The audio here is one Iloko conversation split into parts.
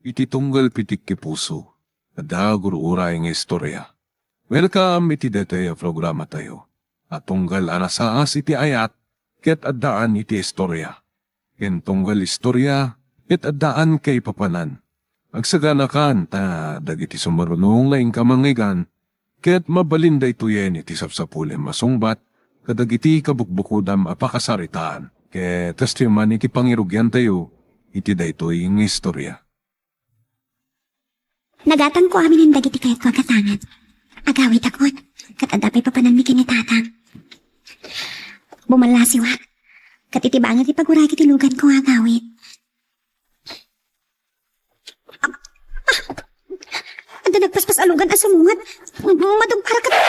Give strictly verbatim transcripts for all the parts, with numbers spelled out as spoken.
Iti tunggal pitik ti puso, adda agur-uray nga istorya. Welcome iti daytoy a programatayo a tunggal a nasaas iti ayat ket addaan iti istorya. Ken tunggal istorya ket addaan kaipapanan. Agsaganakan ta dagiti sumarunong nga inka mangngeggan ket mabalin daytoyen iti sapsapulem a sungbat kadagiti kabukbukodam a pakasaritaan. Ket kastoy man iti pangirugiantayo iti daytoy nga istorya. Nagatangko aminen dagiti kayatko a gatangan. Agawidakon, ket adda pay papananmi ken ni Tatang. Bumallasiwak, ket iti bangir ti pagurayko ti luganko nga agawid. Ah! Ah! Adda nagpaspas a lugan a sumungat. Madungpar ket. Ah!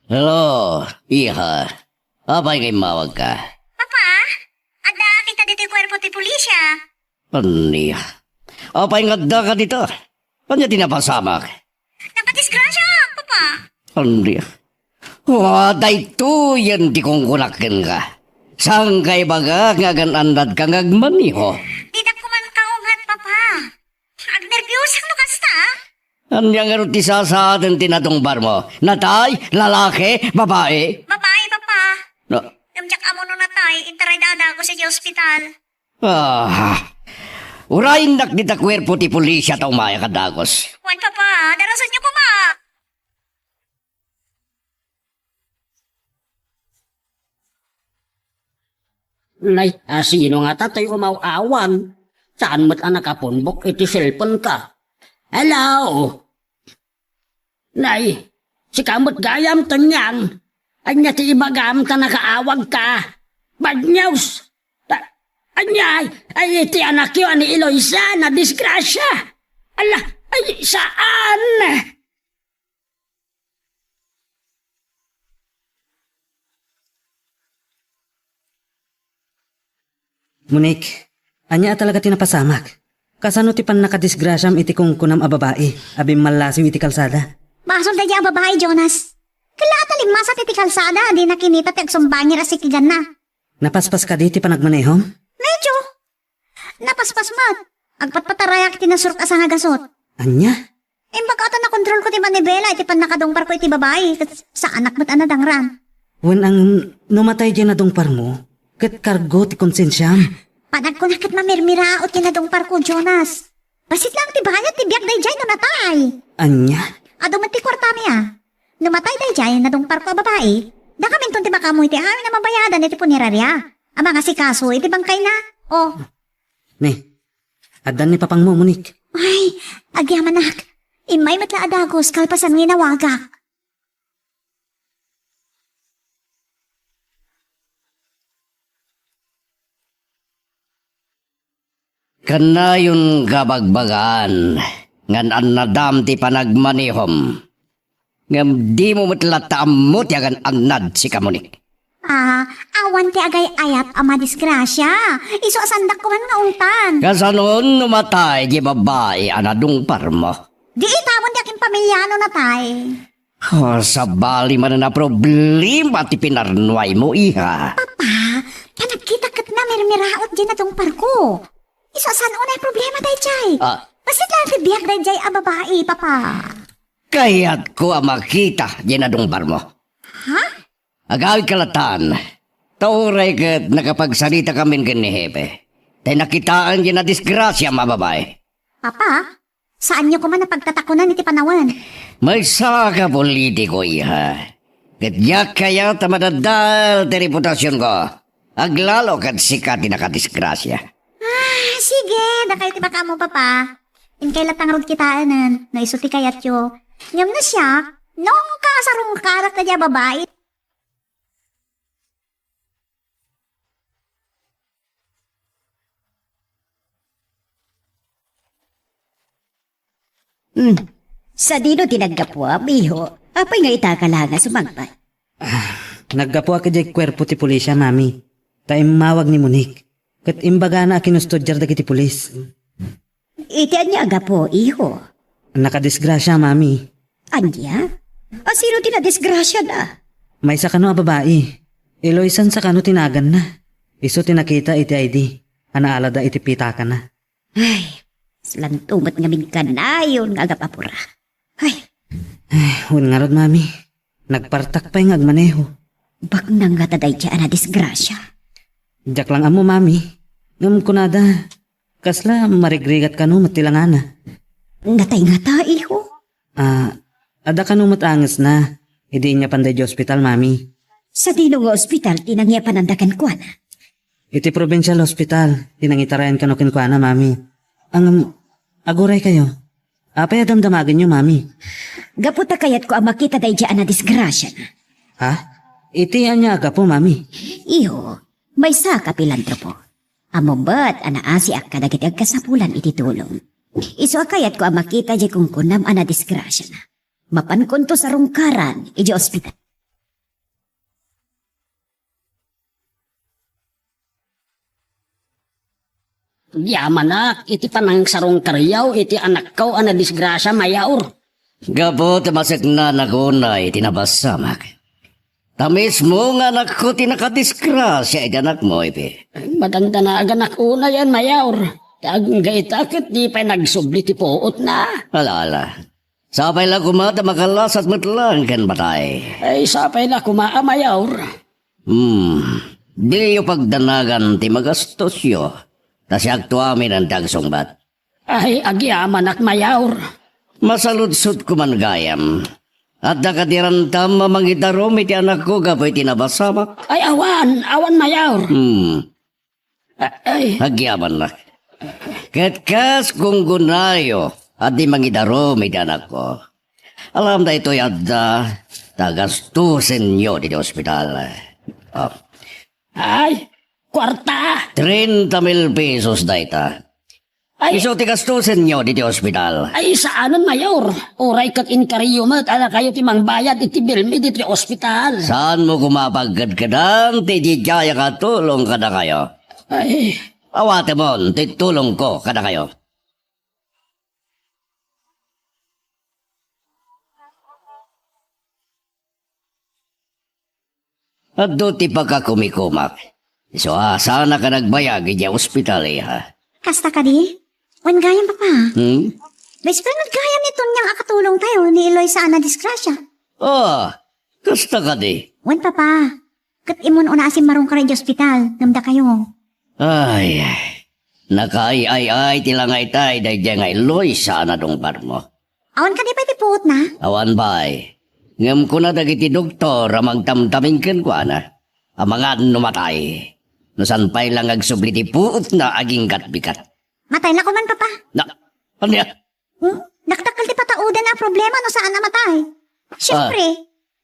Hello, iha. Apay nga immawagka? Papa, addaak ita ditoy kuerpo ti pulisya. Ania? Apay nga addaka dita? Ania ti napasamak? Nakadisgrasya, Papa. Ania? Wa, daytoyen ti kunkunak kenka. Saanka ibaga nga agan-annadka nga agmaneho? Didak koman kaungad, Papa. Agnerbiosek no kasta. Ania ngarud ti sasaaden ti nadungparmo? Natay? Lalaki? Babae? Babae, Papa. Na- Ngem diak ammo no natay, intarayda a dagus iti ospital. Ah, urayennak dita kuerpo ti pulisya ta umayak a dagus. Wen, Papa, darasenyo koma. Nay, a, sino ngata toy umaw-awan? Saan met a nakapunbok iti cellphone-ka? Hello? Nay, sika met gayam, Tonyang. Ania ti ibagam ta nakaawagka? Bad news. Ta-, ania, ay, ay, iti anakyo a ni Eloisa, nadisgrasya. Ala, ay, saan? Monique, ania a talaga ti napasamak? Kasano ti pannakadisgrasiam iti kunkunam a babai a bimmallasiw iti kalsada? Basol daydiay a babai, Jonas. Kella a ta limmasat iti kalsada a dina kinita ti agsumbangir a sikiganna. Napaspas kadi ti panagmanehom? Medyo. Napaspas met. Agpatpatarayak iti nasurok a sangagasut. Ania? Imbag ta nakontrolko ti manibela iti pannakadungparko iti babai, ket saanak met a nadangran. Wen, ang no matay diay nadungparmo, ket kargo ti konsensiam. Panagkuna ket mamirmiraot ti nadungparko, Jonas. Bassit laeng ti bayad ti biag daydiay no natay. Ania? Adu met ti kuartami a. No matay daydiay nadungparko a babai, dakaminton ti makaammo iti amin a mabayadan iti puneraria a mangasikaso iti bangkayna. Oh. Ne, addan ni papangmo, Monique. Ay, agyamanak. Immay met la a dagus kalpasan nga inawagak. Kannayon nga bagbagaan nga an-annadam ti panagmanehom. Ngem dimo met latta ammo ti agan-annad, sika, Monique. Ah, awan ti agay-ayat a madisgrasia. Isu a saandak koman nga ungtan. Kasano no matay ti babai a nadungparmo? Di itamon ti akin pamilya no natay. Oh, sabali manen a problema ti pinarnuaymo, iha. Papa, panagkitak ket namirmiraot diay nadungparko. Isu a saan unay problema daydiay. Ah. Bassit laeng ti biag daydiay a babai, Papa. Kayatko a makita diay nadungparmo. Ha? Agawidka latan. Ta uray ket nakapagsarita kamin ken ni Hepe. Tay nakitaan diay nadisgrasiam a babai. Papa, saanyo koman a pagtatakonan iti panawen. Maysa ka politiko, iha. Ket diak kayat a madadal ti reputasionko. Aglalo ket sika ti nakadisgrasia. Ah, sige, dakay ti makaammo, Papa. Inkay latta ngarud kitaenen, no isu ti kayatyo. Ngem no siak, nungka a sarungkarak daydiay a babai. Hmm. Sadino ti naggapuam, iho? Apay nga ita ka la nga sumangpet? Ah, naggapuak idiay kuerpo ti pulisya, Mami. Ta immawag ni Monique. Ket imbagana a kinustodiar dagiti pulis. Iti ania a gapu, iho? Nakadisgrasia, Mami. Ania? A sino ti nadisgrasiana? Maysa kano a babai. Eloisa sa kano ti naganna. Isu ti nakita iti I D a naalada iti pitakana. Ay, slanto met ngamin kanayon nga agap-apura. Ay. Ay, wen ngarud, Mami. Nagpartak pay nga agmaneho. Baknang ngata daydiay a nadisgrasia. Diak lang ammo, Mami. Ngem kunada, kasla marigrigat kano met ti langana. Natay ngata, iho? Ah, adda kano met angesna idi inyapan daydiay ospital, Mami. Sadino nga ospital ti nangyapananda kenkuana? Iti provincial hospital ti nangitarayan kano kenkuana, Mami. Ngem, aguray kayo. Apay a damdamagenyo, Mami? Gapu ta kayatko a makita daydiay a nadisgrasiana. Ha? Iti ania a gapu, Mami? Iho, maysa ka pilantropo. Ammom met a naasiak kadagiti agkasapulan iti tulong. Isu a kayatko a makita diay kunkunam a nadisgrasiana. Mapankonto sarungkaran idiay ospital. Agyamanak iti panangsarungkaryo iti anakko a nadisgrasia, Mayor. Gapu ta maseknanak unay ti nabasamak. Ta mismo nga anakko ti nakadisgrasia iti anakmo, Ipe. Madandanaganak unayen, Mayor. Ta agingga ita ket di pay nagsubli ti puotna. Ala, ala. Sapay la koma ta makalasat met laeng ken patay. Ay, sapay la koma a, Mayor. Hmm, diyo pagdanagan ti magastosyo, ta siakto amin ti agsungbat. Ay, agyamanak, Mayor. Masaludsodko man gayam. Adda kadi rantam a mangidarum iti anakko gapu iti nabasamak? Ay, awan, awan, Mayor. Hmm. A-, ay. Agyamannak. Ket kas gunggonayo a di mangidarum iti anakko. Alam daytoy adda ta gastusenyo ditoy ospital. Oh. Ay, kuarta! Treinta mil pesos dayta. Ay. Isu ti gastusenyo ditoy ospital. Ay, saanen, Mayor. Uray ket inkariyo met a dakayo ti mangbayad iti bilmi ditoy ospital. Saanmo koma a pagkedkedan ti didiayak a tulong kadakayo? Ay. Awatemon ti tulongko kadakayo. Adda ti pakakumikumak. Isu a, saanak a nagbayag idiay ospital, iha. Kasta kadi? Wen gayam, Papa. Hmm? Best friend met gayam ni Tonyang a katulongtayo ni Eloisa a nadisgrasia. Ah, kasta kadi? Wen, Papa. Ket immun-una a simmarongkayo idiay ospital, ngem dakayo. Ay, nakaay-ay-ay ti langaytay daydiay nga Eloisa a nadungparmo. Awan kadi pay ti puotna? Awan pay. Ngem kuna dagiti doktor a mangtamtamin kenkuana, amangan no matay. No saan pay la nga agsubli ti puotna agingga't bigat. Matay la koman, Papa. Na, ania? Hmm? Dakdakkel ti pataudan a problema no saan a matay. Siyempre,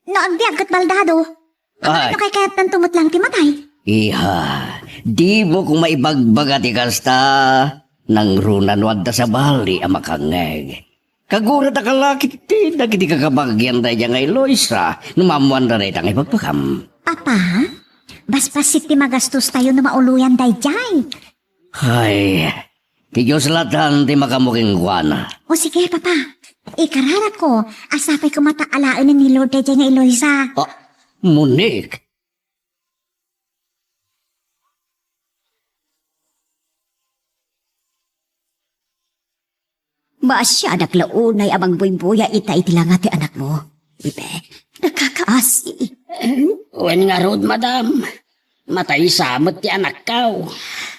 no agbiag ket baldado. Ay. Amangan no kaykayatdanto met laeng ti matay. Iha, dimo koma ibagbaga ti kasta, nangruna no adda sabali a makangngeg. Kagura ta kalakit ti dagiti kakabagian daydiay nga Eloisa no maammoanda dayta nga ibagbagam. Papa, basbassit ti magastostayo no mauloyan daydiay. Ay, ti Dios latta ti makaammo kenkuana. O sige, Papa. Ikararakko a sapay koma ta alaenen ni Lord daydiay nga Eloisa. Ah, Monique. Maasianak la unay a mangbuybuya ita iti langa ti anakmo. Ipe, nakakaasi. Wen ngarud, madam. Matay sa met ti anakkaw.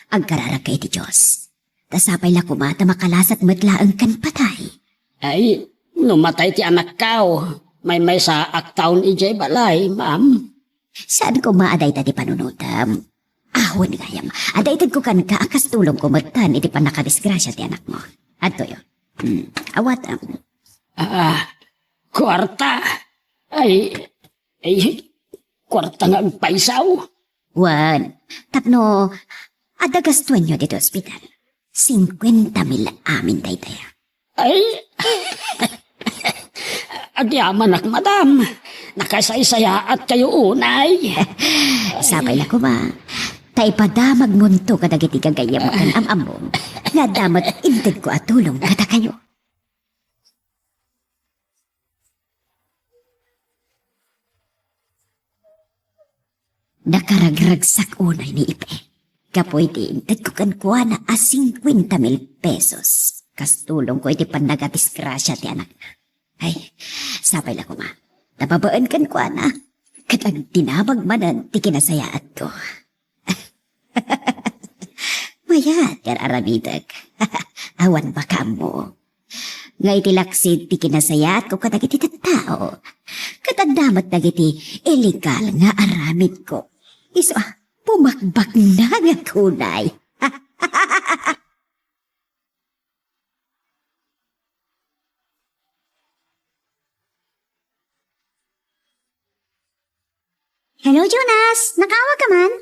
Agkararagka iti Dios. Ta sapay la koma ta makalasat met laeng ken patay. Ay, no matay ti anakkaw, maymaysaak taon idiay balay, ma'am. Saan koma a dayta ti panunotem? Awan gayam. Adda itedko kenka a kas tulongko metten iti pannakadisgrasia ti anakmo. Adtoyo. Hmm, awatem. Ah, kuarta. Ay, ay, kuarta nga agpaysaw. Wen, tapno adda gastuenyo ditoy ospital. Singkuenta mil amin daytaya. Ay, agyamanak, madam. Nakasaysayaattayo unay. Sapay la koma. Ta ipadamagmonto kadagiti gagayyem ken am-ammom nga adda met intedko a tulong kadakayo. Nakaragragsak unay ni Ipe gapu iti intedko kenkuana a singkuenta mil pesos kas tulongko iti pannagadisgrasia ti anakna. Ay, sapay la koma ta babaen kenkuana ket agdinamag manen ti kinasayaatko. Mayat nga aramidek. Awan makaammo. Nga iti laksid ti kinasayaatko kadagiti tattao, ket adda met dagiti illegal nga aramidko. Isu a, pumakbaknangak unay. Hello, Jonas! Nakaawag ka man?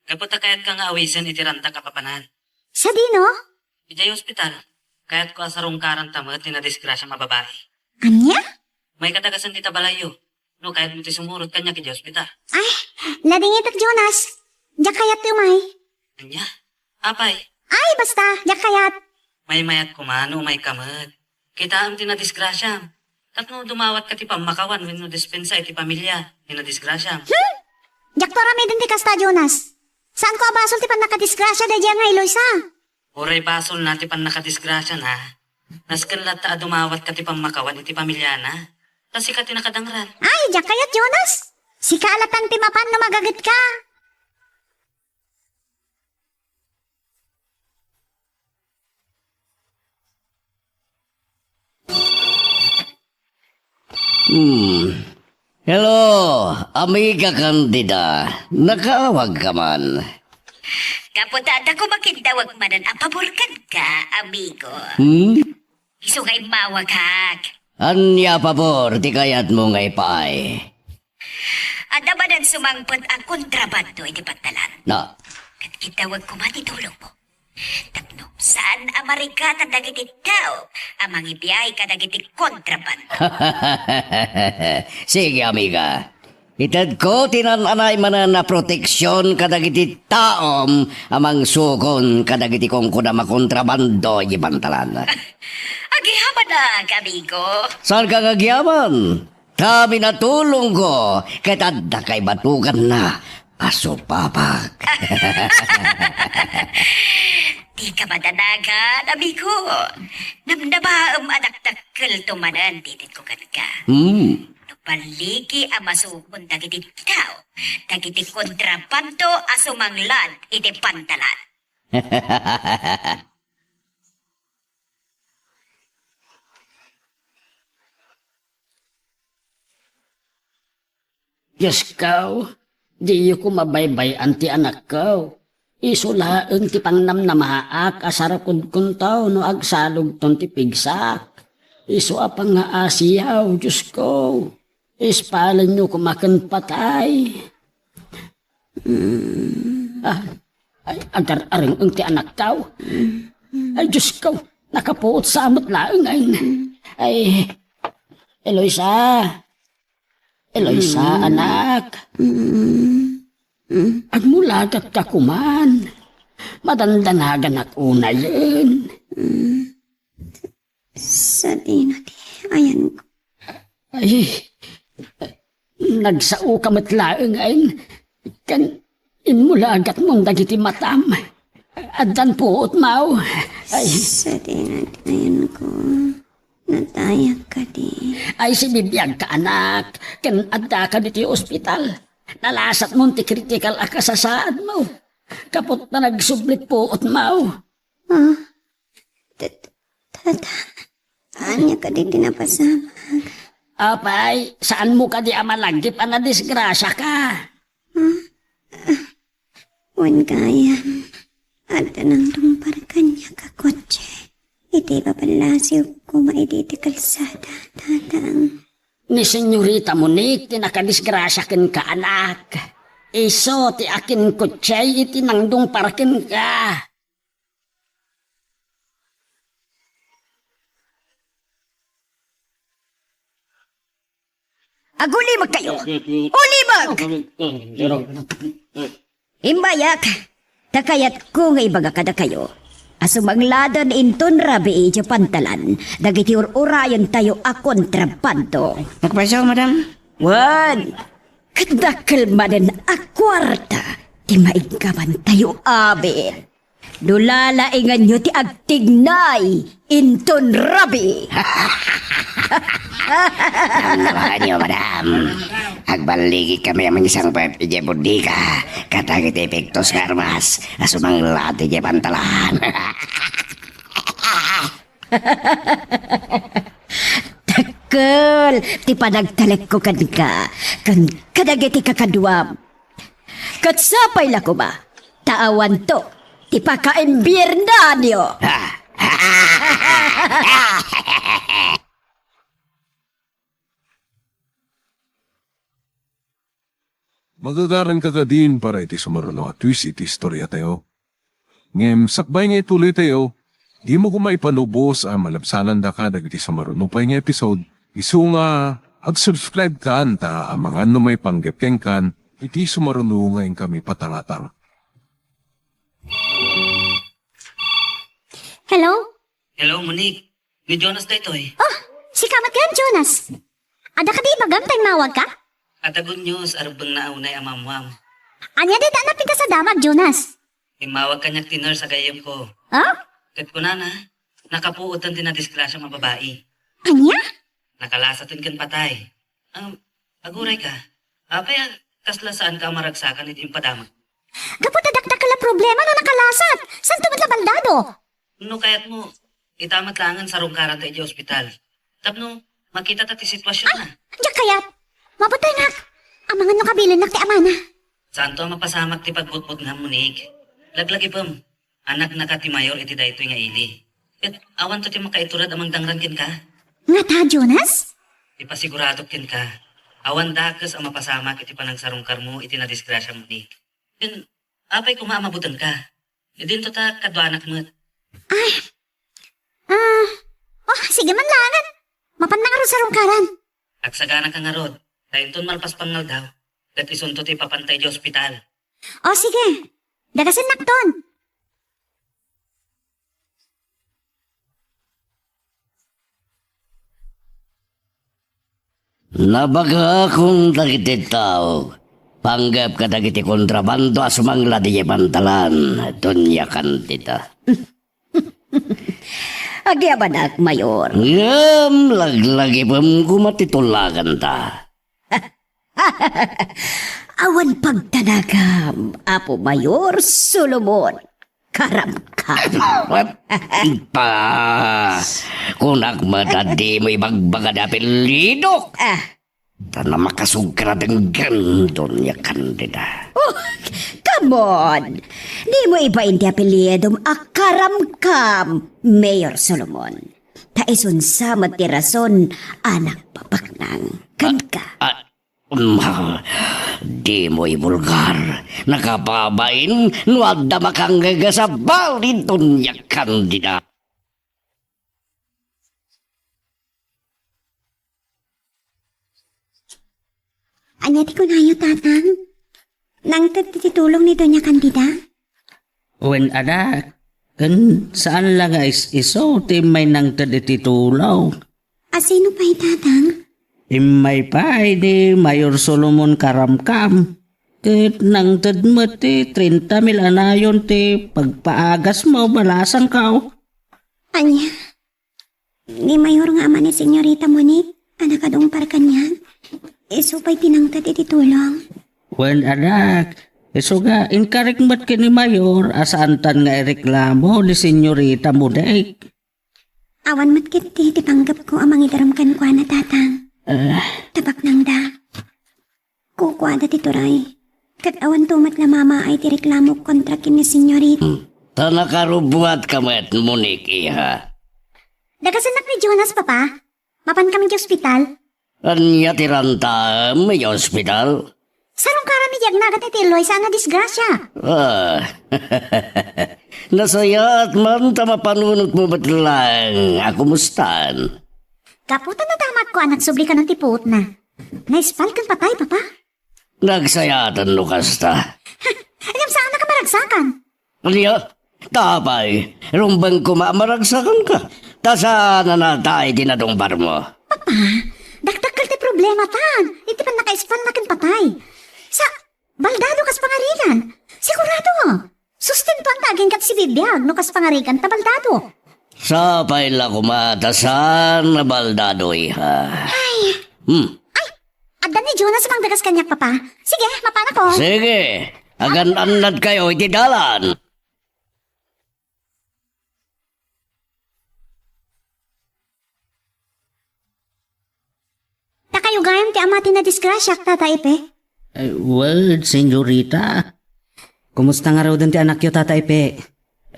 Gapu ta kayatka nga awisen iti rantak a papanan. Sadino? Idiay ospital, kayatko a sarungkaranta met ti nadisgrasiam a babai. Ania? Maikadagasen dita balayyo. No kayatmo ti sumurot kaniak idiay ospital. Ay, ladingitek, Jonas. Diak kayat ti umay. Ania? Apay? Ay, basta, diak kayat. Maymayat koma no umayka met. Kitaem ti nadisgrasiam. Tapno dumawatka ti pammakawan wenno dispensa iti pamilia ti nadisgrasiam. Hmm? Diakto aramiden ti kasta, Jonas. Saanko a basol ti pannakadisgrasia daydiay nga Eloisa. Uray basolna ti pannakadisgrasiana, nasken latta a dumawatka ti pammakawan iti pamiliana. Ta sika ti nakadangran. Ay, diak kayat, Jonas. Sika a latta ti mapan no magagetka. Hmm. Hello, Amiga Candida. Nakaawag ka man. Gapu ta adda koma kintawag manen a pabor kenka, amigo. Hmm? Isu nga immawagak. Ania a pabor ti kayatmo nga ipaay? Adda manen sumangpet a kontrabando iti pantalan. Na. Ket kintawag koma ti tulongmo. Tapno saan a marigatan dagiti tao a mangibiyahe kadagiti kontrabando. Sige, amiga. Itedko ti naan-anay manen a proteksion kadagiti taom a mangsukon kadagiti kunkunam a kontrabando iti pantalan. Agyamanak, amigo. Saanka nga agyaman? Ta minatulongko ket adda kay batuganna a supapak. Dika madanagan, amigo. Namnamaem a dakdakkelto manen ti itedko kenka. Hmm. No balligi a masukon dagiti tao dagiti kontrabando a sumanglad iti pantalan. Diosko, diyo koma baybay-an ti anakko. Isu laeng ti pangnamnamaak a sarakudkonto no agsalogton ti pigsak. Isu a pangngaasiyaw, Diosko. Ispalenyo koma ken patay. Ah, ay, agar-areng-eng ti anakko. Ay, Diosko, nakapuot sa met laeng, ay. Ay, Eloisa. Eloisa, anak. Agmulagatka koman. Madandanaganak unayen. Sadino ti ayanko? Ay, nagsaoka met laeng, ay, ken immulagatmon dagiti matam. Addan puotmo. Ay. Sadino ti ayanko? Natayak kadi? Ay, sibibiagka, anak, ken addaka ditoy ospital. Nalasatmon ti kritikal a kasasaadmo. Kapot ta nagsublit puotmo. Ah, Tat-, Tata, ania kadi ti napasamak? Apay, saanmo kadi a malagip a nadisgrasiaka? Ah, ah, wen gayam, adda nangdungpar kaniak a kotse iti ibabalasiw koma iti ti kalsada, Tatang. Ni Senyorita Monique ti nakadisgrasia kenka, anak. Isu ti akinkotse iti nangdungpar kenka. Agulibegkayo! Ulibeg! Imbayak, ta kayatko nga ibaga kadakayo a sumangladen inton rabii idiay pantalan dagiti ur-urayentayo a kontrabando. Nagpayso, madam? Wen, Ket dakkel manen a kuarta ti maiggamantayo amin. No lalainganyo ti agtignay inton rabii. Napakanyo, madam. Agballigikami a mangsangpet idiay bodega kadagiti epektos nga armas a sumangla idiay pantalan. Dakkel ti panagtalekko kenka, ken kadagiti kakaduam. Ket sapay la koma, ta awanto ti pakaimbiernanyo. Magagaranka kadin para iti sumaruno a twist iti istoriatayo. Ngem sakbay nga ituloytayo, dimo koma ipanubos a malabsanandaka dagiti sumaruno pay nga episode, isu nga ag-subscribe kan ta amangan no maipanggep kenkan iti sumaruno nga inkami patangatang. Hello? Hello, Monique. Ni Jonas daytoy. Oh, sika met gayam, Jonas. Adda kadi ibagam ta immawagka? Adda good news a rebbengna a unay a maammoam. Ania dayta a napintas a damag, Jonas? Immawag kaniak ti nurse a gayyemko. Oh? Ket kunana, nakapuoten ti nadisgrasiam a babai. Ania? Nakalasaten ken patay. Um, aguray ka. Apay a kasla saanka a maragsakan iti impadamag? Gapu ta dakdakkel a problema no nakalasat. Santo met la baldado. No kayatmo, ita met laengen sarungkaranta idiay ospital. Tapno makitata ti situasion na. Diak kayat. Mabutengak. Amangan no kabilinnak ti amana. Santo a mapasamak ti pagbutbutngam, Monique. Laglagipem, anaknaka ti mayor iti daytoy nga ili. Ket awanto ti makaiturad a mangdangran kenka. Ngata, Jonas? Ipasiguradok kenka, awan dakes a mapasamak iti panagsarungkarmo iti nadisgrasiam, Monique. Ken, apay koma a mabutengka? Idinto ta kaduanak met. Ay. Ah. Oh, sige man laengen. Mapanna ngarud sarungkaran. Agsaganaka ngarud, ta inton malpas pangaldaw, ket isunto ti ipapanta idiay ospital. Oh, sige. Dagasennak ton. Nabagakon dagiti tao, panggep kadagiti kontrabando a sumangla diay pantalan, Doña Candida. Agyamanak, Mayor. Ngem laglagipem koma ti tulaganta. Awan pagtanagam, Apo Mayor Solomon. Karamkam. Pa, kunak met a dimo ibagbagada apellidok. Ah. Ta namakasugkara denggen, Doña Candida. Oh, come on! Dimo ibain ti apellidom a Karamkam, Mayor Solomon. Ta isun sa met ti rason a nagpapaknang kenka. Ah, ah, Ma, dimo ibulgar. Nakababain no adda makanggagas a bali, Doña Candida. Ania ti kunayo, Tatang? Nangted ti tulong ni Doña Candida? Wen, anak, ken saan la nga is-isu ti immay nangted iti tulong. A sino pay, Tatang? Immay pay ni Mayor Solomon Karamkam, ket nangted met ti trenta mil a nayon ti pagpaagasmo, balasangko. Ania? Ni Mayor nga ama ni Senyorita Monique a nakadungpar kaniak, isu pay ti nangted iti tulong. Wen, anak, isu nga inkarik met ken ni Mayor a saantan nga ireklamo ni Senyorita Monique. Awan met ketdi ti panggepko a mangidarum kenkuana, Tatang. Ah. Tapaknangda. Kukuada ti turay. Ket awanto met la mamaay ti reklamo kontra ken ni Senyorita. Hmm. Ta nakarubbuatka met, Monique, iha. Dagasennak ni Jonas, Papa. Mapankami iti ospital. Ania ti rantaem iti ospital? Sarungkaran iti agnagan ti Eloy saan a disgrasia. Ah. Nasayaat man ta mapanunotmo met laeng a kumustan. Gapu ta nadamagko a nagsubli kanon ti puotna. Naispal ken patay, Papa. Nagsayaaten no kasta. Ngem saannak a maragsakan. Ania? Tapay, rumbeng koma a maragsakanka. Ta saan a natay ti nadungparmo. Papa, dakdakkel ti problematan iti pannakaispanna ken patay. Sa, baldado kas pangarigan. Sigurado. Sustentuan ta agingga ti sibibiag no kas pangarigan ta baldado. Sapay la koma ta saan a baldado, iha. Ay. Hmm. Ay, adda ni Jonas a mangdagas kaniak, Papa. Sige, mapanakon. Sige, agan-annadkayo iti dalan. Dakayo gayam ti ama ti nadisgrasiak, Tata Epe? Ay, wen, senyorita. Kumusta ngaruden ti anakyo, Tata Epe?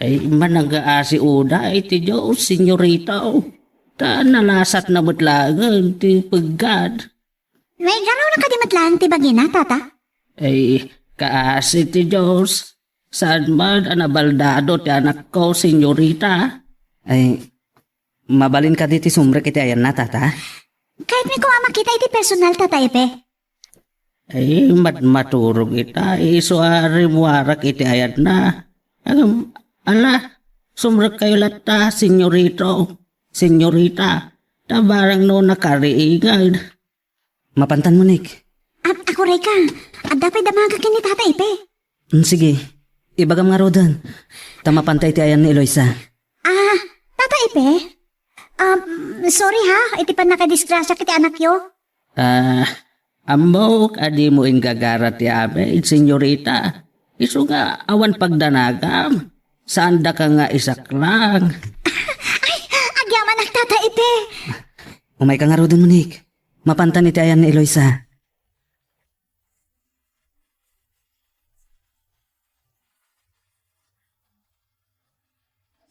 Ay, managaasi unay ti Dios, senyorita. Ta nalasatna met laengen ti peggad. Maigarawna kadi met laeng ti bagina, Tata? Ay, kaasi ti Dios. Saan man a nabaldado ti anakko, senyorita. Ay, mabalin kadi ti sumrek iti ayanna, Tata? Kayatmi koma a makita iti personal, Tata Epe. Ay, mat-, maturog ita, isu a rimmuarak iti ayanna. Ngem, ala, sumrekkayo latta, senyorito, senyorita. Ta barang no nakariingad. Mapantan, Monique. Ap-, akurayka, adda pay damaga ken ni Tata Epe. Mm, sige, ibagam ngaruden. Ta mapanta iti ayan ni Eloisa. Ah, Tata Epe? Um, sorry ha, iti pannakadisgrasiak iti anakyo. Ah, ammok a dimo inggagara ti amin, senyorita. Isu nga awan pagdanagam. Saandaka nga isaklang. Ay, agyamanak, Tata Epe. Umayka ngaruden, Monique. Mapantan iti ayan ni Eloisa.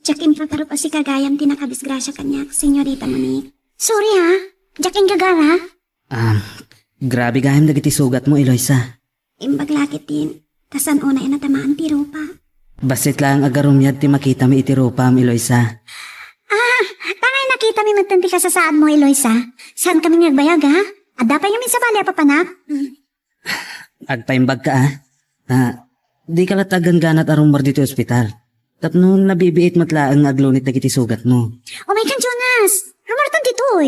Diak impakarup a sika gayam ti nakadisgrasia kaniak, Senyorita Monique. Sorry, ha? Diak inggagara. Ah, grabe gayam dagiti sugatmo, Eloisa. Imbag la ketdin, ta saan unay a natamaan ti rupa. Bassit laeng a garumiad ti makitami iti rupam, Eloisa. Ah, tangay nakitami metten ti kasasaadmo, Eloisa. Saankami nga agbayag, ha? Adda pay ngamin sabali a papanak? Agpaimbagka, ah. Ah, dika latta agganganat a rummuar ditoy ospital. Tapno nabibiit met laeng nga aglunit dagiti sugatmo. Umaykan, Jonas! Rummuartan ditoy!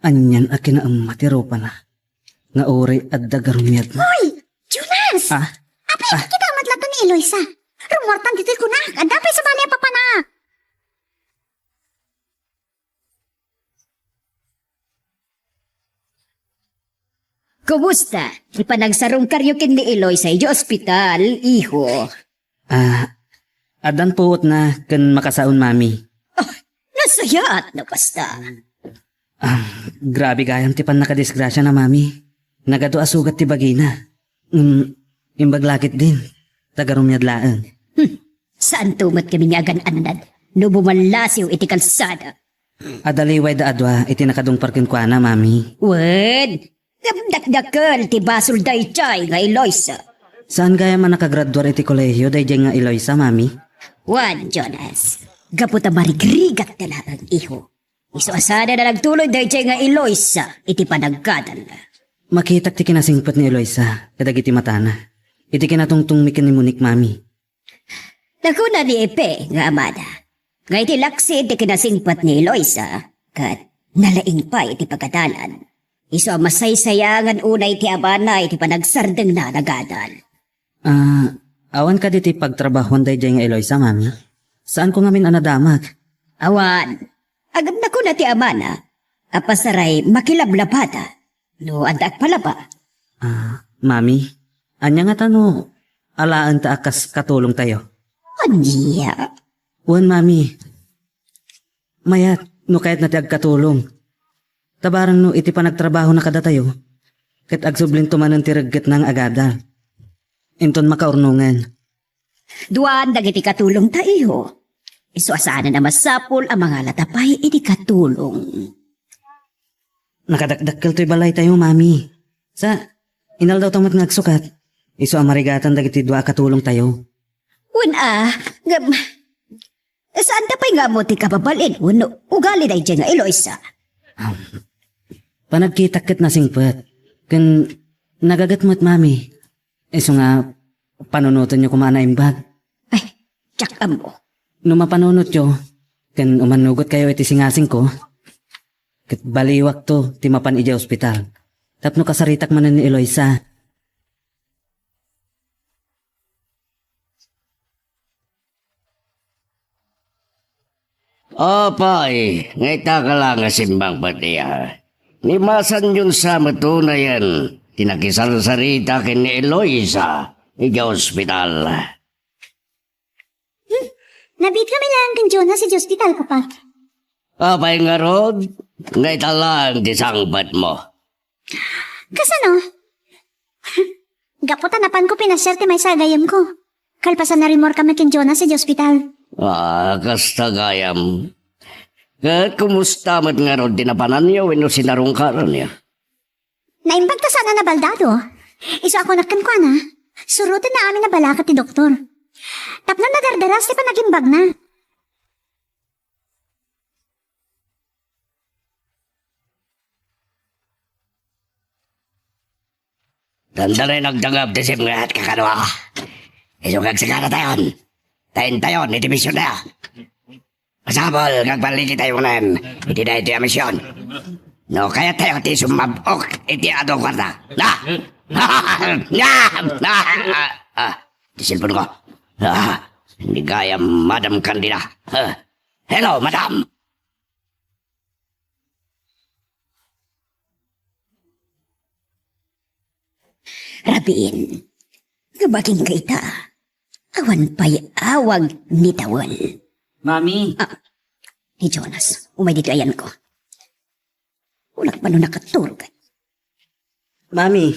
Anian a kinaemma ti rupana nga uray adda garumiadna. Hoy! Jonas! Ah? Apay, ah, kita met latta ni Eloisa. Rummuartan ditoy kunak. Adda pay sabali a papanak. Kumusta ti panagsarungkaryo ken ni Eloisa idiay ospital, iho? Ah, addan puotna ken makasaon, Mami. Ah, nasayaat no kasta. Ah, grabe gayam ti pannakadisgrasiana, Mami. Nagadu a sugat ti bagina. Mm, imbag la ketdin, ta garumiad laeng. Hmm, saanto met kami nga agan-annad no bumallasiw iti kalsada. Adda liwayda a dua iti nakadungpar kenkuana, Mami. Wen, ngem dakdakkel ti basol daydiay nga Eloisa. Saan gayam a nakagraduar iti kolehio daydiay nga Eloisa, Mami? Wen, Jonas, gapu ta marigrigatta laeng, iho. Isu a saanen a nagtuloy daydiay nga Eloisa iti panaggadalna. Makitak ti kinasingpet ni Eloisa kadagiti matana iti kinatungtongmi ken ni Monique, Mami. Nakuna ni Epe nga amana nga iti laksi ti kinasingpet ni Eloisa ket nalaing pay iti pagadalan, isu a masaysayaangan unay ti amana iti panagsardengna a nagadal. Ah, awan kadi ti pagtrabahoan daydiay nga Eloisa, Mami? Saanko ngamin a nadamag. Awan. Ngem nakuna ti amana a pasaray makilablabada no adda agpalaba. Ah, Mami, ania ngata no alaenta a kas katulongtayo? Ania? Wen, Mami. Mayat no kayatna ti agkatulong. Ta barang no iti panagtrabahona kadatayo, ket agsublinto manen ti reggetna nga agadal. Inton makaurnongen. Duan dagiti katulongta, iho. Isu a saanen a masapul a mangalata pay iti katulong. Nakadakdakkel toy balaytayo, Mami. Sa, inaldawta met nga agsukat. Isu a marigatan dagiti dua a katulongtayo. Wen a, ngem, saanda pay nga ammo ti kababalin wenno ugali daydiay nga Eloisa? Am, panagkitak ket nasingpet. Ken nagaget met, Mami. Isu nga panunotenyo koma a naimbag. Ay, diak ammo. No mapanunotyo, ken umannugotkayo iti singasingko, ket baliwakto ti mapan idiay ospital. tapno kasaritak manen ni Eloisa. Apay, nga ita ka la nga simmangpet, iha. Ni masanyon sa met unayen ti nakisarsarita ken ni Eloisa idiay ospital. Hmm, nabiit kami laeng ken Jonas idiay ospital, Papa. Apay ngarud, nga ita laeng ti sangpetmo? Kasano? Gapu ta napanko pinasiar ti maysa a gayyemko. Kalpasan, narimmuar kami ken Jonas idiay ospital. Ah, kasta gayam. Ket kumusta met ngarud ti napananyo wenno sinarungkaranyo? Naimbag ta saan a nabaldado. Isu a kunak kenkuana, surotenna amin a balaka ti doktor. Tapno nadardaras ti panagimbagna. Dandani nagdangep ti simnget, kakadua. Isu nga agsikaratayon, ta intayon iti misiontayo. Masapul nga agballigitayo manen iti daytoy a mision. No kayattayo ti summab-ok iti adu a kuarta. Ah! Ah! Ah! Ah! Ti cellphone ko. Ah! Ni gayam, Madam Candida. Ah! Hello, Madam! Rabiin, nga baginka ita, awan pay awag ni Tawel. Mami! Ah, ni Jonas, umay ditoy ayanko. Ulak pano nakaturog. Mami,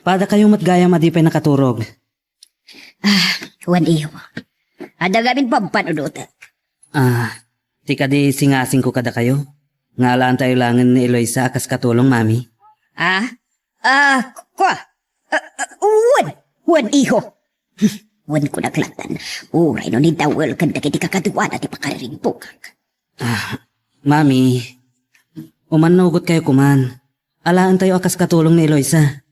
padakayo met gayam a di pay nakaturog. Ah, wen, iho. Adda ngamin pampanunotek. Ah, ti kadi singasingko kadakayo, nga alaentayo laengen ni Eloisa a kas katulong, Mami. Ah? Ah, kua? Ah, ah, wen, wen, iho. Wen, kunak latta, uray no ni Dawel ken dagiti kakaduana ti pakariribukak. Ah, Mami, umannugotkayo koman. Alaentayo a kas katulong ni Eloisa.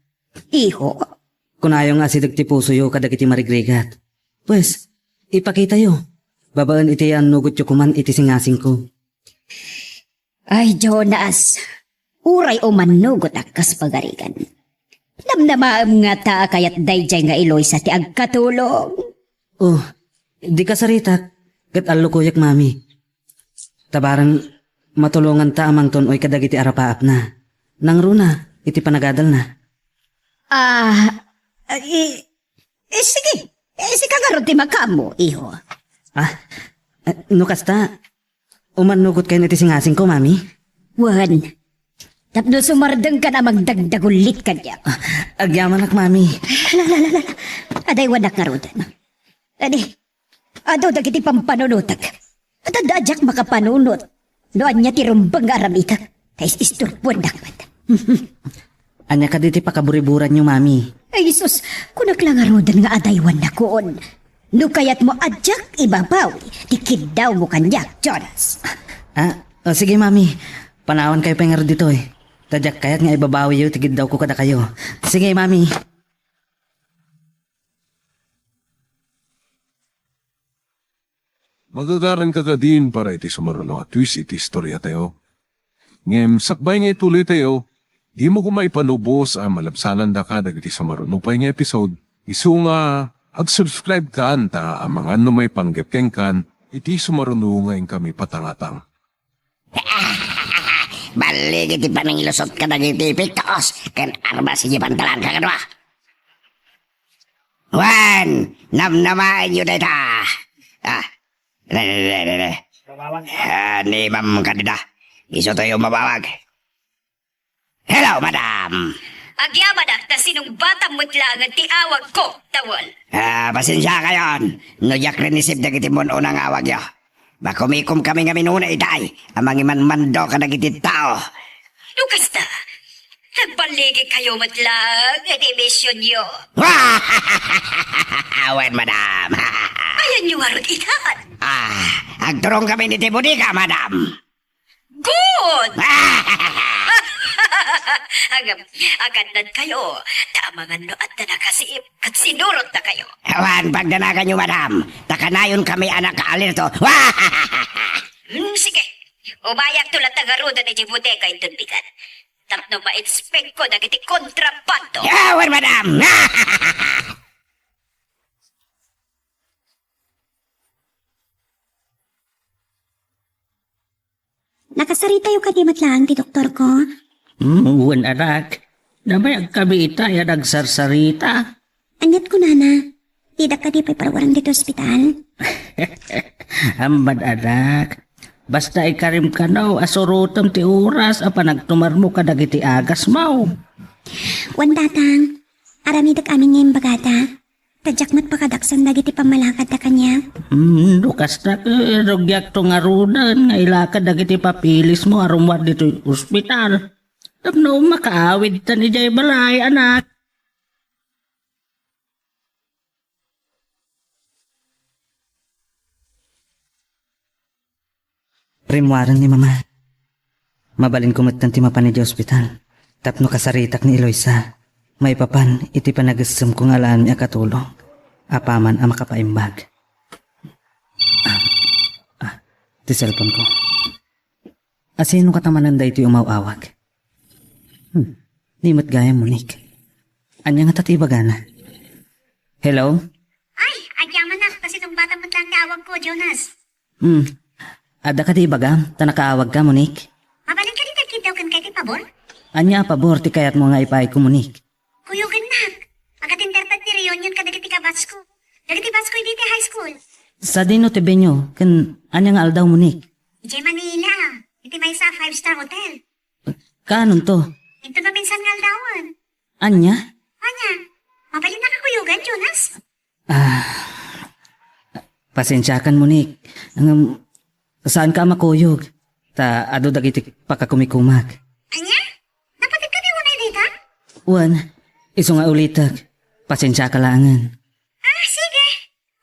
Iho. Kunayo nga asideg ti pusoyo kadagiti marigrigat. Pues, ipakitayo, babaen iti annugotyo koman iti singasingko. Ay, Jonas, uray umannugotak kas pagarigan, namnamaem ngata a kayat daydiay nga Eloisa ti agkatulong? Oh, di kasaritak, ket allukoyak, Mami. Ta bareng matulonganta a mangtun-oy kadagiti arapaapna. Nangruna iti panagadalna. Ah, i-, eh, sige. Eh, sika ngarud ti makaammo, iho. Ah, eh, no kasta, umannugotkayon iti singasingko, Mami? Wen, tapno sumardengkan a mangdagdagullit kaniak. Ah, agyamanak, Mami. La, la, la, la, la. Adaywanak ngaruden. Adi, adu dagiti pampanunotek. Adda a diak makapanunot no ania ti rumbeng nga aramitek, ta is-isturbuendak met. Ania kadi ti pakaburiburanyo, Mami? Ay, sus, kunak la ngaruden nga adaywannakon. No kayatmo a diak ibabawi ti kiddawmo kaniak, Jonas. Ah, ah, sige, Mami. Panawankayo pay ngarud ditoy. Ta diak kayat nga ibabawiyo ti kiddawko kadakayo. Sige, Mami. Magagaranka kadin para iti sumaruno a twist iti istoriatayo. Ngem sakbay nga ituloytayo, dimo koma ipalubos a malabsanandaka dagiti sumaruno pay nga episode. Isu nga, ag-subscribe kan ta amangan no maipanggep kenkan iti sumaruno nga inkami patangatang. Balligi ti panangilusot kadagiti piktos ken armas iti pantalan, kakadua. Wen, namnamaenyo dayta. Ah, re, re, re, re, re. Ah, ni Ma'am Candida. Isu tayo mabawag. Hello, madam. Agyamanak ta sinungbatam met laengen ti awagko, Tawel. Ah, pasensiakayon no diak rinisib dagiti mun-una nga awagyo. Makumikom kami ngamin unay itay a mangimanmando kadagiti tao. No kasta, nagballigikayo met laeng iti misionyo. Wen, madam. Ayanyo ngarud itan? Ah, agturong kami iti bodega, madam. Good! Agam, agannadkayo, ta amangan no adda nakasip, ket sinurottakayo. Awan pagdanaganyo, madam. Ta kanayon kami a nakaalerto. Hmm, sige. Umayakto latta ngaruden iti bodega inton bigat. tapno ma-inspekko dagiti kontrabando. Yaw, madam! Nakasaritayo kadi met laeng ti doktorko? Hmm, wen, anak. Nabayagkami itay a nagsarsarita. Aniat kunana? Didak kadi pay parwarang ditoy ospital? Ammom, anak. Basta ikarim kano a surotem ti oras a panagtumarmo kadagiti agasmo. Wen, Tatang. Aramidek amin nga imbagada. Ta diak met pakadaksan dagiti pammalakadda kaniak. Hmm, no kasta, eh, rugiakto ngaruden nga ilakad dagiti papeles mo a rummuar ditoy ospital. Tapno makaawidtan idiay balay, anak. Rimmuaren ni Mama. Mabalinko metten ti mapan idiay ospital tapno kasaritak ni Eloisa maipapan iti panagessemko nga alaenmi a katulong apaman a makapaimbag. Ah, ah, ti cellphone ko. Asino kata manen daytoy umaw-awag? Hmm, ni met gayam, Monique. Ania ngata ti ibagana? Hello? Ay, agyamanak, ta sinungbatam met laeng ti awagko, Jonas. Hmm. Adda kadi ibagam, ta nakaawagka, Monique? Mabalin kadi ti agkiddaw kenka iti pabor? Ania a pabor ti kayatmo nga ipaayko, Monique? Kuyogennak. Agatindertak ti reunion kadagiti kabatchko. Dagiti batchko idi ti high school. Sadino ti venue, ken ania nga aldaw, Monique? Idiay Manila, iti maysa a five-star hotel. Kaanonto? Inton maminsan nga aldawen. Ania? Ania? Mabalinnak a kuyogan, Jonas? Ah, pasensiakan, Monique. Ngem, saanka a makuyog, ta adu dagiti pakakumikumak. Ania? Napateg kadi unay dayta? Wen, isu nga ulitek. Pasensiaka laengen. Ah, sige.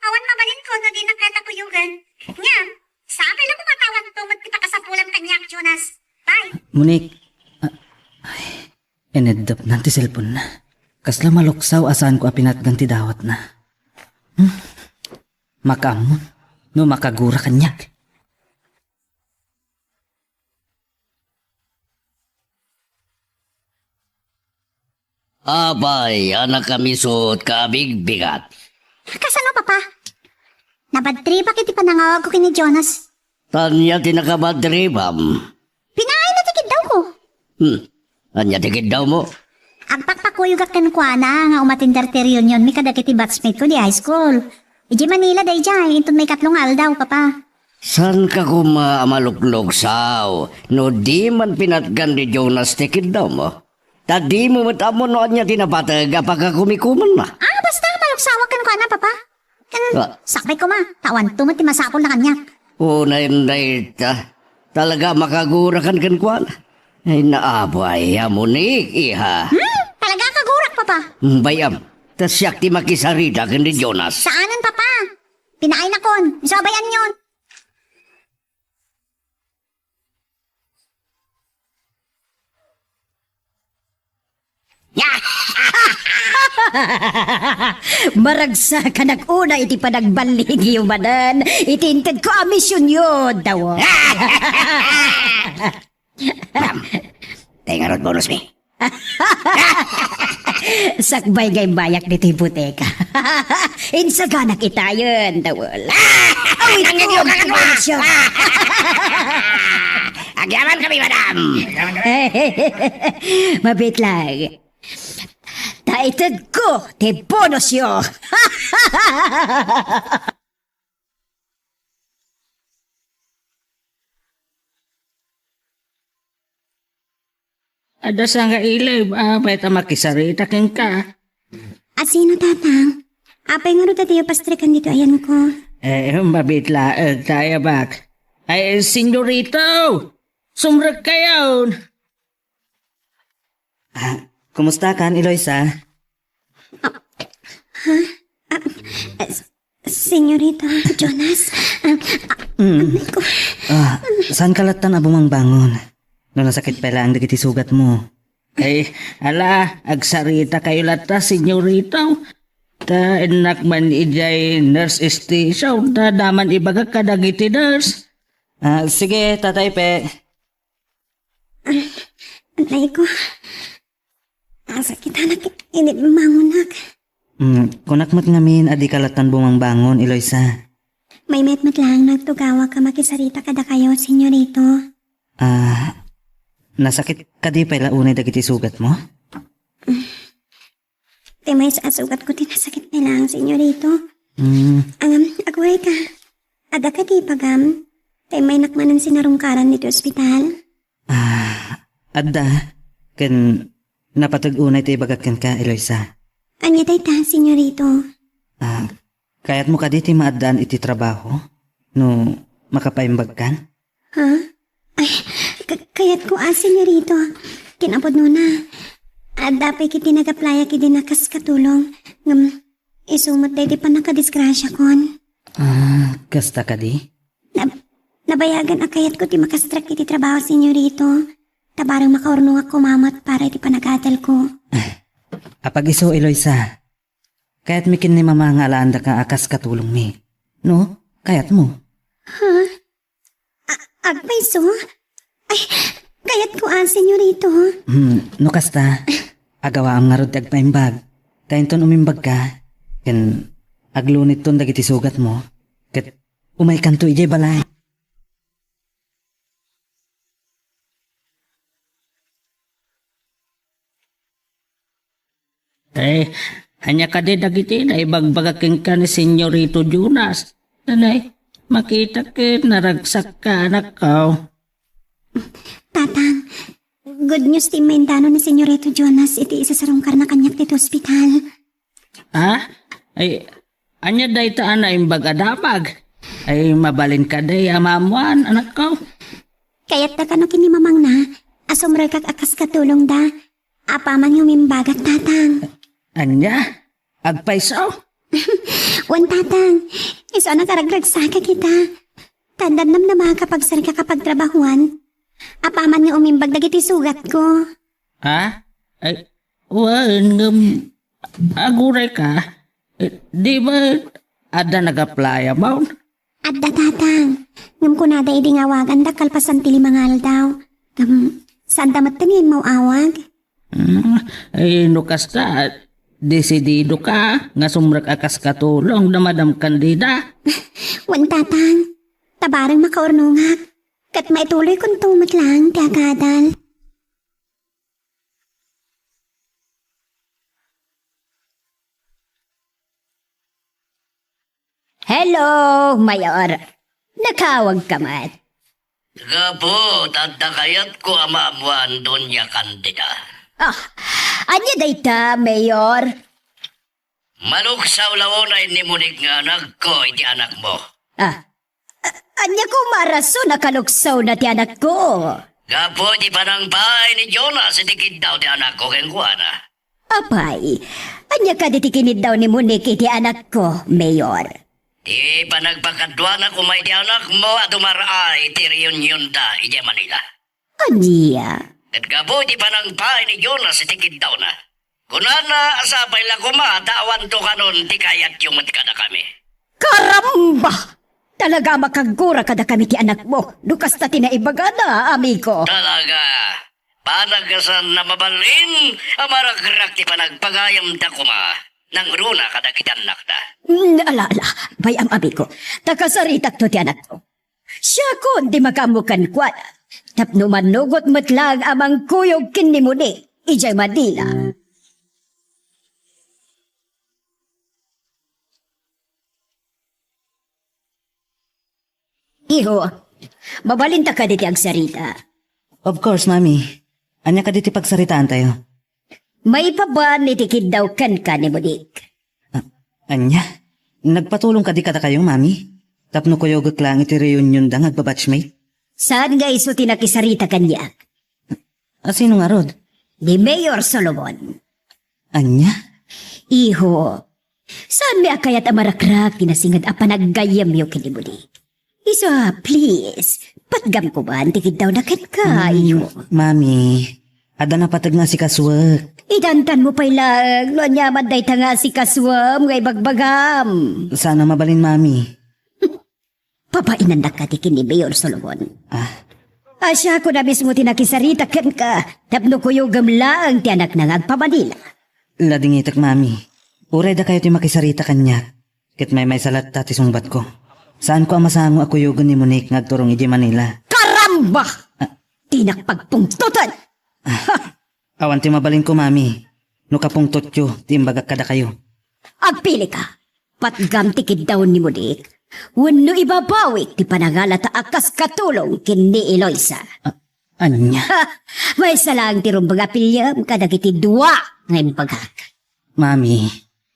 Awan mabalinko no dinak kayat a kuyogan. Ngem, sapay la koma ta awanto met ti pakasapulam kaniak, Jonas. Bye. Monique, ah, ay, ineddepnan ti cellphone-na. Kasla maluksaw a saanko a pinatgan ti dawatna. Hmm? Makaammon no makagura kaniak. Apay, anak a misut, kabigbigat. Kasano, Papa? Nabadtripek iti panangawagko ken ni Jonas. Ania ti nakabadtripam? Pinaayna ti kiddawko. Hmm. Ania ti kiddawmo? Agpakpakuyogak kenkuana nga umatinder ti reunionmi kadagiti batchmate-ko di high school. Idiay Manila daydiay, inton maikatlo nga aldaw, Papa. Saanka koma a malukluksaw no di man pinatgan ni Jonas ti kiddawmo? Ta dimo met ammo no ania ti napateg a pakakumikumanna. Ah, basta, maluksawak kenkuana, Papa. Ken, ah, sakbay koma, ta awanto met ti masapulna kaniak. Unay dayta, talaga a makagurakan kenkuana. Ay, naapay a Monique, iha. Hmm? Talaga a kagurak, Papa? Hmm, bay-am, ta siak ti makisarita ken ni Jonas. Saanen, Papa. Pinaayna kon, isu a bay-anyon. Maragsakanak unay iti panagballigiyo manen iti intedko a misionyo, daw. Ma'am, tay ngarud bonus mi. Sakbay nga immayak ditoy boteka. Insaganak itayen, dawel. Ah! Awi, ang inyong kakanwa! Agyaman kami, madam! Mabit lang. Ta itedko ti bonusyo. Adda sangailim, apay ta makisarita kenka. Asino, Tatang? Apay ngarud a diyo pastrikan ditoy ayanko? Eh, mabit laeng ta, ay, abak. Ay, senyorito! Sumrekkayon! Ah, kumusta kan, Eloisa? Ah, ah, ah, s-, Senyorita Jonas, ah, ah, Mm. Anak ko. Ah, saanka lattan a bumangbangon? No nasakit pay laeng dagiti sugatmo. Ay, ala, agsarita kayo latta, senyorita. Ta innak man idiay nurse station, ta daman ibagak kadagiti nurse. Ah, sige, tatay pe. Ay, Anay ko. Asakitanak idi bumbangonak. Hmm, kunak met ngamin a dika lattan bumangbangon, Eloisa. Maymayat met laeng no agtugawak a makisarita kadakayo, Senyorito. Ah, nasakit kadi pay la unay dagiti sugatmo? Ti maysa a sugatko ti nasakit pay laeng, Senyorito. Hmm. Ngem, aguray ka. Adda kadi ibagam? Ti maynak manen sinarungkaran ditoy ospital? Ah, adda. Ken napateg unay ti ibagak kenka, Eloisa. Ania dayta, Senyorito? Ah, kayatmo kadi ti maaddaan iti trabaho no makapaimbagkan? Ha? Ay, ka-, kayatko a, Senyorito. Kinapudnona, adda pay ket ti nag-applyak idi nakas katulong. Ngem, isu met daydi pannakadisgrasiakon. Ah, kasta kadi? Nab-, nabayagan a kayatko ti makastrak iti trabaho, Senyorito. Ta bareng makaurnongak koma met para iti panagadalko. Apag-isu, Eloisa. Kayatmi ken ni Mama nga alaandaka a kas katulongmi. No? Kayatmo? Ha? A-, agpayso? Ay, kayatko a, Senyorito. Hmm, no kasta, agawaam ngarud ti agpaimbag. Ta inton umimbagka, ken aglunidton dagiti sugatmo, ket umaykanto idiay balay. Eh, ania kadi dagiti naibagbaga kenka ni Senyorito Jonas? Anay, makita ket naragsakka, anakko. Tatang, good news ti immaindano ni Senyorito Jonas iti isasarungkarna kaniak ditoy ospital. Ha? Ay, ania dayta a naimbag a damag? Ay, mabalin kadi a maammuan, anakko? Kayatda kano ken ni mamangna a sumrekak a kas katulongda. Apaman nga umimbagak, Tatang. Ania? Agpayso? Wen, Tatang. Isu a nakaragragsakak ita. Tandaan namnama a kapagserkak a pagtrabahuan. Apaman nga umimbag dagiti sugatko. Ha? Ay, wen, ngem, aguray ka? Eh, di ba adda nag-apply-am? Adda, Tatang. Ngem kunada idi nga awagandak kalpasan ti lima nga aldaw. Ngem, saanda met ti nga immaw-awag. Hmm, ay, no kasta, desidido ka nga sumrek a kas katulong da Madam Candida? Wen, Tatang. Ta bareng makaurnongak. Ket maituloykonto met laeng ti agadal. Hello, Mayor. Nakawagka met. Gapu ta adda kayatko a maammuan, Doña Candida. Ah, ania dayta, Mayor? Maluksaw la unay ni Monique nga anakko iti anakmo. Ah, a-, ania koma a rason a kaluksawna ti anakko? Gapu iti panangpaay ni Jonas iti kiddaw ti anakko kenkuana. Apay, ania kadi ti kiniddaw ni Monique iti anakko, Mayor? Ti panagpakaduana koma iti anakmo a dumaraay iti reunionda idiay Manila. Ania? Ket gapu iti panangpaay ni Jonas iti kiddawna, kunana a sapay la koma ta awanto kanon ti kayatyo met kadakami. Karamba! Talaga a makaggura kadakami ti anakmo no kasta ti naibagana, amigo. Talaga, panaggasan a mabalin a maragrak ti panagpagayamda koma nangruna kadagiti annakda. Mm, ala, ala, bay-am, amigo, ta kasaritakto ti anakko. Siakon ti makaammo kenkuana tapno manugot met laeng a mangkuyog ken ni Monique idiay Manila. Iho, mabalinta kadi ti agsarita? Of course, Mami. Ania kadi ti pagsaritaantayo? Maipapan iti kiddaw kenka ni Monique. Ah, ania? Nagpatulong kadi kadakayo, Mami? Tapno kuyogek laeng iti reunionda nga agbabatchmate? Saan nga isu ti nakisarita kaniak? A, sino ngarud? Ni Mayor Solomon. Ania? Iho, saanmi a kayat a marakrak ti nasinged a panaggayyemyo ken ni Monique. Isu a, please, patgam koma ti kiddawna kenka, mm, iho. Mami, adda napateg nga asikasuek. Idantanmo pay laeng no aniaman dayta nga asikasuem nga ibagbagam. Saan a mabalin, Mami. Pabainannak kadi ken ni Mayor Solomon. Ah. Siak a mismo ti nakisarita kenka, tapno kuyogem laeng ti anakna nga agpamanila. Ladingitek, Mami. Uray dakayo ti makisarita kaniak, ket maymaysa latta ti sungbatko. Saanko a masango a kuyogen ni Monique nga agturong idiay Manila. Karamba! Ah. Dinak pagpungtoten! Ah. Ha! Awan ti mabalinko, Mami, no kapungtotyo ti imbagak kadakayo. Agpilika, patgam ti kiddaw ni Monique, wenno ibabawik ti panangalata a kas katulong ken ni Eloisa. Ah, ania? Ha! Maysa laeng ti rumbeng a piliem kadagiti dua nga imbagak. Mami,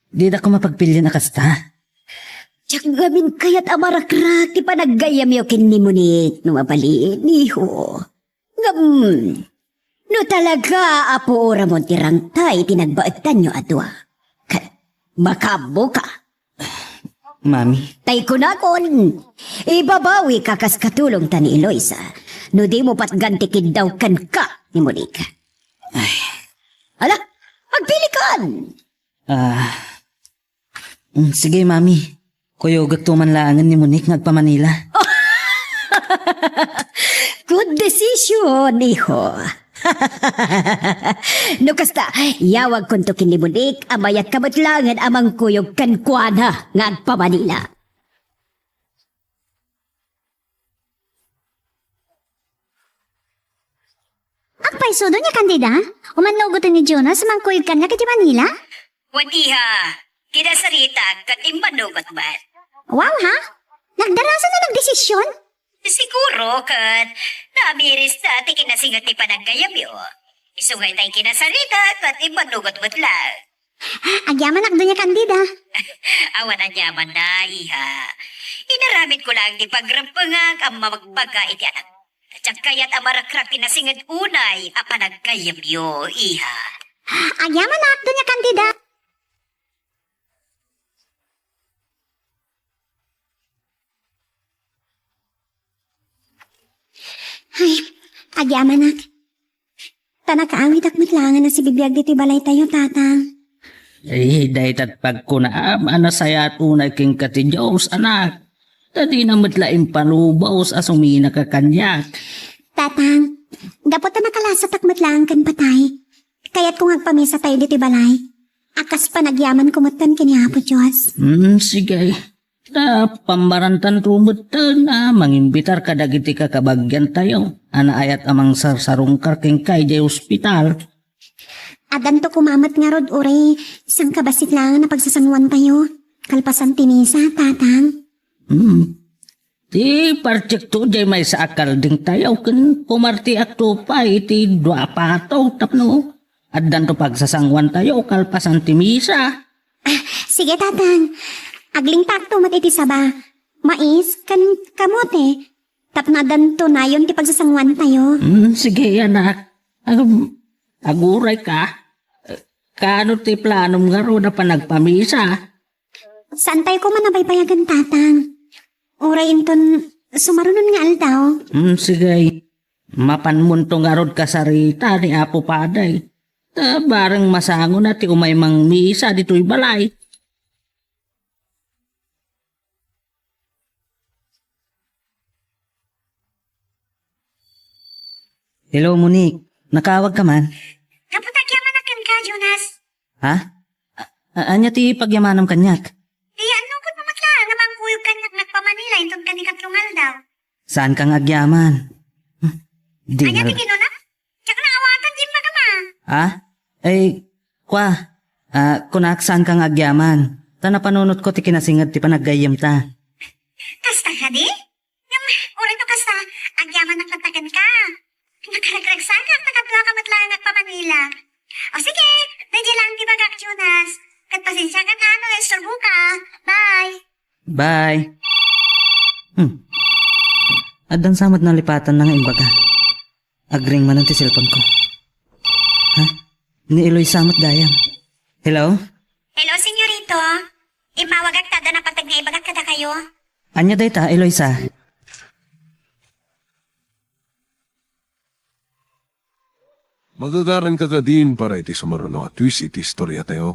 didakon mapagpilien a kasta. Diak ngamin kayat a marakrak ti panaggayyemyo ken ni Monique no mabalin, iho. Ngem, no talaga a puoramon ti rangtay ti nagbaettanyo a dua, ket makaammoka. Mami. Tay kunakon, ibabawika kas katulongta ni Eloisa, no dimo patgan ti kiddaw kenka ni Monique. Ay. Ala, agpilikan! Ah, mm, sige, Mami. Kuyogekto man laengen ni Monique nga agpa-Manila. Good decision, iho. No kasta, yawagkonto ken ni Monique a mayatka met laengen a mangkuyog kenkuana nga agpa-Manila. Agpayso, Doña Candida? Umannugoten ni Jonas a mangkuyog kaniak iti Manila? Wen, iha, kinasaritak ket immannugot met. Wow, ha? Nagdarasa na nagdesisyon? Siguro, ket namirista ti kinasinget ti panaggayyemyo. Isu nga itay kinasaritak ket immannugot met laeng. Agyamanak, Doña Candida. Awan agyamanna, iha. Inaramidko laeng ti pagrebbengak a mabagbaga iti anak. Diak kayat a marakrak ti nasinget unay a panaggayyemyo, iha. Agyamanak, Doña Candida. Ay, agyamanak. Ta nakaawidak met laengen a sibibiag ditoy balaytayo, Tatang. Ay, dayta ti pagkunaam a nasayaat unay kenka ti Dios, anak. Ta dina met la impalubos a suminaka kaniak. Tatang, gapu ta nakalasatak met laeng ken patay, kayatko nga agpamisatayo ditoy balay a kas panagyamanko metten ken ni Apo Dios. Hmm, sige. Ta pammarantanto metten a mangimbitar kadagiti kakabagiantayo a naayat a mangsarsarungkar kenka idiay ospital. Addanto koma met ngarud uray sangkabassit laeng a pagsasanguantayo kalpasan ti misa, Tatang. Hmm. Ti partiekto diay maysa a kaldingtayo ken pumartiakto pay iti dua a pato tapno addanto pagsasanguantayo kalpasan ti misa. Ah, sige, Tatang. Aglingtakto met iti saba, mais, ken kamote, tapno addanto nayon ti pagsasanguantayo. Hmm, sige, anak. Ag-, agurayka. Kaano ti planom ngarud a panagpamisa? Saantayo koma a baybayagen, Tatang. Uray inton sumarunon nga aldaw. Hmm, sige. Mapanmonto ngarud kasarita ni Apo Padi. Ta bareng masangona ti umay mangmisa ditoy balay. Hello, Monique. Nakaawagka man? Gapu ta agyamanak kenka, Jonas. Ha? A-, a-, ania ti pagyamanam kaniak? Ti annukotmo met laeng a mangkuyog kaniak nga agpa-Manila inton kani katlo nga aldaw. Saanka nga agyaman? Hmm, di ngarud. Ania ti kinunam? Diak naawatan ti imbagam a. Ha? Ay, kua. Ah, kunak, saanka nga agyaman? Ta napanunotko ti kinasinged ti panaggayyemta. Kasta kadi? Ngem, uray no kasta, agyamanak latta kenka. Nakaragragsakak ta kaduaka met laeng agpa-Manila. O sige, daydiay laeng ti ibagak, Jonas. Ket pasensiakan a no naisturboka. Bye. Bye. Hmm. Addan sa met nalipatanna nga imbaga. Agring manen ti cellphone ko. Ha? Ni Eloisa met gayam. Hello? Hello, senyorito. Immawagak ta adda napateg nga ibagak kadakayo. Ania dayta, Eloisa? Magagaranka kadin para iti sumaruno a twist iti istoriatayo.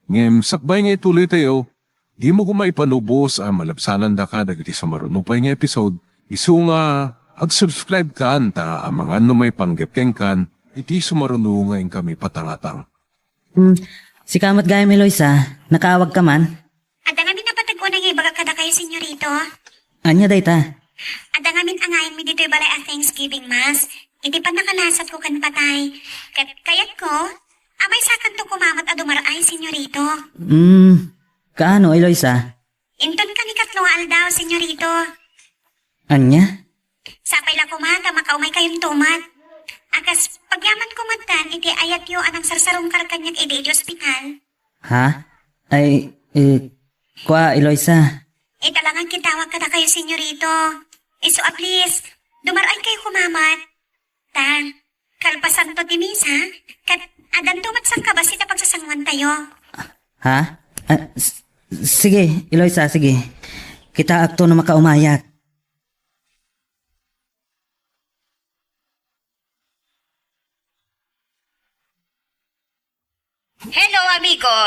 Ngem sakbay nga ituloytayo, dimo koma ipalubos a malabsanandaka dagiti sumaruno pay nga episode, isu nga Ag-subscribe kan ta amangan no maipanggep kenkan iti sumaruno nga inkami patangatang. Hmm, sika met gayam, Eloisa, nakaawagka man? Adda ngamin a pateg unay nga ibagak kadakayo, Senyorito. Ania dayta? Adda ngamin angaymi ditoy balay a Thanksgiving Mass, iti pannakalasatko ken patay. Ket kayatko, a maysakanto koma met a dumar-ay, Senyorito. Hmm, kaano, Eloisa? Inton kanikatlo nga aldaw, Senyorito. Ania? Sapay la koma ta makaumaykayonto met. A kas pagyamanko metten iti ayatyo a nangsarsarungkar kaniak idi iti ospital. Ha? Ay, eh, kua, Eloisa. Ita la nga agkitawag kadakayo, Senyorito. Isu a please, dumar-aykayo koma met. Ta, kalpasanto ti misa, ket addanto met sangkabas iti pagsasanguantayo. Ha? Ah, s-, sige, Eloisa, sige. Kitaakto no makaumayak. Hello, amigo.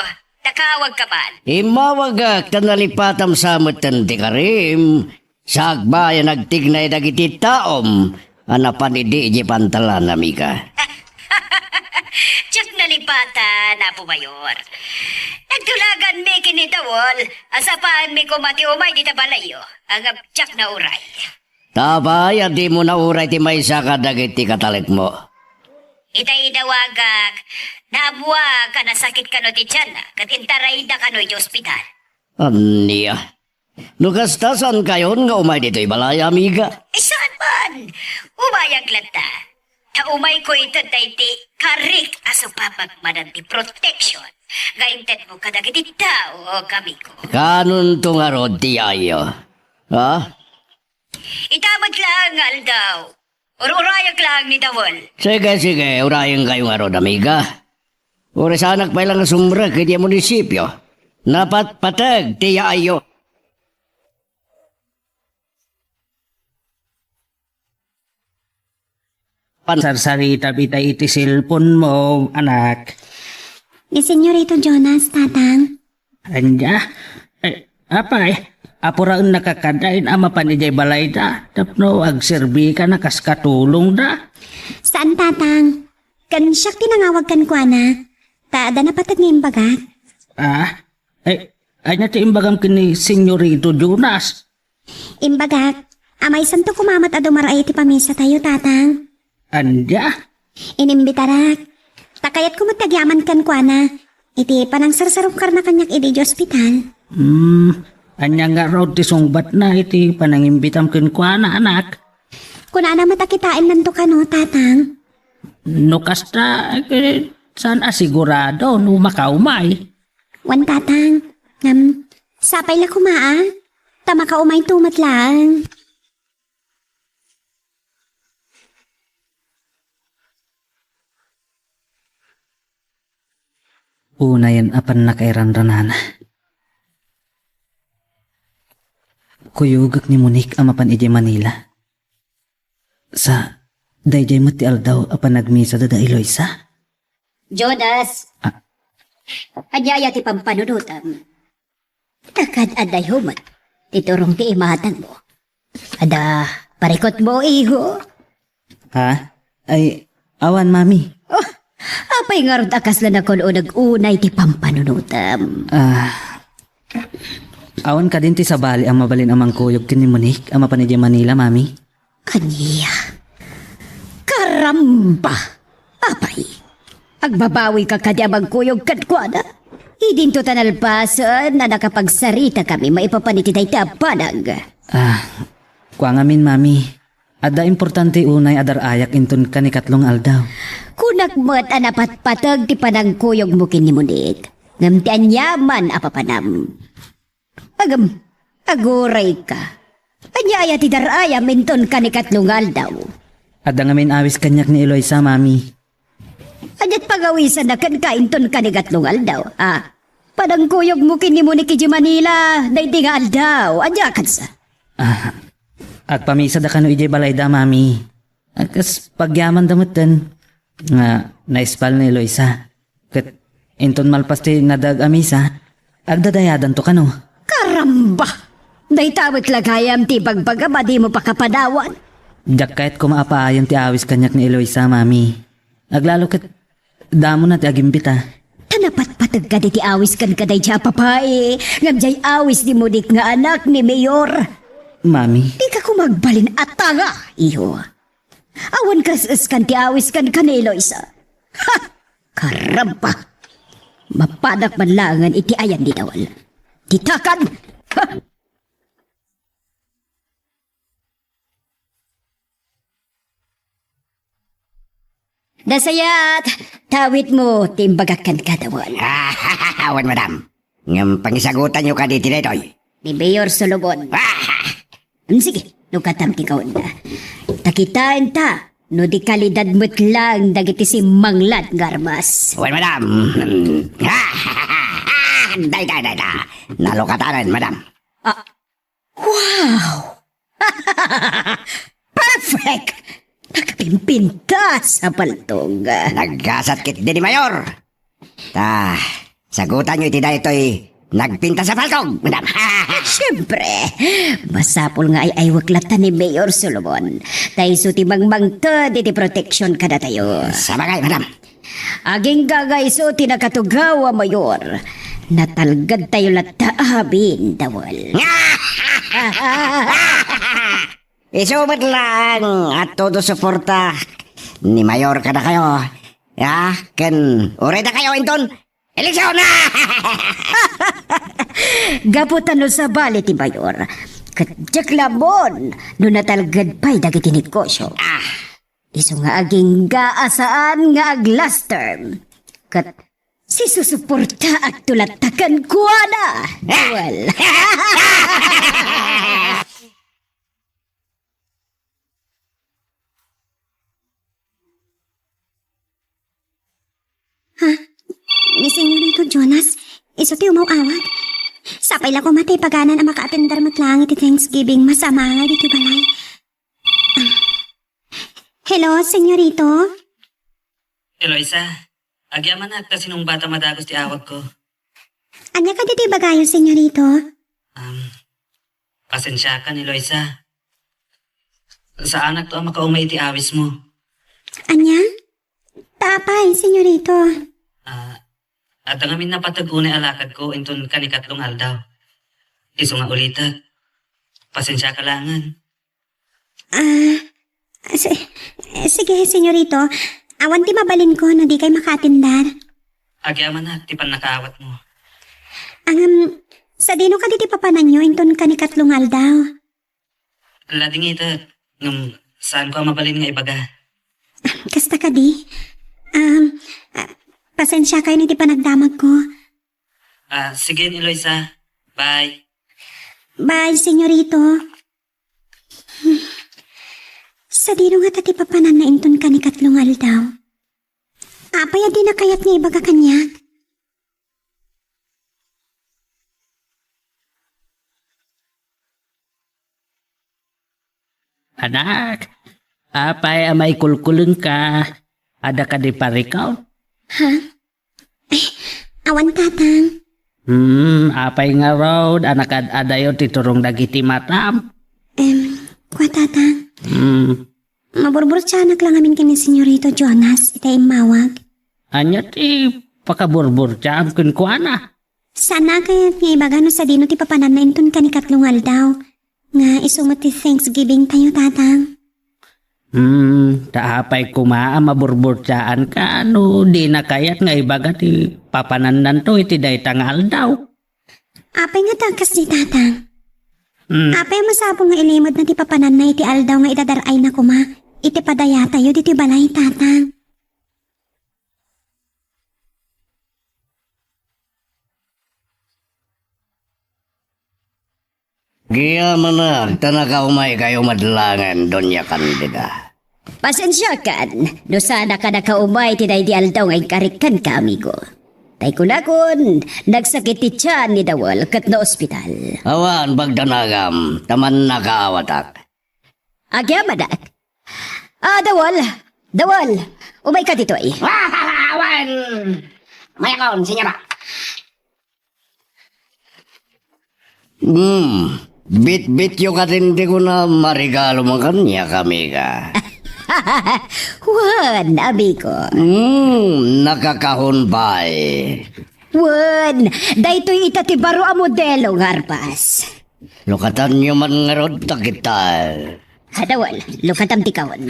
Nakaawagka man? Immawagak ta nalipatam sa metten ti karim, sakbay a nagtignay dagiti taom a napan idi idiay pantalan, amiga. Diak nalipatan, Apo Mayor. Nagtulaganmi ken ni Dawol a sapaanmi koma ti umay dita balayyo, ngem diak nauray. Apay a dimo nauray ti maysa kadagiti katalekmo? Ita idawagak, naammoak a nasakit kano ti tianna, ket intarayda kano iti ospital. Ania? No kasta, saankayon nga umay ditoy balay, amiga? Ay, saan man? Umayak latta. Ta umayko ited daydi karik a supapag manen ti protection nga intedmo kadagiti tao, amigo. Kanonto ngarud ti yayo? Ha? Ita met laeng nga aldaw, ur-urayak laeng ni Dawol. Sige, sige, urayenkayo ngarud, amiga. Uray saanak pay la nga sumrek idiay munisipio. Napatpateg ti yaayyo. Pansarsaritam itay iti cellphone mo, anak. Ni Senyorito Jonas, Tatang. Ania? Eh, apay, apuraennaka kaniak a mapan idiay balayda tapno agserbikana kas katulongda? Saan, Tatang. Ken siak ti nangawag kenkuana. Ta adda napateg nga imbagak. Ah? Eh, ania ti imbagam ken ni Senyorito Jonas? Imbagak, a maysanto koma met a dumar-ay iti pamisatayo, Tatang. Ania? Inimbitarak. Ta kayatko met ti agyaman kenkuana iti panangsarsarungkarna kaniak idi idiay ospital. Hmm, ania ngarud ti sungbatna iti panangimbitam kenkuana, anak? Kunana met a kitaennanto kano, Tatang. No kasta, eh, saan a sigurado no makaumay? Wen, Tatang. Ngem, sapay la koma, a? Ta makaumayto met laeng. Unayen a pannakairanranana. Kuyogek ni Monique a mapan idiay Manila. Sa, daydiay met ti aldaw a panagmisada da Eloisa? Jonas! Ah. Ania aya ti pampanunotam? Ta kad-addayo met ti turong ti imatangmo. Adda parikutmo, iho? Ha? Ay, awan, Mami. Oh, apay ngarud a kasla nakun-uneg unay ti pampanunotam? Ah, awan kadin ti sabali a mabalin a mangkuyog ken ni Monique a mapan idiay Manila, Mami? Ania? Karamba! Apay, agbabawika kadi a mangkuyog kenkuana? Idinto ta nalpasen a nakapagsaritakami maipapan iti dayta a banag. Ah, kua ngamin, Mami. Adda importante unay a dar-ayak inton kanikatlo nga aldaw. Kunak met a napatpateg ti panangkuyogmo ken ni Monique. Ngem ti aniaman a papanam. Agam, agurayka. Ania aya ti dar-ayam inton kanikatlo nga aldaw? Adda ngamin awis kaniak ni Eloisa, Mami. Ania ti pagawisanna kenka inton kanikatlo nga aldaw, a? Panangkuyogmo ken ni Monique idiay Manila, daydi nga aldaw. Ania kadi? Ah, agpamisada kano idiay balayda, Mami. A kas pagyamanda metten nga naispal ni Eloisa. Ket inton malpas ti nadaag a misa, agdadayadanto kano. Karamba! Dayta met la gayam ti ibagbagam a dimo pakapanawan. Diak kayat koma a paayon ti awis kaniak ni Eloisa, Mami. Aglalo ket damona ti agimbita. Ta napatpateg kadi ti awis kenka daydiay a babai, ngem diay awis ni Mudik nga anak ni Mayor. Mami. Dika koma agbalin a tanga, iho. Awan kas-eskan ti awis kenka ni Eloisa. Ha! Karamba! Mapanak man laengen iti ayan ni Dawal. Ditakan! Ha! Nasayat! Tawidmo ti imbagak kenka, Dawal. Awan, madam. Ngem pangisagutanyo kadi ti daytoy? Ni Mayor Solomon. Ah! Hmm, sige, lukatam ti kaunda. Ta kitaenta no di kalidad met laeng dagiti simmanglan nga armas. Wen, madam. Dayta, dayta. Nalukatanen, madam. Ah, wow! Perfect! Nagpimpintas a paltog. Naggasat ketdi ni Mayor. Ta, sagutanyo iti daytoy nagpintas a paltog, madam. Siempre, masapul nga ay-aywek latta ni Mayor Solomon. Ta isu ti mangmangted iti protection kadatayo. Sabagay, madam. Agingga nga isu ti nakatugaw a mayor. Natalgedtayo latta amin, Dawal. Isu met laeng a todo suporta ni Mayor kadakayo. Ya, ken uray dakayo inton eleksion. Gapu ta no sabali ti Mayor, ket diak la ammon no natalged pay dagiti negosyo. Ah. Isu nga agingga a saan nga ag-last term. Ket sisusuportaak to latta kenkuana. Well. Ha? Ni Senyorito Jonas, isu ti umaw-awat. Sapay la koma ta ipaganan a makaatender met laeng iti Thanksgiving, masama nga ditoy balay. Ah. Hello, Senyorito? Eloisa, agyamanak ta sinungbatam a dagus ti awagko. Ania kadi ti ibagayo, Senyorito? Um, pasensiakan, Eloisa. Saanakto a makaumay iti awismo. Ania? Ta apay, Senyorito? Ah, adda ngamin napateg unay a lakadko inton kanikatlo nga aldaw. Isu nga ulitek. Pasensiaka laengen. Ah, si-, sige, Senyorito. Awan ti mabalinko no dikay makaatender. Agyamanak ti pannakaawatmo. Ngem, sadino kadi ti papananyo inton kanikatlo nga aldaw? Ladingitek, ngem saanko a mabalin nga ibaga. Kasta kadi? Um, ah, pasensiakayon iti panagdamagko. Ah, sige, Eloisa. Bye. Bye, Senyorito. Sadino ngata ti papananna inton kanikatlo nga aldaw? Apay a dina kayat nga ibaga kaniak? Anak, apay a maikulkulengka? Adda kadi parikaw? Ha? Ay, awan, Tatang. Hmm, apay ngarud a nakaad-adayo ti turong dagiti matam? Em, kua, Tatang. Hmm. Maburburtiaanak la ngamin ken ni Senyorito Jonas iti immawag. Ania ti pakaburburtiaam kenkuana? Saan a kayat nga ibaga no sadino ti papananna inton kanikatlo nga aldaw, nga isu met ti Thanksgiving tayo, Tatang. Hmm, ta apay koma a maburburtiaanka no dina kayat nga ibaga ti papanannanto iti dayta nga aldaw? Apay ngata a kasdi, Tatang? Hmm. Apay a masapul nga ilimedna ti papananna iti aldaw nga idadar-ayna koma iti padayatayo ditoy balay, Tatang? Agyamanak ta nakaumaykayo met laengen, Doña Candida. Pasensiakan no saanak a nakaumay ti daydi aldaw nga inkarik kenka, amigo. Tay kunakon, nagsakit ti tian ni Dawal ket naospital. Awan pagdanagam, ta mannakaawatak. Agyamanak. Ah, Dawal! Dawal! Umayka ditoy. Ah, awan! Mayakon, senyora. Hmm. Bitbityo kadin ti kuna, maregalo man kaniak, amiga. Wen, amigo. Hmm, nakakahon pay. Wen, daytoy ita ti baro a modelo nga arpas. Lukatanyo man ngarud ta kita. Adawal, lukatam ti kaon.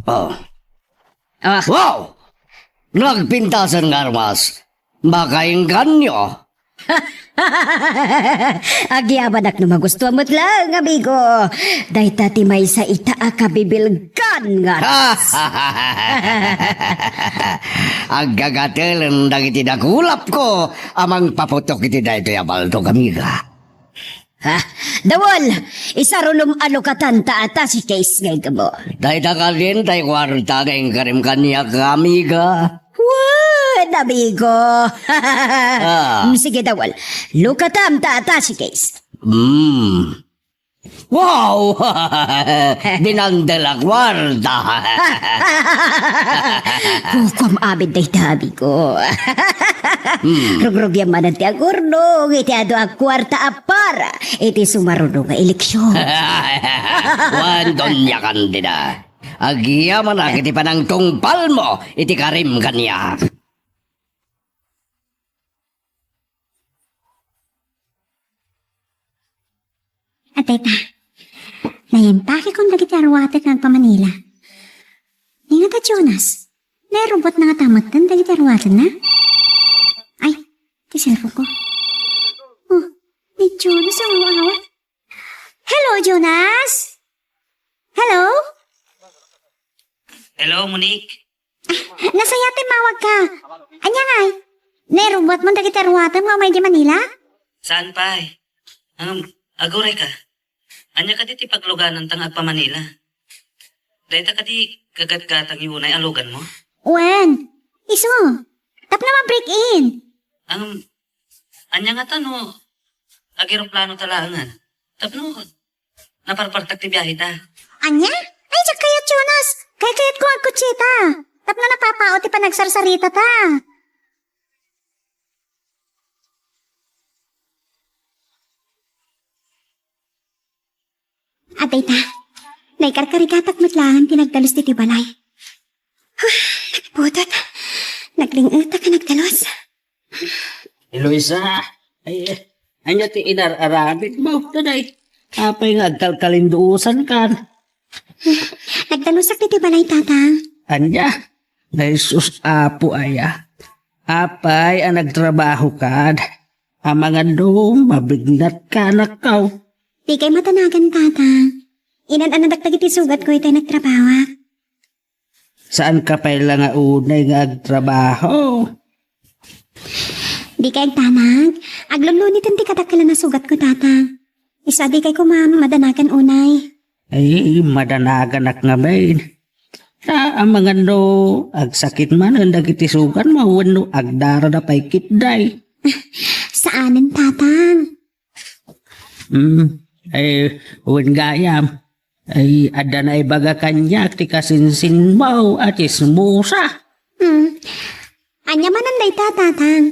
Oh. Ah. Wow! Nagpintasan nga armas. Makaingganyo. Agyamanak no magustuam met laeng, amigo. Dayta ti maysa ita a kabibilgan nga armas. Aggagatelen dagiti dakulapko a mangpaputok iti daytoy a baldog, amiga. Ha? Dawol! Isarulom a lukatan ta ata si Case nga igamo. Dayta kadin tay kuarta nga inkarim kaniak, amiga. Wen, amigo. Ah. Mm, sige, Dawol. Lukatam ta ata si Case. Mm. Wow! Dinandel a kuarta. Kukuam amin dayta, amigo. Hmm. Rugrugiam manen ti agurnong iti adu a kuarta a para iti sumaruno nga eleksion. Wen, Doña Candida, agyamanak iti panangtungpalmo iti karim kaniak. Adda ita, naimpakekon dagiti aruaten nga agpa-Manila. Ni ngata Jonas, nairubbuatna ngata metten dagiti aruatenna? Ay, ti cellphone ko. Oh, ni Jonas ang awat. Hello, Jonas? Hello? Hello, Monique. Nasayaat ti immawagka. Ania ngay? Nairubbuatmo dagiti aruatem nga umay idiay Manila? Saan pay? Ngem, agurayka. Ania kadi ti paglugananta nga agpa-Manila? Dayta kadi gagatgatangyo unay a luganmo? Wen, isu. Tapno ma-break in. Ngem, ania ngata no ageroplano ta laengen? Tapno naparpartak ti biaheta. Ania? Ay, diak kayat, Jonas. Kaykayatko nga agkotsita. Tapno napapaot ti panagsarsaritata. Adda ita, naikarkarigatak met laeng ti nagdalus ditoy balay. Huh, nagpudot. Nagring-etak a nagdalus. Eloisa, ay, ania ti inar-aramidmo, daday? Apay nga agkalkalinduosankan? Nagdalusak ditoy balay, Tatang. Ania? Ay, sus, Apo aya. Apay a nagtrabahokan? Amangan no mabignatkanakkaw. Dikay madanagan, Tatang. Inan-anadak dagiti sugatko itay nagtrabahok. Saanka pay la nga unay nga agtrabaho? Dikay agdanag. Agluluniten ti kadakkel a nasugatko, Tatang. Isu a dikay koma madanagan unay. Ay, madanaganak ngamin. Ta, amangan no agsakit manen dagiti sugatmo wenno agdarada pay ketdi. Saanen, Tatang. Hmm, ay, wen gayam. Ay, adda naibaga kaniak ti kasinsinmo a tsismosa. Hmm. Ania manen dayta, Tatang?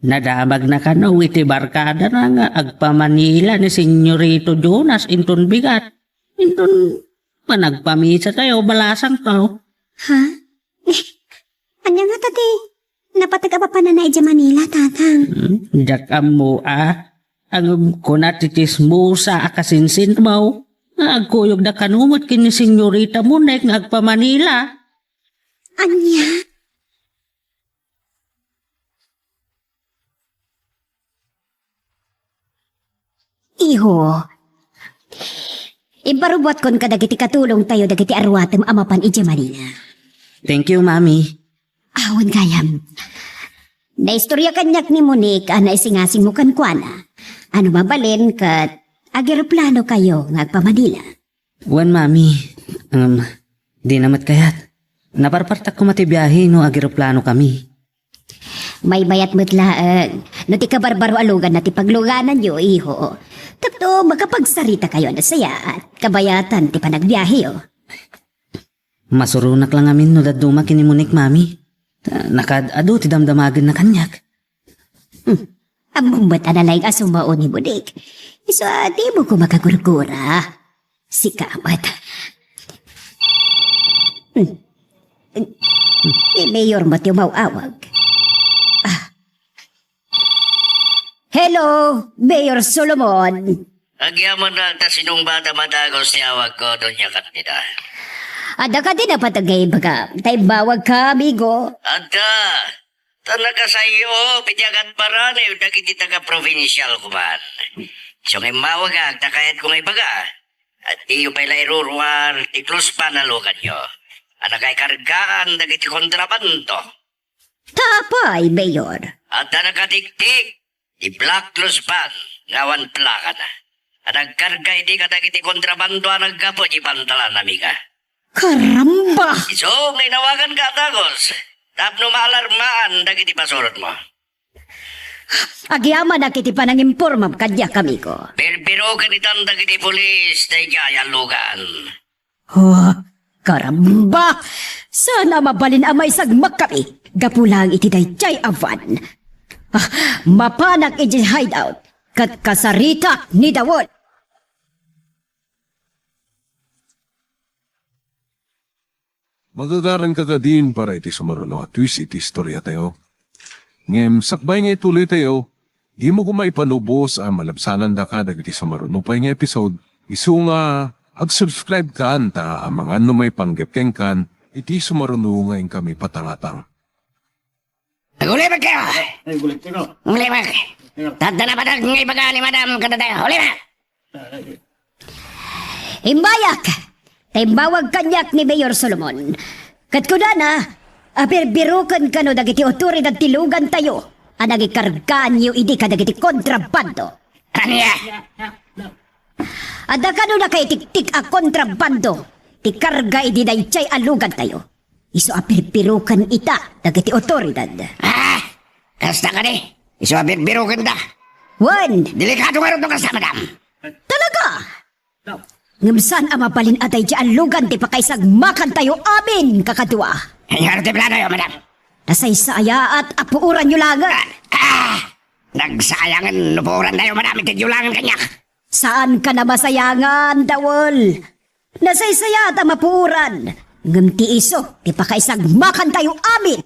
Nadamagna kano iti barkadana nga agpa-Manila ni Senyorito Jonas inton bigat. Inton panagpamisatayo, balasangko. Ha? Eh, ania ngata ti napateg a papananna idiay Manila, Tatang? Hmm, diak ammo a. Ngem kuna ti tsismosa a kasinsinmo nga agkuyogda kano met ken ni Senyorita Monique nga agpa-Manila. Ania? Iho, imparubuatkon kadagiti katulongtayo dagiti aruatem a mapan idiay Manila. Thank you, Mami. Awan gayam. Naistorya kaniak ni Monique a naisingasingmo kenkuana. Ano mabalin ket ageroplano kayo nga agpa-Manila? Wen, Mami. Um, dina met kayat. Naparpartak koma ti biahe no ageroplano kami. Maymayat met laeng no ti kabarbaro a luganna ti paglugananyo, iho. Tapno makapagsarita kayo a nasayaat, kabayatan ti panagbiaheyo. Masuronak la ngamin no dadduma ken ni Monique, Mami. Ta nakaad-adu ti damdamagenna kaniak. Hmm. Ammom met a nalaing a sumao ni Monique. Isu a dimo ko makagurgura. Sika met. Hmm. Ni Mayor Mateo maw-awag. Ah. Hello, Mayor Solomon. Agyamanak ta sinungbatam a dagus ti awagko, Doña Candida. Adda kadi napateg nga ibaga, ta imbawagka, amigo? Adda. Ta nakasay-o iti agatparanyo dagiti taga-probinsial koman. Isu nga immawagak ta kayatko nga ibaga, addiyo pay la iruruar ti close pan a luganyo a nakaikargaan dagiti kontrabando. Ta apay, Mayor? Adda nakatiktik ti black close van nga awan plakana a nagkarga idi kadagiti kontrabando a naggapu iti pantalan, amiga. Karamba! Isu nga inawaganka a dagus tapno maalarmaan dagiti pasurotmo. Agyamanak iti panangimpormam kaniak, amigo. Birbiroken itan dagiti pulis daydiay a lugan. Oh, karamba! Saan a mabalin a maisagmakkami gapu laeng iti daydiay a van. Ah, mapanak idiay hideout ket kasaritak ni Dawon. Magagaranka kadin para iti sumaruno a twist iti istoriatayo. Ngem sakbay nga ituloytayo, dimo koma ipalubos a malabsanandaka dagiti sumaruno pay nga episode, isu nga ag-subscribe kan ta amangan no maipanggep kenkan iti sumaruno nga inkami patangatang. Agulibek kayo! Agulibek! Tadda na patag nga ibaga ni Madam kadatayo. Ulibek! Imbayak! Ta imbawag kaniak ni Mayor Solomon. Ket kunana, a birbiroken kano dagiti otoridad ti lugantayo a nagikargaanyo idi kadagiti kontrabando. Ania? Adda kano nakaitiktik a kontrabando ti karga idi daydiay a lugantayo. Isu a birbiroken ita dagiti otoridad. Ah! Kasta kadi? Isu a birbirokenta? Wen! Delikado ngarud no kasta, madam. Talaga? Ngem saan a mabalin a daydiay a lugan ti pakaisagmakantayo amin, kakadua. Ngarud ti planoyo, madam? Nasaysayaat a puoranyo laengen. Ah! Nagsayangen no puorantayo, madam, iti diyo laengen kaniak. Saanka a masayangan, Dawol. Nasaysayaat a mapuoran, ngem ti isu ti pakaisagmakantayo amin.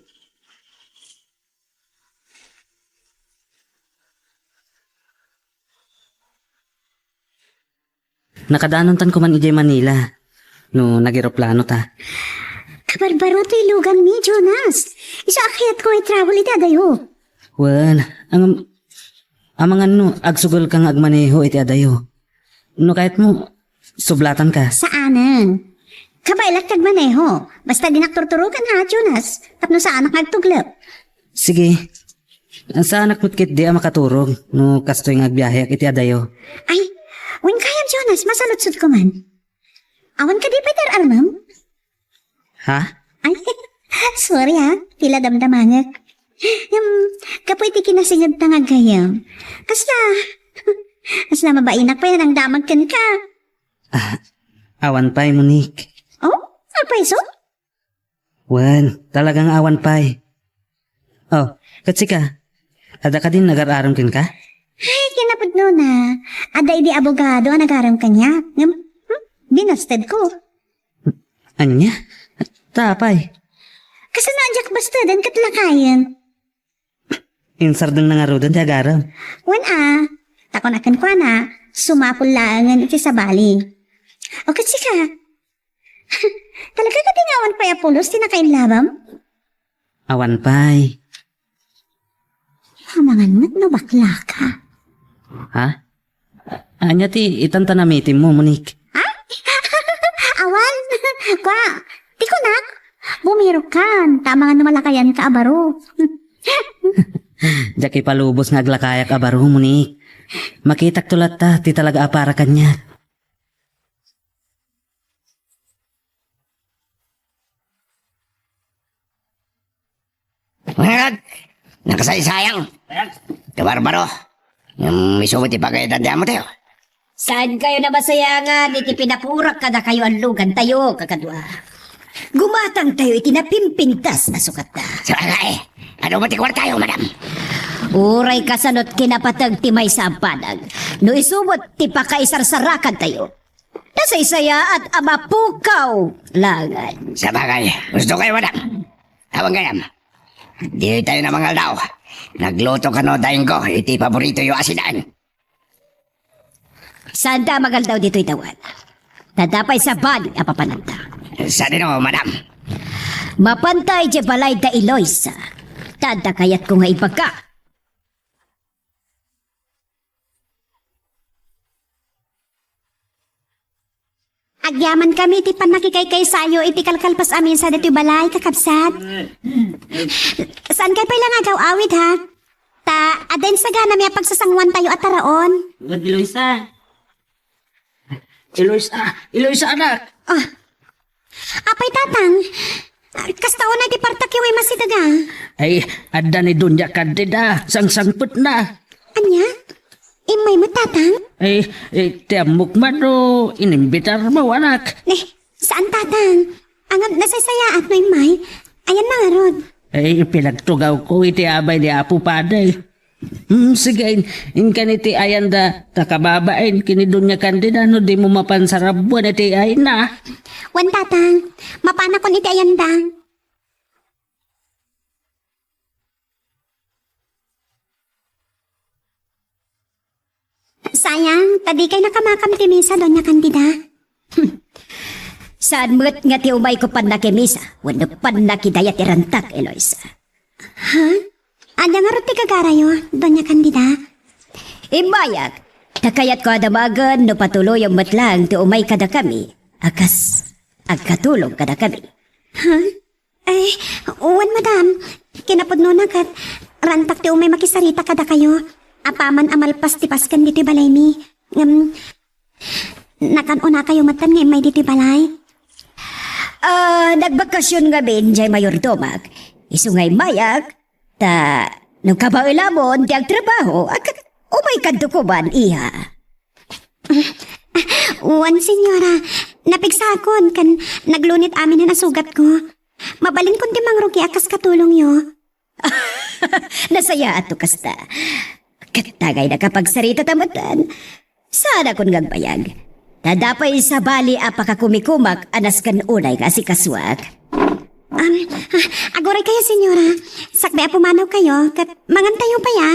Nakadanontan koman idiay Manila no nageroplano ta. Kabarbaro toy luganmi, Jonas. Isu a kayatko nga i-travel iti adayo. Wen, ang, amangan no agsugulka nga agmaneho iti adayo. No kayatmo, sublatanka. Saanen. Kabaelak ti agmaneho. Basta dinak turturoken, ha, Jonas. Tapno saanak nga agtuglep. Sige. Saanak met ketdi a makaturog no kastoy nga agbiaheak iti adayo. Ay, wen kayam, Jonas, masaludsodko man. Awan kadi pay ti ar-armem? Ha? Ay, sorry ha, ti la damdamangek. Ngem, gapu iti kinasingedta nga aggayam. Kasla, kasla mabainak pay a nangdamag kenka. Ah, awan pay, Monique. Oh, apay isu? Wen, talaga nga awan pay. Oh, ket sika? Adda kadin agar-arem kenka? Ay, kinapudnona. Adda idi abogado a nagaram kaniak. Ngem, hmm, binastedko. Ania? Ta apay? Kasano a diak basteden ket lakayen? Insardengna ngaruden ti agarem. Wen a, ta kuna kenkuana, sumapul laengen iti sabali. O ket sika? Talaga kadi nga awan pay a pulos ti nakainlabam? Awan pay. Amangan met no baklaka. Ha? Ania ti itan ta namitimmo, Monique? Ha? Awan. Kua, ti kunak, bumirokkan, ta amangan no malakayanka a baro. Diak ipalubos nga aglakayak a baro, Monique. Makitakto latta ti talaga a para kaniak. Ngak! Nakasaysayang! Kabarbaro! Ngem isu met ti pagayatan ti amo tayo. Saankayo a masayangan iti pinapurak kadakayo a lugantayo, kakadua. Gumatangtayo iti napimpintas a sukatda. Sabagay, adu met ti kuartayo, madam? Uray kasano't kinapateg ti maysa a banag, no isu met ti pakaisarsarakadtayo. Nasaysayaat a mapukaw laengen. Sabagay, husto kayo, madam. Awan gayam. Ditayo na mangaldaw. Nagluto kano daingko iti paboritoyo a sinaen. Saanda a mangaldaw ditoy dawan. Ta adda pay sabali a papananta. Sadino, madam? Mapanta idiay balay da Eloisa. Ta adda kayatko nga ibagak. Agyamankami iti pannakikaykaysayo iti kalkalpas a misa ditoy balay, kakabsat. Saankay pay la nga agaw-awid, ha? Ta adda insaganami a pagsasanguantayo a taraon. Gad Eloisa. Eloisa, Eloisa, anak. Ah. Apay, Tatang? Kasta unay ti partakyo nga immasideg, a? Ay, adda ni Doña Candida, sangsangpetna. Ania? Immay met, Tatang? Ay, eh, ti ammok man no inimbitarmo, anak. Ne, saan, Tatang. Ngem nasaysayaat no immay. Ayanna ngarud. Ay, pinagtugawko iti abay ni Apo Padi. Hmm, sige, in-, inkan iti ayanda ta kababain ken ni Doña Candida no dimo mapan sarabbuan iti ayna. Wen, Tatang, mapanakon iti ayanda. Sayang, ta dikay nakamakam ti misa, Doña Candida. Saan met nga ti umayko pannakimisa wenno pannakidayat ti rantak, Eloisa. Ha? Ania ngarud ti gagarayo, Doña Candida? Immayak, ta kayatko a damagen no patuloyem met laeng ti umay kadakami a kas agkatulong kadakami. Ha? Ay, wen, madam. Kinapudnona ket rantak ti umay makisarita kadakayo. Apaman a malpas ti pasken ditoy balaymi. Ngem, nakan-unakayo metten nga immay ditoy balay? Ah, nagbakasion ngamin diay mayordomak. Isu nga immayak, ta no kabaelamon ti agtrabaho, ag-, umay kadto koman, iha. Wen, senyora, napigsakon ken naglunit aminen a sugatko. Mabalinkon ti mangrugi a kas katulongyo. Nasayaat to kasta. Ket ta agayna kapagsarita ta metten, saanakon nga agbayag. Ta adda pay sabali a pakakumikumak a nasken unay nga asikasuak. Am, ah, aguray kayo, senyora. Sakbay a pumanaw kayo, ket mangan tayo pay, a.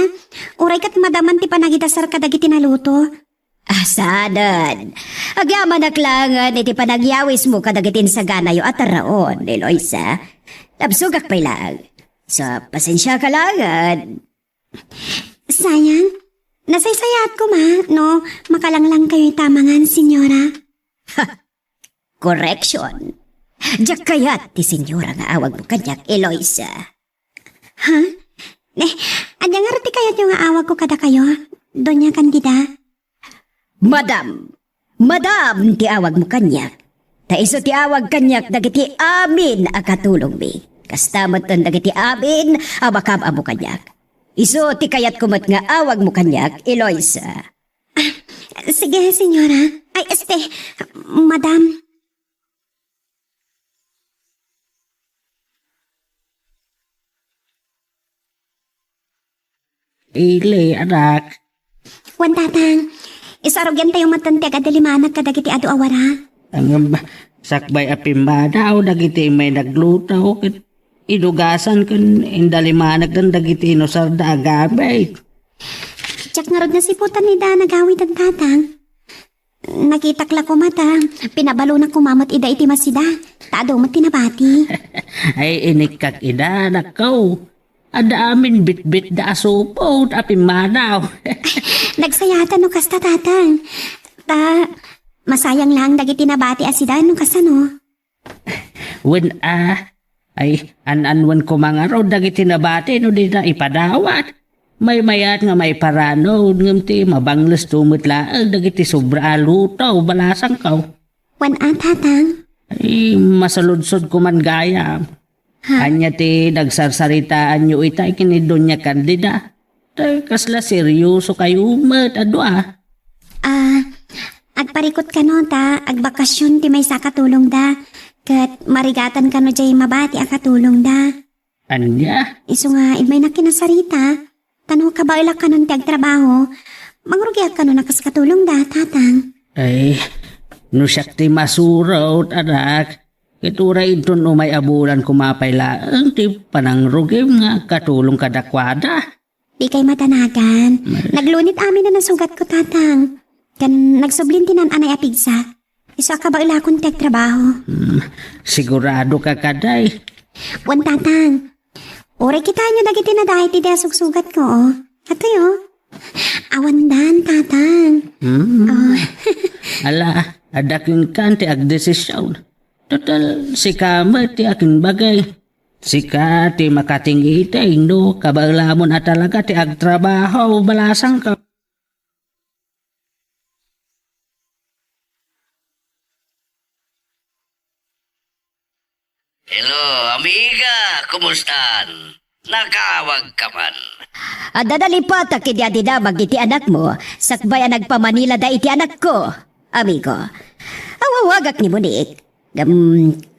Uray ket madaman ti panagidasar kadagiti naluto. Ah, saanen. Agyamanak laengen iti panagyawismo kadagiti insaganayo a taraon, Eloisa. Nabsogak pay laeng. So, pasensiaka laengen. Sayang, nasaysayaat koma no makalanglang kayo ita mangan, senyora. Correction. Diak kayat ti senyora nga awagmo kaniak, Eloisa. Ha? Ne, ania ngarud ti kayatyo nga awagko kadakayo, Doña Candida? Madam, Madam ti awagmo kaniak. Ta isu ti awag kaniak dagiti amin a katulongmi. Kasta metten dagiti amin a makaam-ammo kaniak. Isu ti kayatko met nga awagmo kaniak, Eloisa. Ah, sige, senyora. Ay, este, madam. Ili, anak. Wen, tatang. Isu a rugiantayo metten ti agadalimanak kadagiti adu a wara. Ngem, sakbay a pimmanaw dagiti immay nagluto, ket idugasan ken indalimanakdan dagiti inusarda a gamit. Diak ngarud nasiputan ni Dana gawiden, tatang. Nakitak la koma ta pinabalonak koma met ida iti masida, ta adu met ti nabati. Ay, inikkak ida, nakaw. Adda amin bitbitda a supot a pimmanaw. Nagsayaatan no kasta, tatang. Ta, masayang lang dagiti nabati a sida no kasano. Wen a, ay, an-anwen koma ngarud dagiti nabati no dida ipadawat. Maymayat nga maiparano, ngem ti mabangles to met laeng dagiti sobra a luto, balasangko. Wen a, tatang? Ay, masaludsod koman gayam. Ha? Ania ti nagsarsaritaanyo itay ken ni Doña Candida? Tay, kasla seryoso kayo met a dua. Ah, agparikut kano ta agbakasyon ti maysa a katulongda, ket marigatan kano jay mabati a katulongda. Ania? Isu nga, immay na kinasarita, Ta no kabaelak kanon ti agtrabaho, mangrugiak kanon a kas katulongda, Tatang. Ay, no siak ti masurot, anak, ket uray inton umay a bulan koma pay laeng ti panangrugim nga agkatulong kadakuada. Dikay madanagan. Naglunit amin a nasugatko, Tatang. Ken nagsublin ti naan-anay a pigsak. Isu a kabaelakon ti agtrabaho. Hmm, siguradoka kadi? Wen, Tatang. Uray kitaenyo dagiti nadait idi a sugsugatko, o. Atoy, o. Awandan, Tatang. Hmm. O. Ala, adda kenka ti agdesision. Total, sika met ti akinbagay. Sika ti makatingiteng no kabaelamon a talaga ti agtrabaho, balasangko. Hello, amiga. Kumustan? Nakaawagka man. Adda nalipatak idi adda damag iti anakmo, sakbay a nagpamanilada iti anakko, amigo. Awawagak ni Monique. Ngem,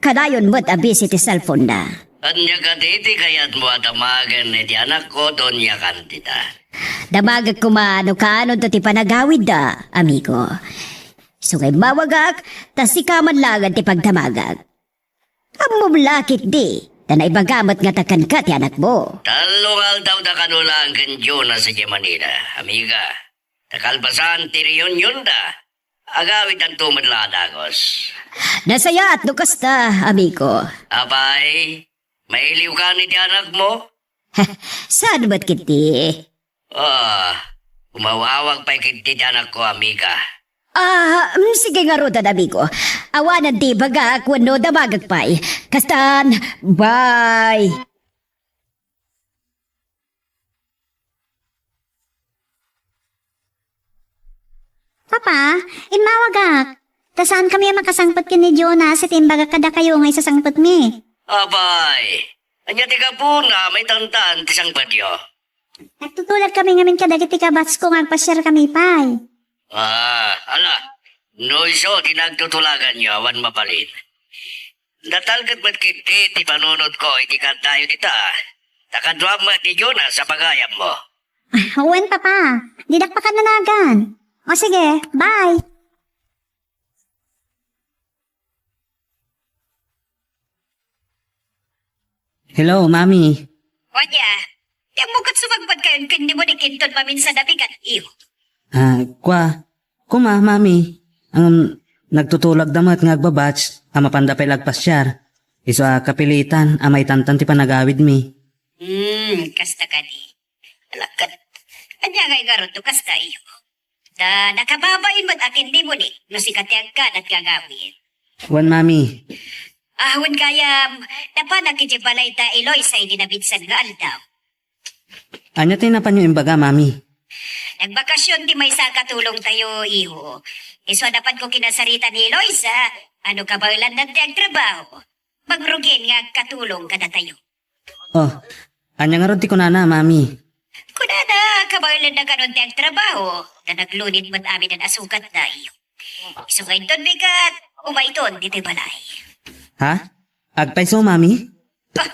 kanayon met a busy ti cellphone-na. Ania kadi ti kayatmo a damagen iti anakko, Doña Candida? Damagek koma no kaanonto ti panagawidda, amigo. Isu nga immawagak, ta sika man laengen ti pagdamagak. Ammom la ketdi, ta naibaga met ngata kenka ti anakmo. Tallo nga aldawda kano laeng ken Jonas idiay Manila, amiga. Ta kalpasan ti reunionda, agawidanto met la a dagus. Nasayaat no kasta, amigo. Apay, mailiwkan iti anakmo? Saan met ketdi? Ah, umaw-awag pay ketdi ti anakko, amiga. Ah, mm, sige ngaruden, amigo. Awanen ti ibagak wenno damagek pay. Kastan, bye. Papa, immawagak. Ta saankami a makasangpet ken ni Jonas iti imbagak kadakayo nga isasangpetmi. Apay, ania ti gapuna a maitantan ti sangpetyo? Nagtutulagkami ngamin kadagiti kabatchko nga agpasiarkami pay. Ah, ala, no isu ti nagtutulaganyo, awan mabalin. Natalged met ketdi ti panunotko iti kadayo dita. Ta kaduam met ni Jonas a pagayammo. Ah, wen, Papa. Didak pakadanagan. O sige, bye. Hello, Mami. Ania, diak met sumangpet kayon ken ni Monique inton maminsan a bigat, iho. Ah, kua, koma, Mami. Ngem, nagtutulagda met nga agbabatch a mapanda pay la agpasiar. Isu a kapilitan a maitantan ti panagawidmi. Hmm, kasta kadi. Ala ket, ania ngay ngarud no kasta, iho? Ta nakababain met a ken ni Monique no sika ti agkanat nga agawid. Wen, Mami. Ah, wen gayam, napanak idiay balay da Eloisa idi naminsan nga aldaw. Ania ti napanyo imbaga, Mami? Nagbakasyon ti maysa a katulongtayo, iho. Isu a napanko kinasarita ni Eloisa, no kabaelanna ti agtrabaho, mangrugin nga agkatulong kadatayo. Oh, ania ngarud ti kunana, Mami? Kunana, kabaelanna kanon ti agtrabaho, ta naglunit met aminen a sugatna, iho. Isu nga inton bigat, umayton ditoy balay. Ha? Agpayso, Mami? Ah,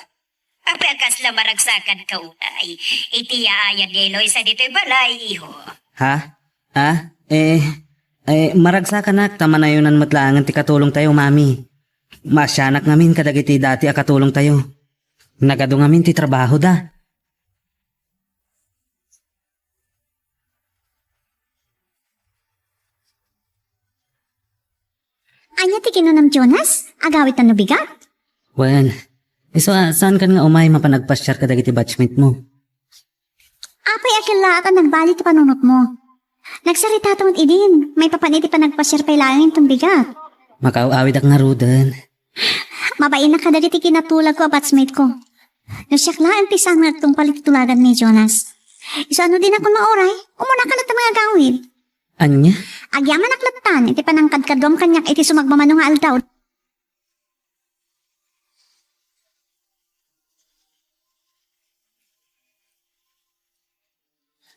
apay a kasla maragsakanka unay iti yaayan ni Eloisa ditoy balay, iho? Ha? Ah, eh, eh, maragsakanak ta manayonan met laengen ti katulongtayo, Mami. Maasianak ngamin kadagiti dati a katulongtayo. Nagadu ngamin ti trabahoda. Ania ti kinunam, Jonas? Agawidtan no bigat? Wen, isu a, saankan nga umay mapan agpasiar kadagiti batchmate mo? Apay a kellaat a nagbali ti panunotmo. Nagsaritato met idin, maipapan iti panagpasiar pay laeng inton bigat. Makaaw-awidak ngaruden. Mabain a kadagiti kinatulagko a batchmate ko. No siak laeng ti saan nga agtungpal iti tulagan ni Jonas. Isu a no dinakon mauray, umunaka latta nga agawid. Ania? Agyamanak lattan iti panangkadkaduam kaniak iti sumagmamano nga aldaw.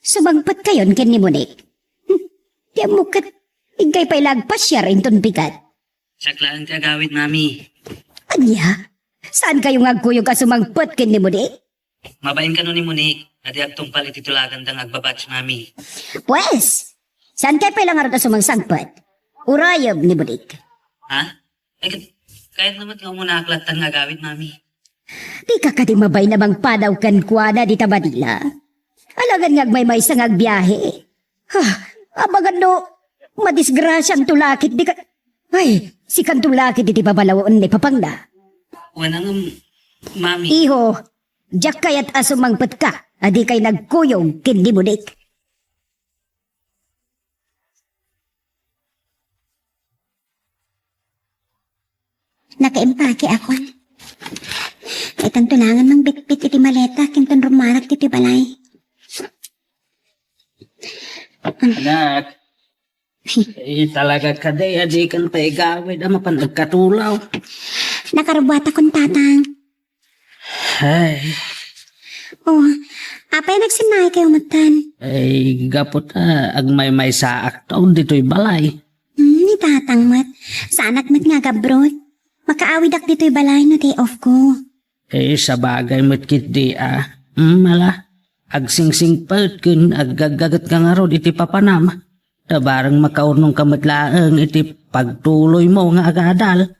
Sumangpet kayon ken ni Monique? Hmm, ti ammok ket, inkay pay la agpasiar inton bigat. Siak laeng ti agawid, Mami. Ania? Saan kayo nga agkuyog a sumangpet ken ni Monique? Mabain kano ni Monique. a di agtungpal iti tulaganda nga agbabatch, Mami. Pues, saan kay pay la ngarud a sumangsangpet? Urayem ni Budik. Ha? Ay, ket, kayatna met nga umunaak lattan nga agawid, Mami. Dika kadi mabain a mangpanaw kenkuana dita Manila? Alangan nga agmaymaysa nga agbiahe. Ha, amangan no madisgrasianto la ket dika, ay, sikanto la ket iti babalawen ni papangna. Wen a ngem, Mami. Iho, diak kayat a sumangpetka a dikay nagkuyog ken ni Budik. Nakaimpake akon. Kaitanto laengen mangbitbit iti maleta ken tan rummarak ditoy balay. Anak, eh, talaga kadi a dikan pay agawid a mapan agkatulaw. Nakarubbuatakon, Tatang. Ay. Oh, apay nagsinnaay kayo metten? Ay, gapu ta agmaymaysaak taon ditoy balay. Hmm, ni Tatang met. Saanak met nga agabroad. Makaawidak ditoy balay no day off ko. Eh, sabagay met ketdi a. Hmm, ala. Agsingsingpet ken aggaggaget ka ngarud iti papanam. Ta bareng makaurnong ka met laeng iti pagtuloymo nga agadal.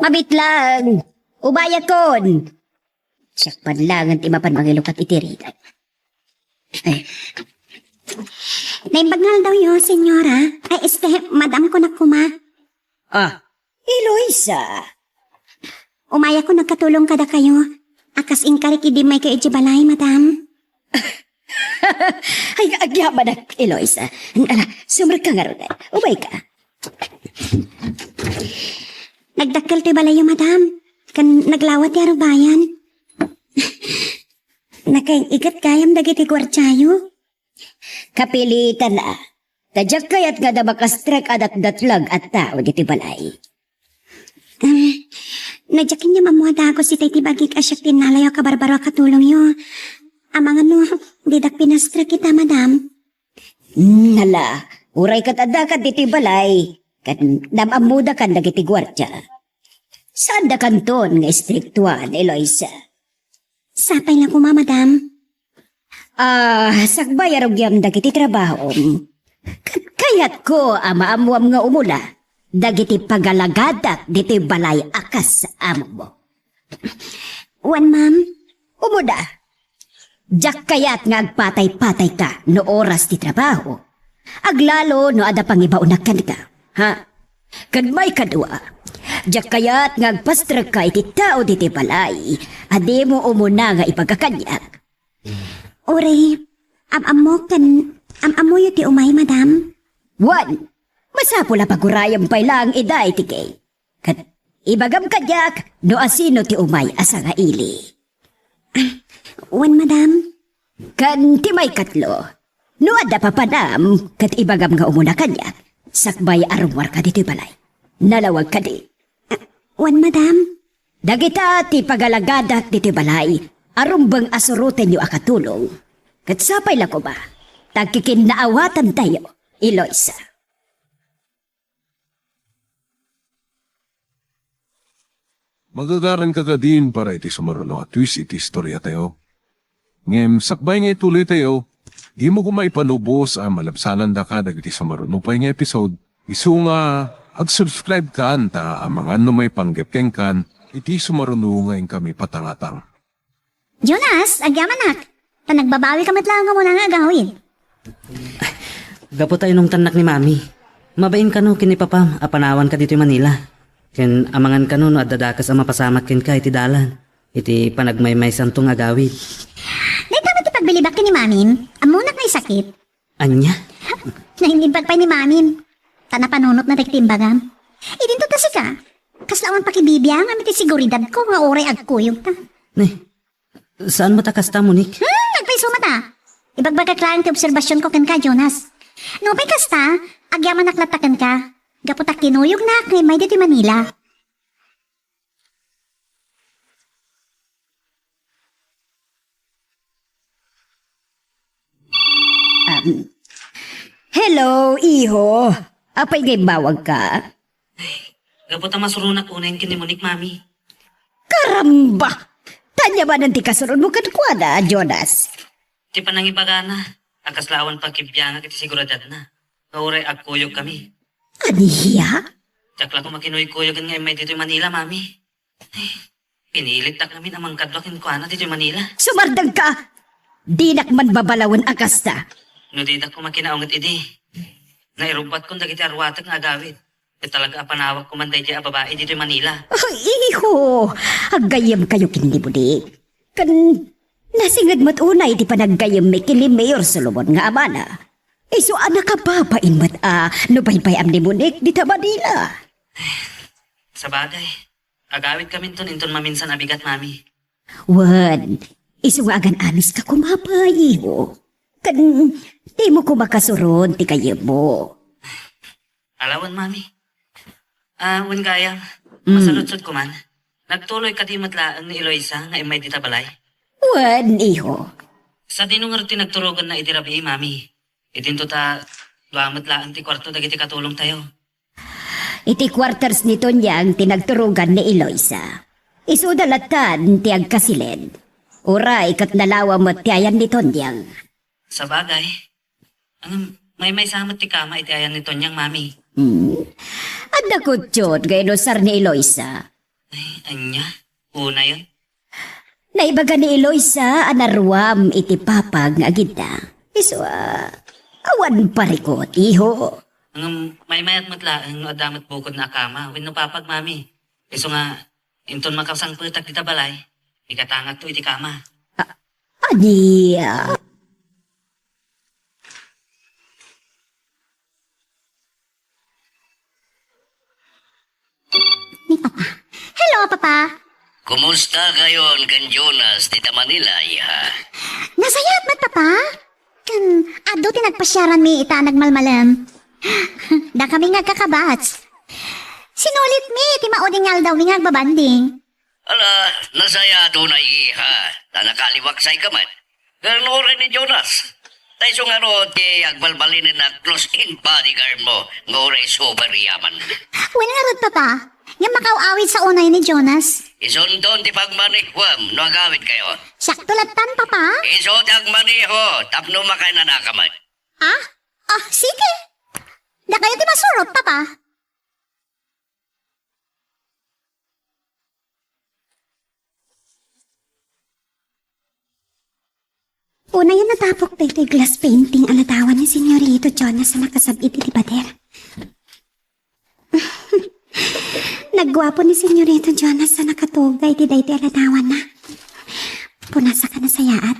Mabitlang! Ubayakon! Siak man laengen ti mapan mangilukat iti rigat. Ay. Naimbag nga aldawyo, senyora. Ay, este, madam ko na kuma. Ah, Eloisa! Umayakon nagkatulong kadakayo. A kas inkarik idi maykayo iti balay, madam. Ay, agyamanak, Eloisa. Ala, sumrekka ngarud. Umayka. Nagdakkel ti balayyo, madam. Ken naglawa ti arubayan. Nakaig-igat gayam dagiti guardiayo. Kapilitan a. Ta diak kayat nga adda makastrek a datdatlag a tao ditoy balay. Em, no diak ket ammo a dagus itay ti bagik a siak ti nalayo a kabarbaro a katulongyo. Amangan no, didak pinastrek ita, madam. Nala, uray ket addaka ditoy balay. Ket nam-ammodakan dagiti guardia. Saandakanton nga istriktuan, Eloisa. Sapay la koma, madam. Ah, sakbay a rugiam dagiti trabahom. Ket kayatko a maammoam nga umuna dagiti pagalagadak ditoy balay a kas ammo. Wen, ma'am. Umuna. Diak kayat nga agpatay-patayka no oras ti trabaho. Aglalo no adda pangibaonak kenka. Ha? Ket maikadua, diak kayat nga agpastrekka iti tao ditoy balay a dimo umuna nga ibaga kaniak. Uray, am-ammo ken am-ammoyo ti umay, madam? Wen, masapul a pagurayem pay laeng ida iti gate. Ket ibagam kaniak no asino ti umay a sangaili. Ah, wen, madam. Ken ti maikatlo, no adda papanam ket ibagam nga umuna kaniak, sakbay a rummuarka ditoy balay. Nalawag kadi? Ah, wen, madam. Dagita ti pagalagadak ditoy balay a rumbeng a surotenyo a katulong. Ket sapay la koma, ta agkikinnaawatantayo, Eloisa. Magagaranka kadin para iti sumaruno a twist iti istoriatayo. Ngem sakbay nga ituloytayo, dimo koma ipalubos a malabsanandaka dagiti sumaruno pay nga episode, isu nga ag-subscribe kan ta amangan no maipanggep kenkan iti sumaruno nga inkami patangatang. Jonas, agyamanak. Ta nagbabawilka met laeng nga umuna nga agawid. Gapu ta inungtannak ni Mami. Mabain kano ken ni Papam a panawanka ditoy Manila. Ken amangan kano no adda dakes a mapasamak kenka iti dalan, iti panagmaymaysanto nga agawid. Dayta met ti pagbilibak ken ni Mamim, ammonak nga isakit. Ania? Naimbag pay ni Mamim. Ta napanunotna dagiti imbagam. Idinto ta sika. Kasla awan pakibibiangam iti seguridadko nga uray agkuyogta. Ne, saan met a kasta, Monique? Hmm, agpayso met a. Ibagbagak laeng ti obserbasionko kenka, Jonas. Nupay kasta, agyamanak latta kenka. Gapu ta kinuyognak nga immay ditoy Manila. Um, hello, iho. Apay nga imbawagka? Gapu ta masuronak unayen ken ni Monique, Mami. Karamba! Ania manen ti kasuronmo kenkuana, Jonas? Ti panangibagana, a kasla awan pakibiangak iti seguridadna, nga uray agkuyogkami. Ania? Diak la koma kinuykuyogen nga immay ditoy Manila, Mami. Pinilitdak ngamin a mangkadua kenkuana ditoy Manila. Sumardengka! Dinak man babalawen a kasta. No didak koma kinaunget idi, nairubbatkon dagiti aruatek nga agawid. Ket talaga a panawak koma daydiay a babai ditoy Manila. Oh, iho! Aggayyemkayo ken ni Monique. Ken nasinged met unay ti panaggayyemmi ken ni Mayor Solomon nga amana. Isu a nakababain met a no baybay-am ni Monique dita Manila. Sabagay, agawidkaminton inton maminsan a bigat, Mami. Wen, isu nga agan-aniska koma pay, iho. Ken dimo koma kasuron ti gayyemmo. Ala wen, Mami. Ah, wen gayam, mm, masaludsodko man. Nagtuloy kadi met laeng ni Eloisa nga immay dita balay? Wen, iho. Sadino ngarud ti nagturoganna idi rabii, Mami? Idinto ta dua met laeng ti kuarto dagiti katulongtayo. Iti quarters ni Tonyang ti nagturogan ni Eloisa. Isuda lattan ti agkasiled. Uray ket nalawa met ti ayan ni Tonyang. Sabagay. Ngem, maymaysa met ti kama iti ayan ni Tonyang, Mami. Hmm. Adda kuttiot nga inusar ni Eloisa. Ay, ania? Unayen? Naibaga ni Eloisa a naruam iti papag nga agidda. Isu a, awan parikut, iho. Ngem, maymayat met laeng no adda met bukodna a kama wenno papag, Mami. Isu nga, inton makasangpetak dita balay, ikatangakto iti kama. A-, ania? Ni Papa. Hello, Papa. Kumusta kayon ken Jonas dita Manila, iha? Nasayaat met, Papa. Ken, adu ti nagpasiaranmi ita a nagmalmalem. Dakami nga agkakabats. Sinulitmi ti maudi nga aldawmi nga agbabanding. Ala, nasayaat unay, iha, ta nakaliwaksayka met. Ken uray ni Jonas. Ta isu ngarud ti agbalbalinen a close-in bodyguard mo, nga uray super yaman. Wen ngarud, Papa. Ngem makaaw-awidsa unay ni Jonas. Isunton ti pagmanihom no agawidkayo. Siakto lattan, Papa. Isu ti agmaniho tapno makainanaka met. Ah? Ah, sige. Dakayo ti masurot, Papa. Unayen natapok daytoy glass painting a ladawan ni Senyorito Jonas a nakasab-it iti pader. Nagguapo ni Senyorito Jonas a nakatuga iti daytoy a ladawanna. Punasak a nasayaat.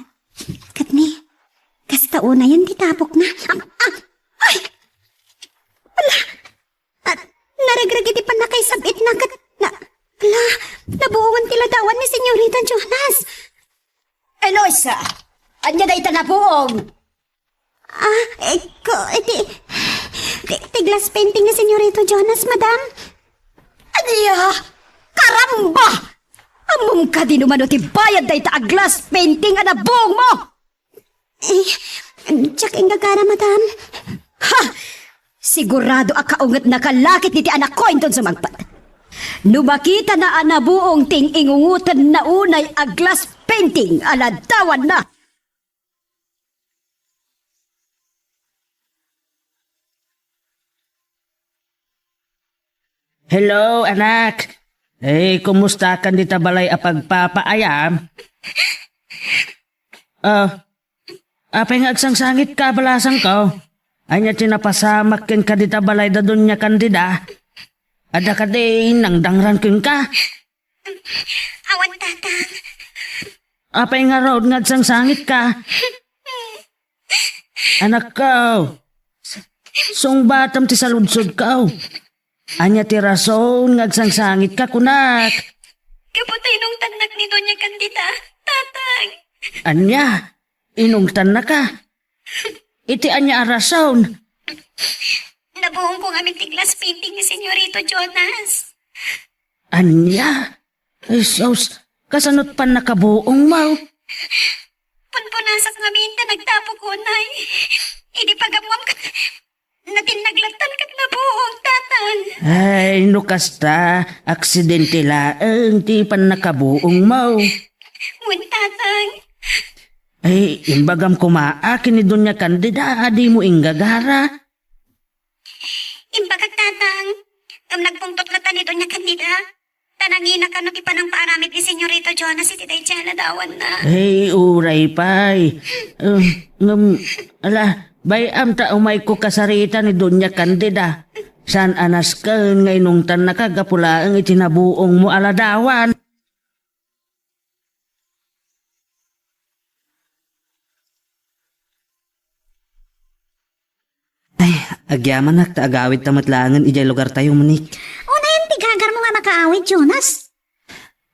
Ket ni, kasta unayen ti tapokna. Am-, ah! Ay! Ala! At naregreg iti pannakaisab-itna ket na, ala, nabuongen ti ladawan ni Senyorita Jonas. Eloisa, ania dayta nabuong? Ah, eh, ko, iti, ti, ti glass painting ni Senyorito Jonas, madam. Ania? Karamba! Ammom kadi no mano ti bayad dayta a glass painting a nabuong mo? Eh, diak inggagana, madam. Ha! Sigurado a kaungetnaka lakit iti anakko inton sumangpet. No makitana a nabuong ti ing-ingungotenna unay a glass painting a ladawanna. Hello, anak. Eh, kumustakan dita balay a pagpapaayam? Ah, apay nga agsangsangitka, balasangko? Ania ti napasamak kenka dita balay da Doña Candida? Adda kadi nangdangran kenka? Awan, Tatang. Apay ngarud nga agsangsangitka? Anakko, sungbatam ti saludsodko. Ania ti rason nga agsangsangitka, kunak? Gapu ta inungtannak ni Doña Candida, Tatang. Ania? Inungtannaka? Iti ania a rason? Nabuongko ngamin ti glass painting ni Senyorito Jonas. Ania? Jesus, kasano't pannakabuongmo? Punpunasak ngamin ta nagtapok unay. Idi pagammom ket Natinnag lattan ket nabuong, Tatang. Ay, no kasta, aksidente laeng ti pannakabuongmo. Wen, Tatang. Ay, imbagam koma a ken ni Doña Candida a dimo inggagara. Imbagak, Tatang. Ngem nagpungtot lattan ni Doña Candida. Ta nangina kano ti panangpaaramid ni Senyorito Jonas iti daydiay a ladawanna. Ay, uray pay. Eh, ngem, ala, bay-am ta umayko kasarita ni Doña Candida. Saan a nasken nga inungtannaka gapu laeng iti nabuongmo a ladawan. Ay, agyamanak ta agawidta met laengen idiay lugartayo, Monique. Unayen ti gagarmo nga makaawid, Jonas.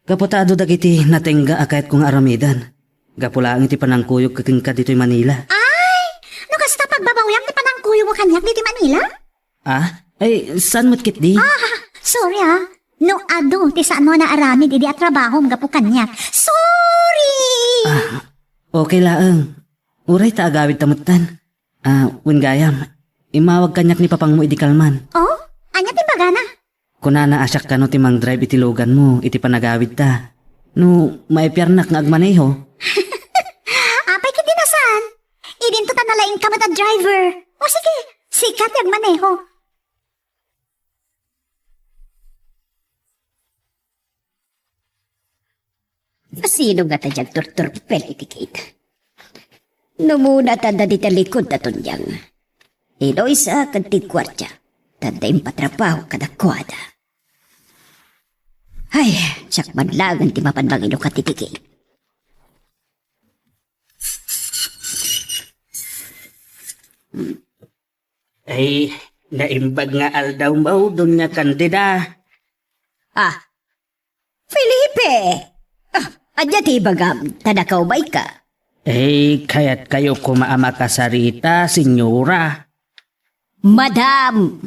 Gapu ta adu dagiti natengga a kayatko nga aramiden. Gapu laeng iti panangkuyogko kenka ditoy Manila. Ay! No kasta, pagbabawiak ti panangkuyogmo kaniak ditoy Manila? Ah? Ay, saan met ketdi? Ah, sorry, ah. No adu ti saanmo a naaramid idi a trabahom gapu kaniak. Sorry! Ah, okay laeng. Uray ta agawidta metten. Ah, wen gayam, immawag kaniak ni papangmo idi kalman. Oh? Ania ti imbagana? Kunana a siak kano ti mangdrive iti luganmo iti panagawidta. No maipiarnak nga agmaneho. Apay ketdi a saan? Idinto ta nalaingka met a driver. O sige, sika ti agmaneho. Sino ngata ti agturturpel iti gate? No umuna ta adda dita likud da Tonyang. Ni Loisa ken ti guardia, ta adda impatrabaho kadakuada. Ay, siak man laeng ti mapan manginukat iti gate. Ay, naimbag nga aldawmo, Doña Candida. Ah, Felipe! Ah, ania ti ibagam, ta nakaumayka? Eh, kayatkayo koma a makasarita, senyora. Madam!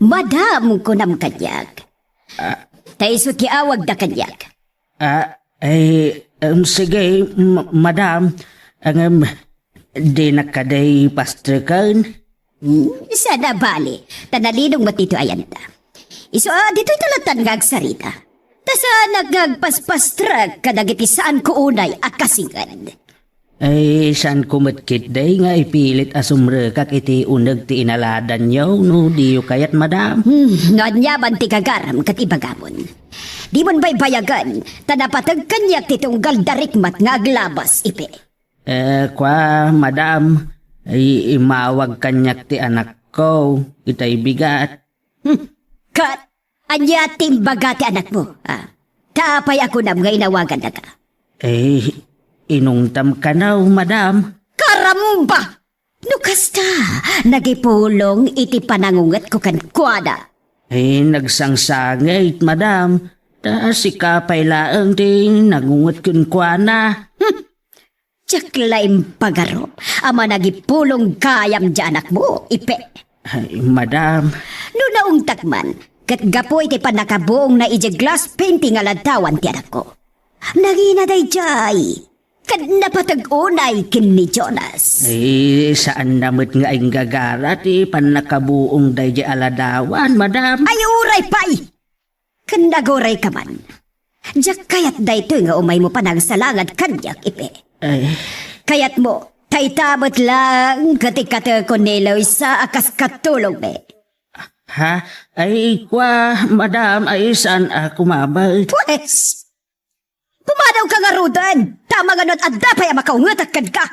Madam, kunam kaniak. Ah. Ta isu ti awagda kaniak. Ah, eh, em, sige, ma-, madam. Ngem, dinak kadi pastreken? Hmm, saan a bale, ta nalinong met ditoy ayanta. Isu a, ditoy ta lattan nga agsarita. Ta saanak nga agpaspastrek kadagiti saanko unay a kasinged. Ay, saanko met ketdi nga ipilit a sumrekak iti uneg ti inaladanyo no diyo kayat, madam? Hmm, no aniaman ti gagaram ket ibagamon. Dimon baybayagen, ta napateg kaniak ti tunggal da rikmat nga aglabas, Ipe. Eh, kua, madam, ay, immawag kaniak ti anakko, itay bigat. Hmm. Ket, ania ti imbaga ti anakmo? Ah, ta apay a kunam nga inawagannaka? Eh, inungtam kano, madam. Karamba! No kasta, nagipulong iti panangungetko kenkuana. Eh, nagsangsangit, madam. Ta sika pay laeng ti nangunget kenkuana. Hmm. Diak la impagarup a managipulong gayam ti anakmo, Ipe. Ay, madam. No naungtak man, ket gapu iti pannakabuongna idiay glass painting a ladawan ti anakko. Nangina daydiay, ket napateg unay ken ni Jonas. Ay, saanna met nga inggagara ti pannakabuong daydiay a ladawan, madam. Ay, uray pay! Ken agurayka man. Diak kayat daytoy nga umaymo panangsalangad kaniak, Ipe. Ay. Kayatmo, ta ita met laeng ket ikkatekon ni Eloisa a kas katulongmi. Ha? Ay, kua, madam, ay saan a kumabay. Pues, pumadawka ngaruden, ta amangan no adda pay a makaungetak kenka.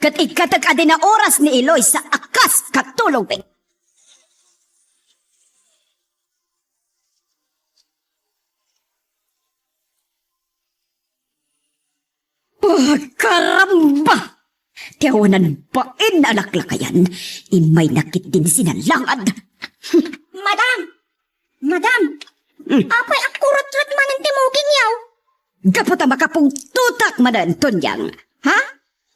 Ket ikkatek a dina oras ni Eloisa a kas katulongmi. Oh, karamba! Ti awanan bain a laklakayan, immayna ketdin sinalangad. Madam! Madam! Hmm. Apay a kurutret manen ti mukingyo? Gapu ta makapungtotak manen, Tonyang. Ha?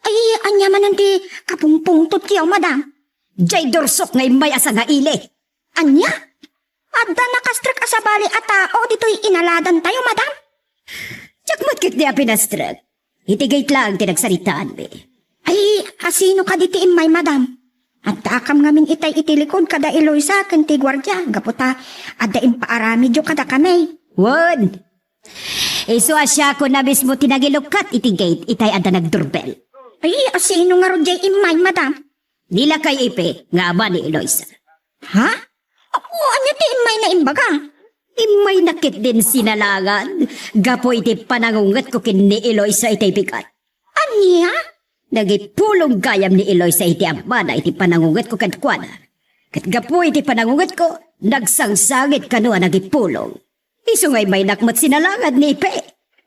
Ay, ania manen ti kapungpungtotyo, madam? Diay dursok nga immay a sangaili. Ania? Adda nakastrek a sabali a tao ditoy inaladantayo, madam? Diak met ketdi a pinastrek. Iti gate laeng ti nagsaritaanmi. Ay, asino kadi ti immay, madam? Addaakam ngamin itay iti likod kada Eloisa ken ti guardia, gapu ta adda impaaramidyo kadakami. Wen, isu a siakon a mismo ti nangilukat iti gate itay adda nagdurbel. Ay, asino ngarud jay immay, madam? Ni lakay Ipe nga ama ni Eloisa. Ha? Apo, ania ti immayna imbaga? Immayna ketdin sinalangan gapu iti panangungetko ken ni Eloisa itay bigat. Ania? Nangipulong gayam ni Eloisa iti amana iti panangungetko kenkuana. Ket gapu iti panangungetko, nagsangsangit kano a nangipulong. Isu nga immaynak met sinalangan ni Ipe.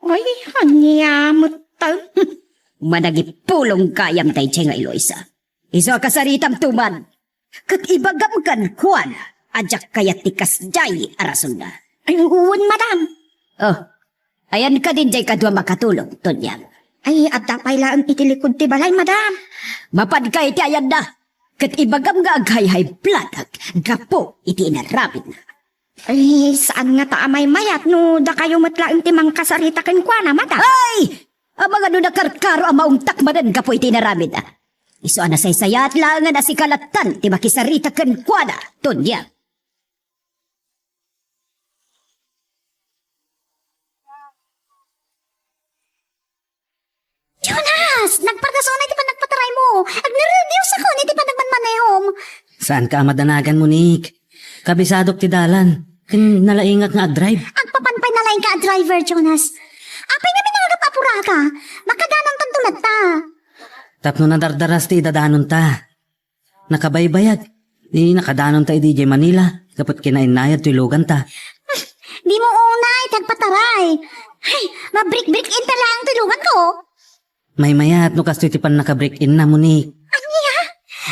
Ay, ania met ta? Manangipulong gayam daydiay nga Eloisa. Isu a kasaritam tuman. Ket ibagam kenkuana a diak kayat ti kasdiay a rasonna. Ay, wen, madam. Oh, ayan kadin diay kadua makatulong, Tonyang? Ay, adda pay laeng iti likod ti balay, madam. Mapanka iti ayanna, ket ibagam nga aghayhaybladak gapu iti inaramidna. Ay, saan ngata a maymayat no dakayo met laeng ti mangkasarita kenkuana, madam? Ay! Amangan no nakarkaro a maungtak manen gapu iti inaramidna. Isu a nasaysayaat laengen a sika lattan ti makisarita kenkuana, Tonyang. Jonas! Nagpardas unay ti panagpataraymo! Agnerbiosakon iti panagmanmanehom! Saanka a madanagan, Monique. Kabisadok ti dalan. Ken nalaingak nga agdrive. Agpapan pay nalaingka a driver, Jonas. Apay nga minangagap a puraka? Makadanontanto latta. Tapno nadardaras ti idadanonta. Nakabaybayag. Di nakadanonta idiay Manila, gapu ta kinainnayad toy luganta. Dimo unay ti agpataray. Ay, mabrik-brik-inta laeng toy luganko. Maymayat no kastoy ti pannaka-break-inna, Monique. Ania?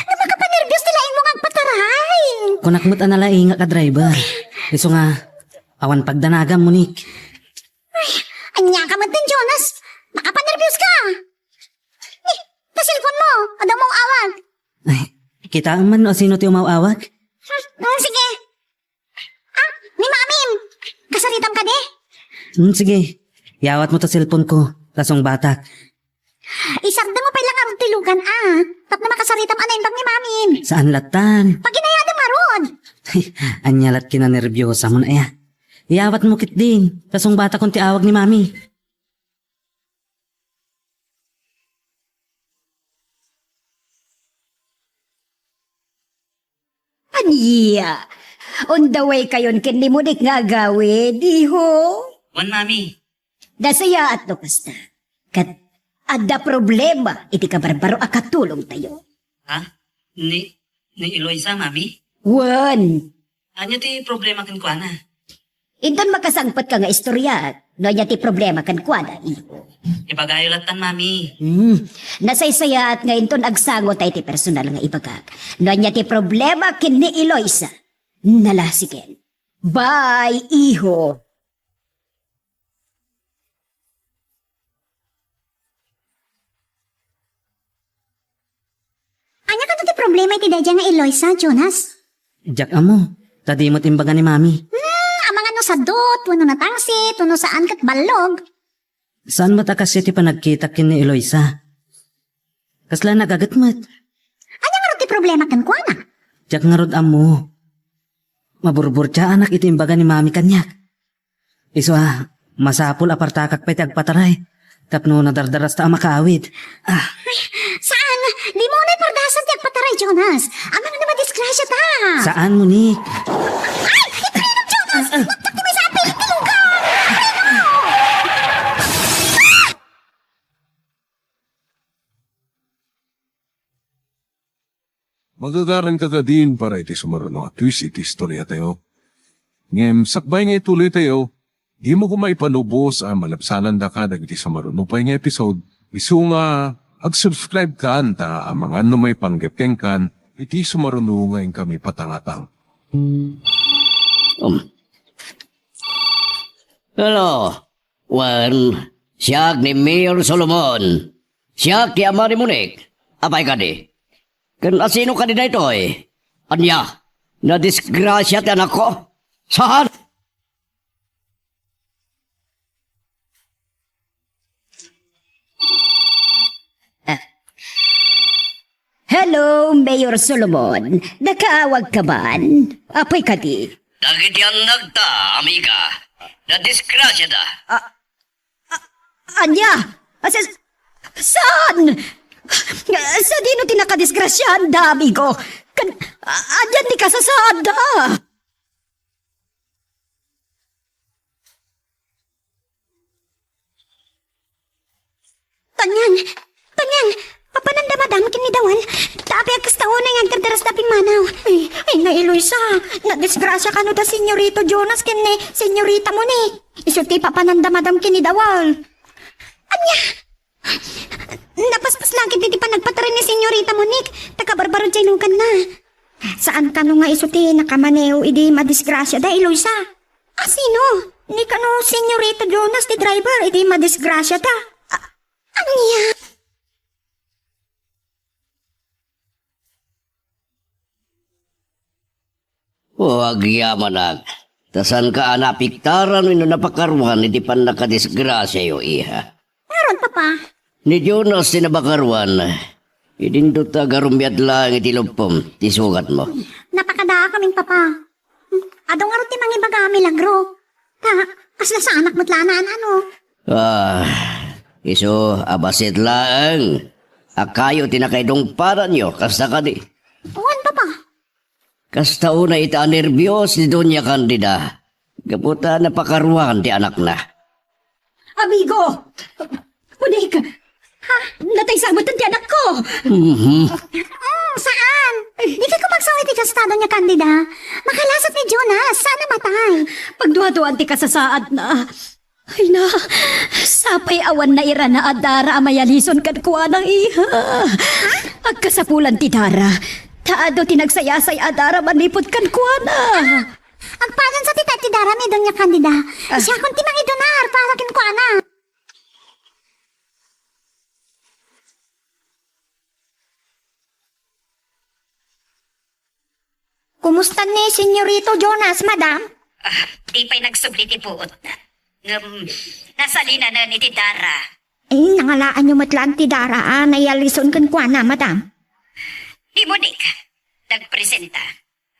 No makapanerbios ti laingmo nga agpataray. Kunak met a nalaingak a driver. Isu nga, awan pagdanagam, Monique. Ay, ania ka met din, Jonas? Makapanerbios ka. Eh, ta cellphone mo, adda umaw-awag. Ay, kitaem man no asino ti umaw-awag? Hmm, hmm, sige. Ah, ni Mamin! Kasaritam kadi? Hmm, sige. Yawatmo ta cellphone ko, ta sungbatak. Isardengmo pay la ngarud ti lugan, ah. Tapno makasaritam a naimbag ni Mamin. Saan lattan? Paginayadem ngarud. Ania lat kinanerbiosam, aya? Yawatmo ketdin, ta sungbatakon ti awag ni Mami. Ania? On the way kayon ken ni Monique nga agawid, iho? Wen, Mami. Nasayaat no kasta. Ket adda problema iti kabarbaro a katulongtayo. Ha? Ni, ni Eloisa, Mami? Wen. Ania ti problema kenkuana? Inton makasangpetka nga istorya, no ania ti problema kenkuana, iho. Ibagayo lattan, Mami. Hmm. Nasaysayaat nga inton agsango ta iti personal nga ibagak. No ania ti problema ken ni Eloisa. Nalasiken. Bye, iho. Ania kano ti problema iti daydiay nga Eloisa, Jonas? Diak ammo, ta di met imbaga ni Mami. Hmm, amangan no sadut, wenno natangsit, wenno saan ket ballog. Saan met a kasia ti panagkitak ken ni Eloisa. Kasla nagaget met. Ania ngarud ti problema kenkuana? Diak ngarud ammo. Maburburtiaanak iti imbaga ni Mami kaniak. Isu a, masapul a partakak pay ti agpataray tapno nadardarasta a makaawid. Ah. Saan? Dimo unay pardasan ti agpataray, Jonas. Amangan no madisgrasiata. Saan, Monique? Ay! Ipinom, Jonas! Nagtak ti maysa a pilit ti lugan! Ipinom! Magagaranka kadin para iti sumaruno a twist iti istoriatayo. Ngem sakbay nga ituloytayo, dimo koma ipalubos a malabsanandaka dagiti sumaruno pay nga episode. Isu nga ag-subscribe kan ta amangan no maipanggep kenkan iti sumaruno nga inkami patangatang. Um. Hello. Wen, siak ni Mayor Solomon. Siak ti ama ni Monique. Apay kadi? Ken asino kadi daytoy? Ania? Nadisgrasia ti anakko? Saan? Ah. Hello, Mayor Solomon, nakaawagka man? Apay kadi? Dagiti annakta, amiga. Nadisgrasiada. Ah, ah, ania? Ah, sa-, saan? Sadino ti nakadisgrasiaanda, amigo? Kan-, ah, ania ti kasasaadda? Tanyang! Tanyang! Papananda, madam, ken ni Dawal. Ta apay a kasta unay nga agdardarasda a pimmanaw? Ay, ay, na Eloisa. Nadisgrasia kano da Senyorito Jonas ken ni Senyorita Monique. Isu ti papananda, madam, ken ni Dawal. Ania? Napaspas la ketdi ti panagpatren ni Senyorita Monique, ta kabarbaro diay luganna. Saan kano nga isu ti nakamaneo idi madisgrasia da, Eloisa? A sino? Ni kano Senyorita Jonas ti driver idi madisgrasia da. A-, ania? O, agyamanak, ta saanka a naapektar wenno napakaruan iti pannakadisgrasiayo, iha. Ngarud, Papa? Ni Jonas ti napakaruan. Idinto ta agarumiad laeng iti luppom ti sugatmo. Napakadaakamin, Papa. Adu ngarud ti mangibaga a milagro. Ta, kasla saanak met la a naan-ano. Ah, isu a bassit laeng a kayo ti nakaidungpadanyo, kasta kadi? Wen, Papa. Kasta unay ita a nerbios ni Doña Candida, gapu ta napakaruan ti anakna. Amigo! Monique! Ha? Natay sa amutan ti anakko! Mhm. Mm, saan? Di kay kumagsao iti kasta, Doña Candida. Makalasat ni Jonas, saan a matay. Pagduaduan ti kasasaadna. Ay na, sapay awan nairana a dara a mayalison kenkuana, iha. Agkasapulan ti dara. Ta adu ti nagsayasay a dara manipud kenkuana. Agpadansa ti ta-, ti dara ni Doña Candida. Ah. Siakon ti mangidonar para kenkuana. Kumusta ni Senyorito Jonas, madam? Ah, di pay nagsubli ti puotna. Ngem, nasalinanen iti dara. Eh, nangalaanyo met laeng ti dara a nayalison kenkuana, madam? Ni Monique, nagpresenta.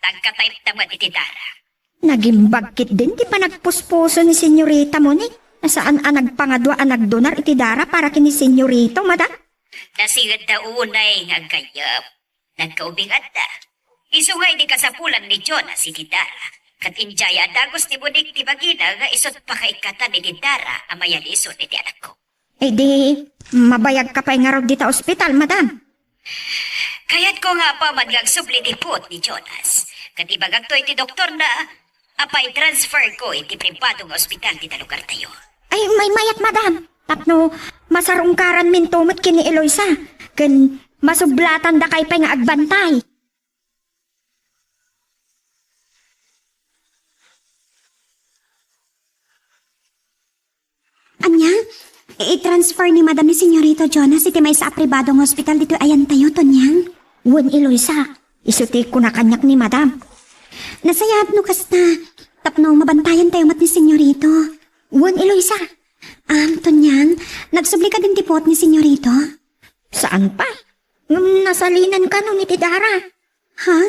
Nagkataypda met iti dara. Nagimbag ketdin ti panagpuspuso ni Senyorita Monique. Saan a nagpangadua a nagdonar iti dara para ken ni Senyorito, madam? Nasingedda unay nga aggayyem. Nagkaubing adda. Isu nga idi kasapulan ni Jonas iti dara, ket idiay a dagus ni Monique ti bagina nga isut' pakaikkatan iti dara a mayalison iti anakko. Idi, mabayagka pay ngarud dita ospital, madam? Kayatko nga apaman nga agsubli ti puot ni Jonas. Ket ibagakto iti doktorna, a paitransferko iti pribado nga ospital dita lugartayo. Ay, maymayat, madam. Tapno masarungkaranminto met ken ni Eloisa. Ken masublatandakay pay nga agbantay. Ania? I-transfer ni Madam ni Senyorito Jonas iti maysa a pribado nga ospital ditoy ayantayo, Tonyang? Wen, Eloisa. Isu ti kuna kaniak ni Madam. Nasayaat no kasta, tapno mabantayantayo met ni Senyorito. Wen, Eloisa. Am, Tonyang, nagsubli kadin ti puot ni Senyorito? Saan pay? Ngem nasalinan kano iti dara. Ha?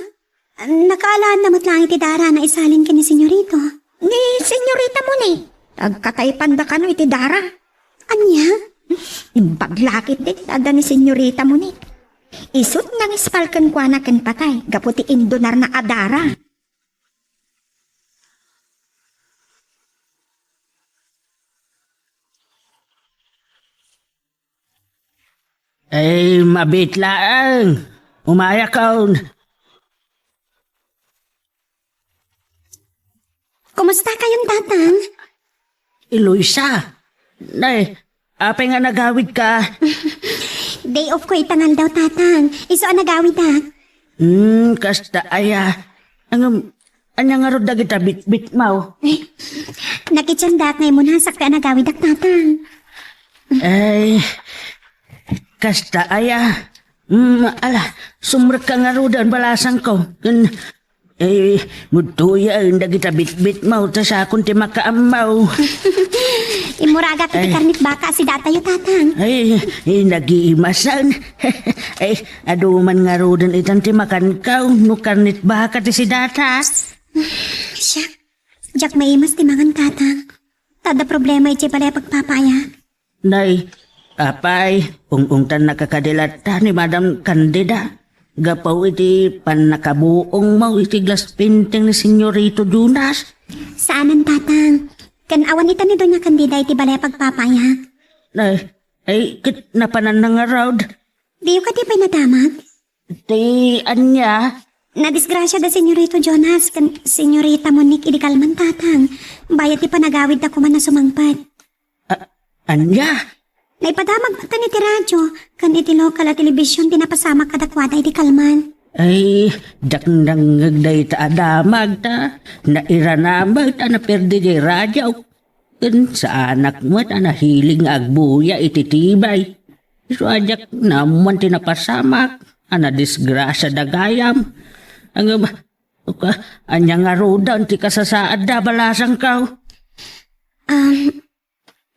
Nakaalaanna met laeng iti dara a naisalin ken ni Senyorito. Ni Senyorita Monique, agkataypanda kano iti dara. Ania? Imbag la ketdi ti adda ni Senyorita Monique. Isut' nangispal kenkuana ken patay gapu ti indonarna a dara. Ay, mabiit laeng. Umayakon. Kumusta kayon, Tatang? Eloisa. Nay, apay nga nagawidka? Day off ko ita nga aldaw, Tatang. Isu a nagawidak. Hmm, kasta aya. Ngem, ania ngarud dagita bitbitmo? Eh, nakitiendak nga immunasak ti a nagawidak, Tatang. Ay, kasta aya. Mm, ala, sumrekka ngaruden balasangko. Ken, Eh, mudtoyen dagita bitbitmo, ta siakon ti makaammo. Immuragak iti Ay. karnit baka a sidatayo, Tatang. Ay, eh, nagiimasen. Ay, adu man ngaruden itan ti makanko, no karnit baka ti sidata. Siak, diak maimas ti mangan, Tatang. Ta adda problema iti balay a pagpapayak. Nay, apay, ung-ungtannaka kadi latta ni Madam Candida. Gapu iti pannakabuongmo iti glass painting ni Senyorito Jonas. Saanen, Tatang. Ken awan ita ni Doña Candida iti balay a pagpapayak. Nay, ay, ket napananna ngarud. Diyo kadi pay nadamag? Ti ania? Nadisgrasya da Senyorito Jonas ken Senyorita Monique idi kalman, Tatang. Bayat ti panagawidda koma a sumangpet. A-, ania? Naipadamag met iti radio ken iti lokal a telebision ti napasamak kadakuada idi kalman. Ay, diak nangngeg dayta a damag ta nairanamag ta naperdi diay radio. Ken saanak met a nahilig nga agbuya iti tibay. Isu a diak naammuan ti napasamak a nadisgrasiada gayam. Ngem, ania ngaruden ti kasasaadda, balasangko? Um,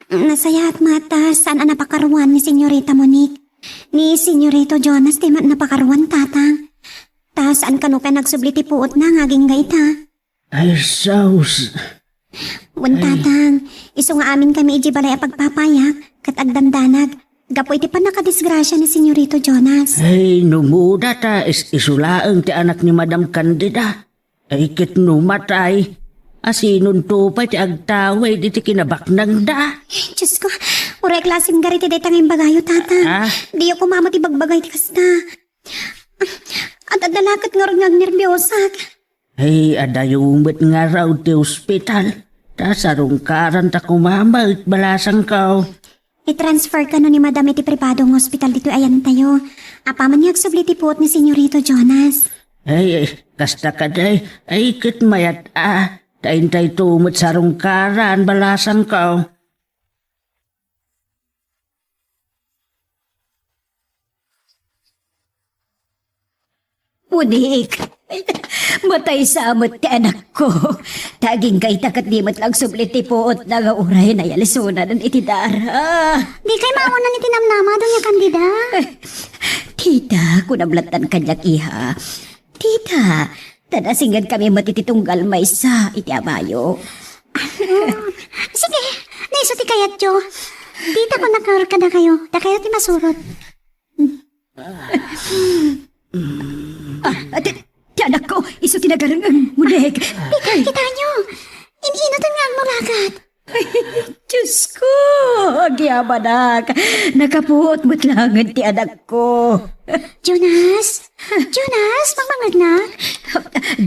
nasayaat met ta saan a napakaruan ni Senyorita Monique. Ni Senyorito Jonas ti met napakaruan, Tatang. Ta saan kano pay nagsubli ti puotna nga agingga ita. Ay, sus. Wen, Ay. Tatang, isu nga amin kami idiay balay a pagpapayak, ket agdandanag, gapu iti pannakadisgrasia ni Senyorito Jonas. Ay, no muda ta is-isu laeng ti anak ni Madam Candida. Ay, ket no matay, asinonto pay ti agtawid iti kinabaknangda? Diosko, uray a klaseng gariti dayta nga imbagayo, Tatang. Ah? Diyo koma met ibagbagay ti kasta. At adda la ket ngarud nga agnerbiasak. Ay, adayo met ngarud ti ospital. Ta sarungkaranta koma met, balasangko. I-transfer kano ni Madam iti pribado nga ospital ditoy ayantayo. Apaman nga agsubli ti puot ni Senyorito Jonas. Ay, ay, kasta kadi, ay, ket mayat a. Ta intayto met sarungkaran, balasangko. Monique, matay sa met ti anakko. Ta agingga ita ket di met la agsubli ti puotna nga uray nayalsonan iti dara. Dikay maawanan iti namnama, Doña Candida. Tita, kunam lattan kaniak, iha. Tita, ta nasingan kami met iti tunggal maysa iti amayo. Ah, sige, no isu ti kayatyo. Tita, kunak ngarud kadakayo. Dakayo ti masurot. Ah, ti, ti anakko, isu ti nagareng-, Monique. Dikay, kitaenyo. In-inut nga agmulagat. Diosko, agyamanak. Nakapuot met laengen ti anakko. Jonas? Jonas, mangmangegnak?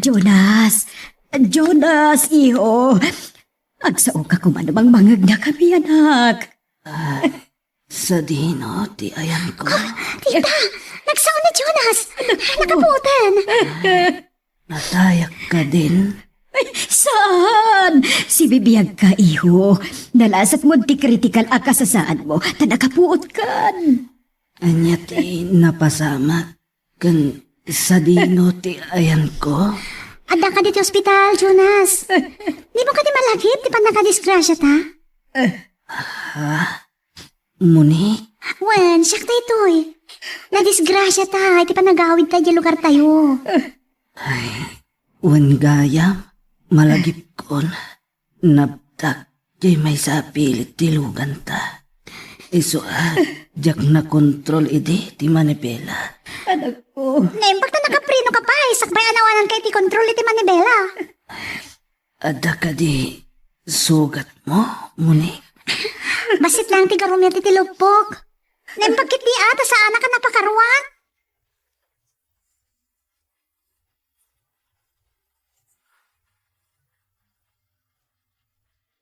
Jonas. Jonas, iho. Agsaoka koma no mangmangegnak kami, anak. Ah, sadino ti ayanko? Tita, nagsao ni Jonas. Nakapuoten. Natayak kadin? Ay, saan? Sibibiagka, iho. Nalasat mo ti kritikal a kasasaadmo, ta nakapuotkan. Ania ti napasamak ken sadino ti ayanko? Adda kadi ti ospital, Jonas. Dimo kadi malagip ti pannakadisgrasiata? Ha? Monique? Wen, siak daytoy. Nadisgrasiata iti panagawidta idiay lugartayo. Ay, wen gayam, malagipkon. Nabtak diay maysa a pilit ti luganta. Isu a, diak nakontrol idi ti manibela. Anakko. Naimbag ta nakapreno ka pay, sakbay a nawananka iti kontrol iti manibela. Adda kadi sugatmo, Monique? Bassit laeng ti garumyo iti luppok. Naimbag ketdi a, ta saanaka napakaruan.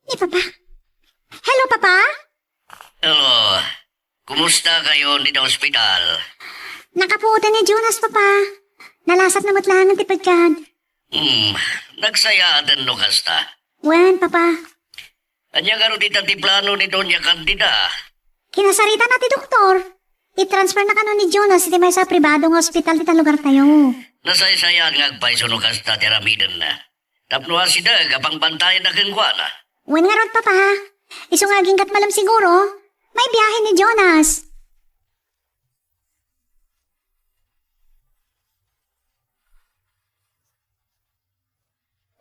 Ni Papa? Hello, Papa? Hello. Kumusta kayo dita ospital? Nakapuotan ni Jonas, Papa. Nalasat na met laeng ti pagkad. Hmm, nagsayaaten no kasta. Wen, Papa. Ania ngarud ita ti plano ni Doña Candida? Kinasarita na ti doktor. I-transfer na kano ni Jonas iti maysa a pribado nga ospital dita lugartayo. Nasaysayaan nga agpayso no kasta ti aramidenna. Tapno asideg a pangbantayanna kenkuana. Wen ngarud, Papa. Isu nga aginggat malem siguro. Maibiahe ni Jonas.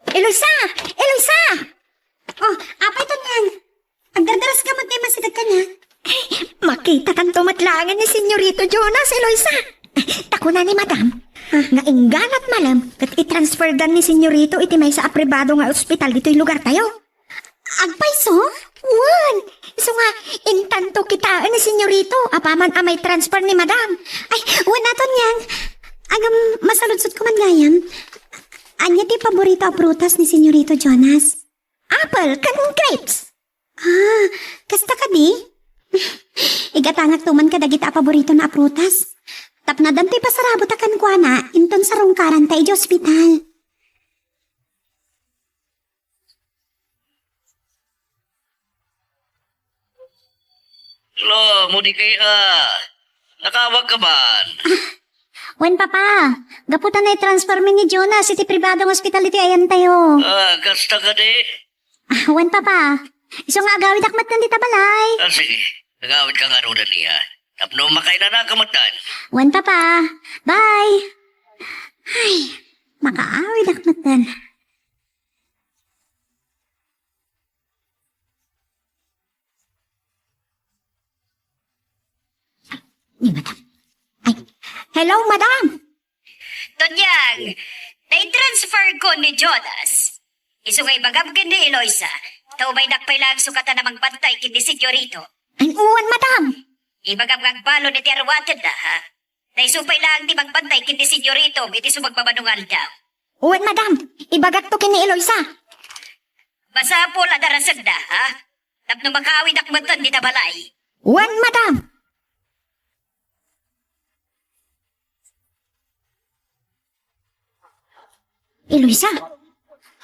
Eloisa! Eloisa! Oh, apay, Tonyang? Agdardaras ka met ti masideg kaniak? Makitakanto met laengen ni Senyorito Jonas, Eloisa. Ta kuna ni Madam, ah, nga ingganat malem ket itransferdan ni Senyorito iti maysa a pribado nga ospital ditoy lugartayo. Agpayso? Wen, isu nga, intanto kitaen ni Senyorito apaman a maitransfer ni Madam. Ay, wen, Tonyang. Agam, masaludsodko man gayam. Ania ti paborito a prutas ni Senyorito Jonas? Apple ken grapes. Ah, kasta kadi? Igatangakto man kadagiti a paboritona a prutas. Tapno addan ti pasarabota kenkuana, inton sarungkaranta idiay ospital. Lo, Monica, nakaawagka man? Wen, Papa. Gapu ta naitransfermi ni Jonas iti pribadong ospital iti ayantayo. Ah, kasta kadi? Ah, wen, Papa. Isu nga agawidak metten dita balay. Ah, sige. Agawidka ngaruden, iya. Tapno makainanaka metten. Wen, Papa. Bye. Ay, makaawidak metten. Ni Madam. Ay, hello, Madam! Tonyang, naitransferko ni Jonas. Isu nga ibagam ken ni Eloisa, ta umaynak pay laeng sukatan a mangbantay ken ni Senyorito. Ay, wen, Madam. Ibagam nga agbalin iti aruatenna, ha? Ta isu pay laeng ti mangbantay ken ni Senyorito iti sumagmamano nga aldaw. Wen, Madam. Ibagakto ken ni Eloisa. Masapul a darasenda, ha? Tapno makaawidak metten dita balay. Wen, Madam. Eloisa,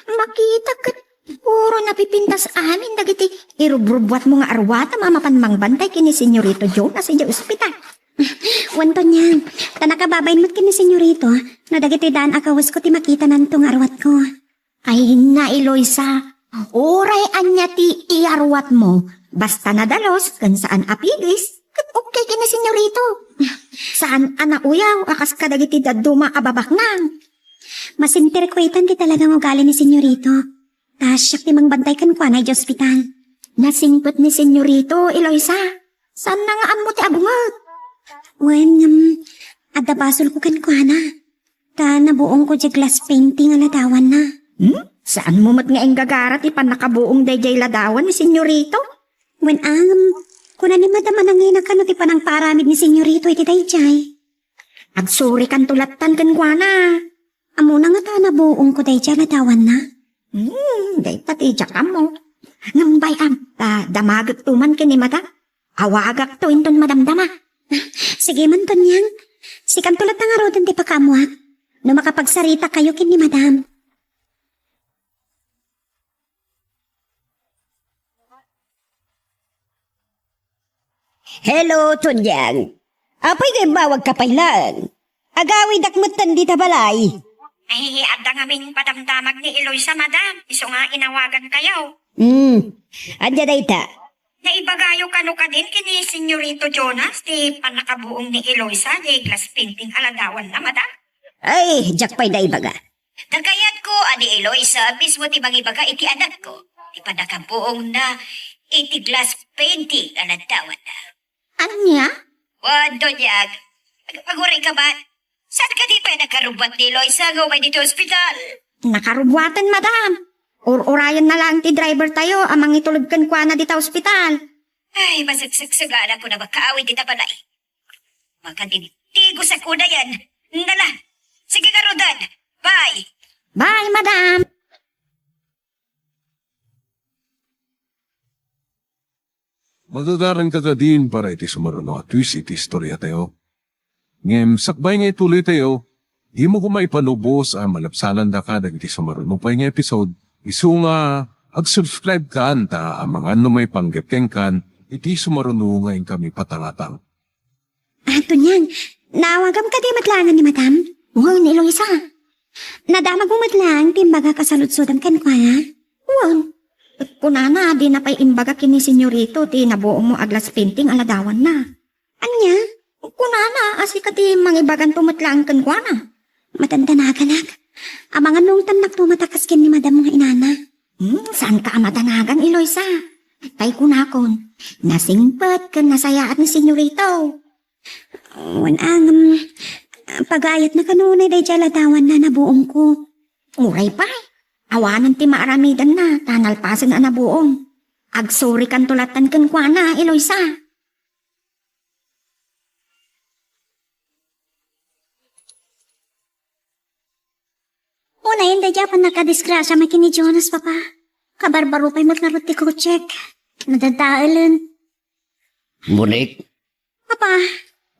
makitak ket puro napipintas amin dagiti irubrubbuatmo nga aruatam a mapan mangbantay ken ni Senyorito Jonas idiay ospital. Wen, Tonyang, ta nakababain met ken ni Senyorito no dagitoy daan a kawesko ti makitananto nga aruatko. Ay, na, Eloisa, uray ania ti iyaruatmo, basta nadalus ken saan a pigis, ket okay ken ni Senyorito. Saan a nauyaw a kas kadagiti dadduma a babaknang. Masenterko itan ti talagang ugali ni Senyorito. Ta siak ti mangbantay kenkuana idiay ospital. Nasingpet ni Senyorito, Eloisa. Saanna nga ammo ti abunget? Wen, ngem, adda basolko kenkuana. Ta nabuongko diay glass painting a ladawanna. Hmm? Saanmo met nga inggagara ti pannakabuong daydiay ladawan ni Senyorito? Wen, ngem, kuna ni Madam a nanginakano ti panangpaaramid ni Senyorito iti daydiay. Agsurikanto lattan kenkuana. Ammona ngata a nabuongko daydiay a ladawanna? Hmm, dayta ti diak ammo. Ngem bay-am, ta damagekto man ken ni Madam. Awagakto inton madamdama. Sige man, Tonyang. Sikanto latta ngaruden ti pakaammoak. No makapagsarita kayo ken ni Madam. Hello, Tonyang. Apay nga immawagka pay laeng? Agawidak metten dita balay. Ay, adda ngamin padamdamag ni Eloisa, Madam. Isu nga inawagan kayo. Hmm. Ania dayta? Naibagayo kano kadin ken ni Senyorito Jonas ti pannakabuong ni Eloisa, ti glass painting a ladawanna, Madam? Ay, diak pay naibaga. Ta kayatko a ni Eloisa mismo ti mangibaga iti anakko ti pannakabuongna iti glass painting a ladawanna. Ania? Wen, Tonyang, ag-, aguray ka man. Saan kadi pay nakarubbuat ni Eloisa nga umay ditoy ospital? Nakarubbuaten, Madam. Ur-urayenna laeng ti driver tayo a mangitulod kenkuana dita ospital. Ay, masagsagsaganak a makaawid dita balay. Makadindigosak unayen. Nala, sige ngaruden. Bye. Bye, Madam. Magagaranka kadin para iti sumaruno a twist iti istoriatayo. Ngem sakbay nga ituloytayo, dimo koma ipanubos a malabsanandaka dagiti sumaruno pay nga episode, isu nga ag-subscribe kan ta amangan no maipanggep kenkan iti sumaruno nga inkami patangatang. Ah, Tonyang, naawagam kadi met laengen ni Madam? Wen, Eloisa. Nadamagmo met laeng ti imbagak a saludsodem kenkuana? Wen. Kunana, dina pay imbaga ken ni Senyorito ti nabuongmo a glass painting a ladawanna. Ania? Kunana a sika ti mangibaganto met laeng kenkuana. Madandanaganak. Amangan no ungtannakto met a kas ken ni madam nga inana. Hmm, saanka a madanagan, Eloisa. Tay kunakon, nasingpet ken nasayaat ni Senyorito. Wen, ngem, pagayatna kanunay daydiay a ladawanna a nabuongko. Uray pay, awanen ti maaramidenna ta nalpasen a nabuong. Agsorikanto latta kenkuana, Eloisa. Unayen daydiay a pannakadisgrasia met ken ni Jonas, Papa. Kabarbaro pay met ngarud ti kotsek. Nadadaelen. Monik? Papa.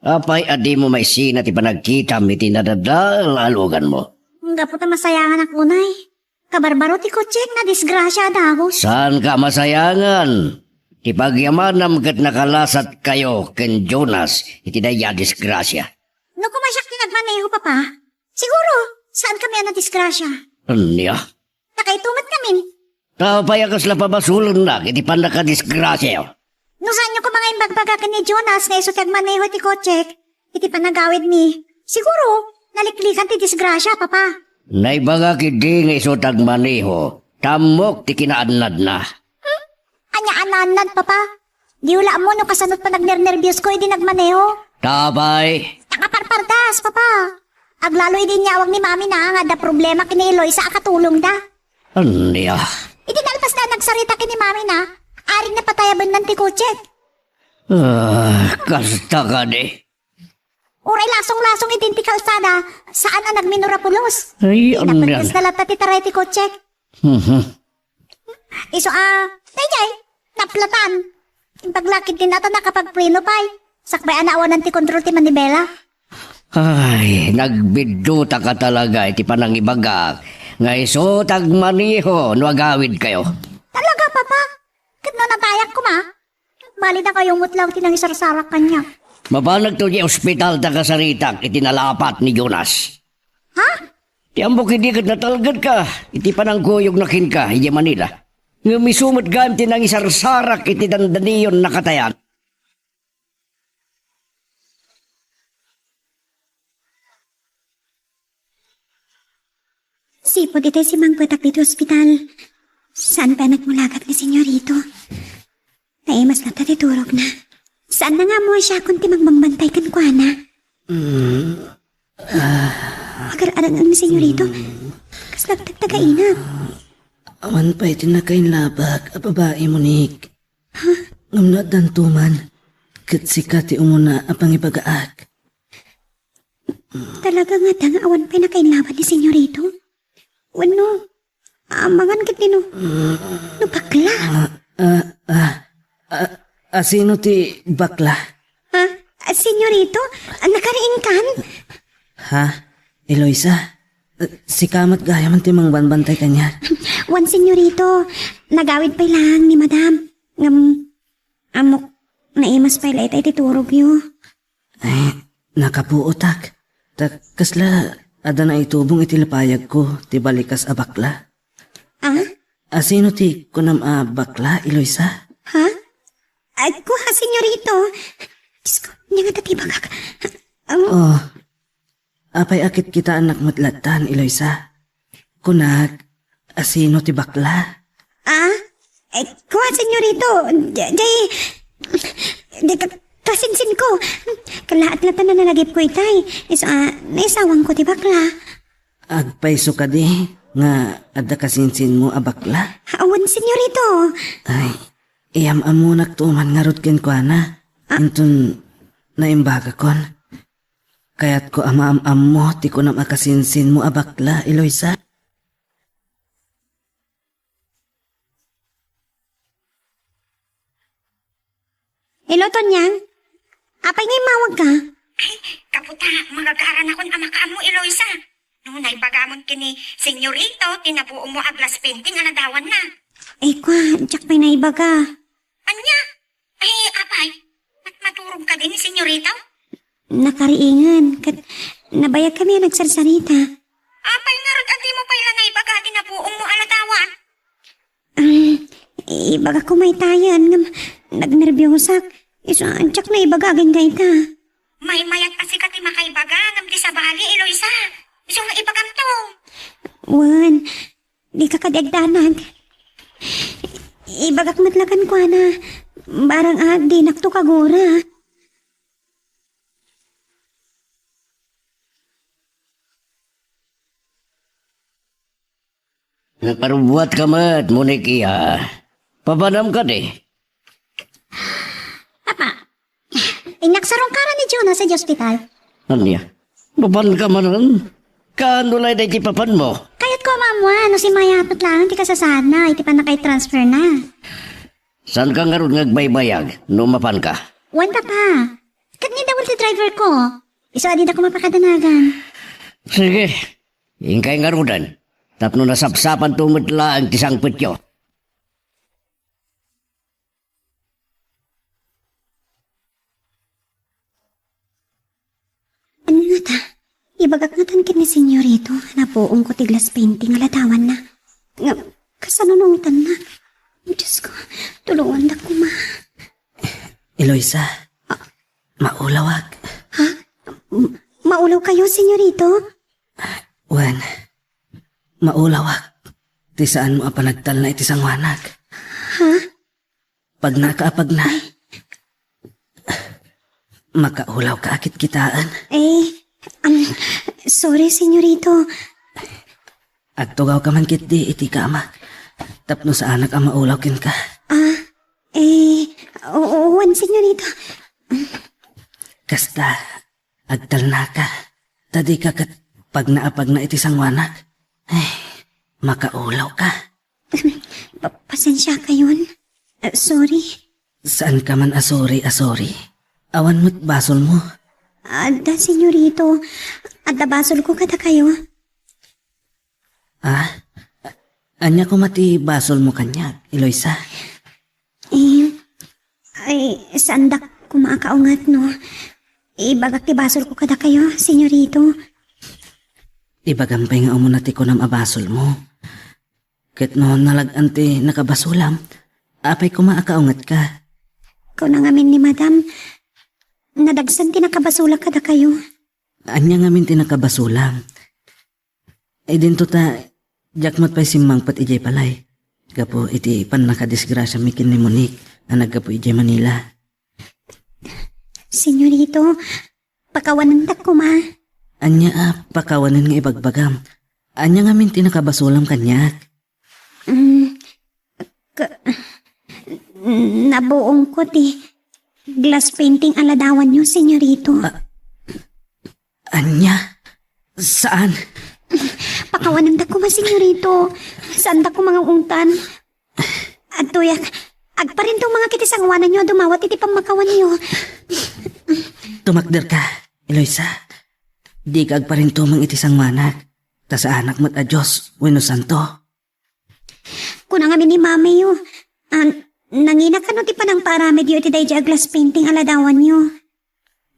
Apay a dimo maisina ti panagkitam iti nadadael a luganmo? Gapu ta masayanganak unay. Kabarbaro ti kotsek, nadisgrasia a dagus. Saanka a masayangan? Ti pagyamanam ket nakalasatkayo ken Jonas iti daydiay a disgrasia. No koma siak ti nagmaneho, Papa, siguro, saankami a nadisgrasia. Ania? Dakayo met ngamin. Ta apay a kasla pabasolennak iti pannakadisgrasiayo? No saanyo koma nga imbagbaga ken ni Jonas nga isu ti agmaneho iti kotsek iti panagawidmi, siguro, naliklikan ti disgrasia, Papa. Naibagak idi nga isu ti agmaneho, ta ammok ti kinaannadna. Hmm? Ania a naannad, Papa? Diyo la ammo no kasano ti panagnernerbios ko idi nagmaneho. Ta apay? Ta kaparpardas, Papa. Aglalo idi inyawag ni Mami na nga adda problema ken ni Eloisa a katulongda. Ania? Idi nalpasda a nagsarita ken ni Mami na, aring napatayabennan ti kotsek. Ah, kasta kadi. Uray lasong-lasong idin ti kalsada, saan a nagminura pulos. Ay, ania? Napagkasda latta ti taray ti kotsek. Mhm. Isu a, daydiay, naplatan. Imbag la ketdi ta nakapagpreno pay. Sakbay a naawanan ti kontrol ti manibela. Ay, nagbiddutaka talaga iti panangibagak nga isu ti agmaneho no agawidkayo. Talaga, Papa? Ket no natayak koma? Bali, dakayo met laeng ti nangisarsarak kaniak. Mapanekto idiay ospital ta kasaritak iti nalapat ni Jonas. Ha? Ti ammok idi ket natalgedka iti panangkuyogna kenka idiay Manila. Ngem isu met gayam ti nangisarsarak iti dandaniyon a katayan. Sipud iti simangpetak ditoy ospital, saan pay a nagmulagat ni Senyorito. Naimas latta ti turogna. Saanna nga ammo a siakon ti mangbantay kenkuana. Mm. Agar-arang ni Senyorito. Kasla agtagtagainam. Awan pay ti nakainlabak a babai, Monique. Ha? Ngem no addanto man, ket sika ti umuna a pangibagaak. Talaga ngata nga awan pay nakainlabak ni Senyorito? Wenno, amangan ketdi no, no bakla? Ah, ah, ah, ah, asino ti bakla? Ha? Ah, Senyorito? Ah, nakariingkan? Ha? Eloisa? Ah, sika met gayam ti mangbantay kaniak? Wen, Senyorito, nagawid pay laeng ni Madam. Ngem, ammok, naimas pay la ita iti turogyo. Ay, nakapuotak. Ta kasla adda naitubong iti lapayagko ti balikas a bakla. Ah? Asino ti kunam a bakla, Eloisa? Ha? Ay, ko, ha, Senyorito. Diyos ko, ania ngata ti ibagak? Ang Oh, apay a kitkitaennak met lattan, Eloisa? Kunak, asino ti bakla? Ah? Eh, kua, Senyorito, di, di, di ka, kasinsinko. Kalaat latta a nanagipko itay. Isu a, naisawanko ti bakla. Agpayso kadi nga adda kasinsinmo a bakla? Awan, Senyorito. Ay, iyam-ammonakto man ngarud kenkuana. Ah. Inton naimbagakon. Kayatko a maam-ammo ti kunam a kasinsinmo a bakla, Eloisa. Hello, Tonyang. Apay nga immawagka? Ay, kaputa, magagaranakon a makaammo, Eloisa. No, naibagamon ken ni Senyorito ti nabuongmo a glass painting a ladawanna. Ay, kua, diak pay naibaga. Ania? Ay, apay, mat-, maturog kadi ni Senyorito? Nakariingen, ket Nabayagkami a nagsarsarita. Apay ngarud a dimo pay la naibaga ti nabuongmo a ladawan? Ah, ibagak koma itayen ngem nagnerbiosak. Isu a diak naibaga agingga ita. Maymayat a sika ti makaibaga ngem ti sabali, Eloisa. Isu nga ibagamto. Wen, dika kadi agdanag. Ibagak met la kenkuana. Barang a dinakto kagura. Naparubbuatka met, Monikia. Papanam kadi? Apa, innak sarungkaran ni Jonas sa ospital. Ania? Papanka manen? Kaano lay daydi papanmo? Kayatko a maammuan no simmayat met laeng ti kasasaadna iti pannakaitransferna. Saanka ngarud nga agbaybayag no mapanka? Wen, Papa. Ket ni Dawel ti driverko. Isu a dida koma pakadanagan. Sige. Inkay ngaruden. Tapno nasapsapanto met laeng ti sangpetyo. Ania ngata? Ibagak ngatan ken ni Senyorito a nabuongko ti glass painting a ladawanna. Ngem, kasano no ungtanna? Diosko, tulongandak koma. Eloisa, maulawak. Ha? M-, maulawkayo, Senyorito? Wen, maulawak. Ti saanmo a panagtalna iti sanguanak. Ha? Pagnaka a pagna. Makaulawka a kitkitaen. Eh, um, sorry, Senyorito. Agtugawka man ketdi iti kamak tapno saanak a maulaw kenka. Ah, eh, oo, wen, Senyorito. Kasta, agtalnaka. Ta dika ket pagna a pagna iti sanguanak. Ay, makaulawka. Pa-, pasensiakayon. Ah, sorry. Saanka man a sorry a sorry. Awan met basolmo. Adda, Senyorito. Adda basolko kadakayo. Ah? Ania koma ti basolmo kaniak, Eloisa? Eh, ay, saandak koma a kaunget no ibagak ti basolko kadakayo, Senyorito. Ibagam pay nga umuna ti kunam a basolmo. Ket no nalag-an ti nakabasolam, apay koma a kaungetka? Kuna ngamin ni Madam, nadagsen ti nakabasolak kadakayo. Ania ngamin ti nakabasolam? Idinto ta, diak met pay simmangpet idiay balay gapu iti pannakadisgrasiami ken ni Monique a naggapu idiay Manila. Senyorito, pakawanendak koma. Ania a pakawanen nga ibagbagam? Ania ngamin ti nakabasolam kaniak? Mm, ka-, nabuongko ti glass painting a ladawanyo, Senyorito. Ah, ania? Saan? Pakawanendak koma, Senyorito. Saandak koma nga ungtan. Adtoyak, agparintong mangakit iti sanguananyo a dumawat iti pammakawanyo. Tumakderka, Eloisa. Dika agparintumeng iti sanguanak, ta saanak met a Dios wenno santo. Kuna ngamin ni mamiyo, ah, nangina kano ti panangparamidyo iti daydi a glass painting a ladawanyo?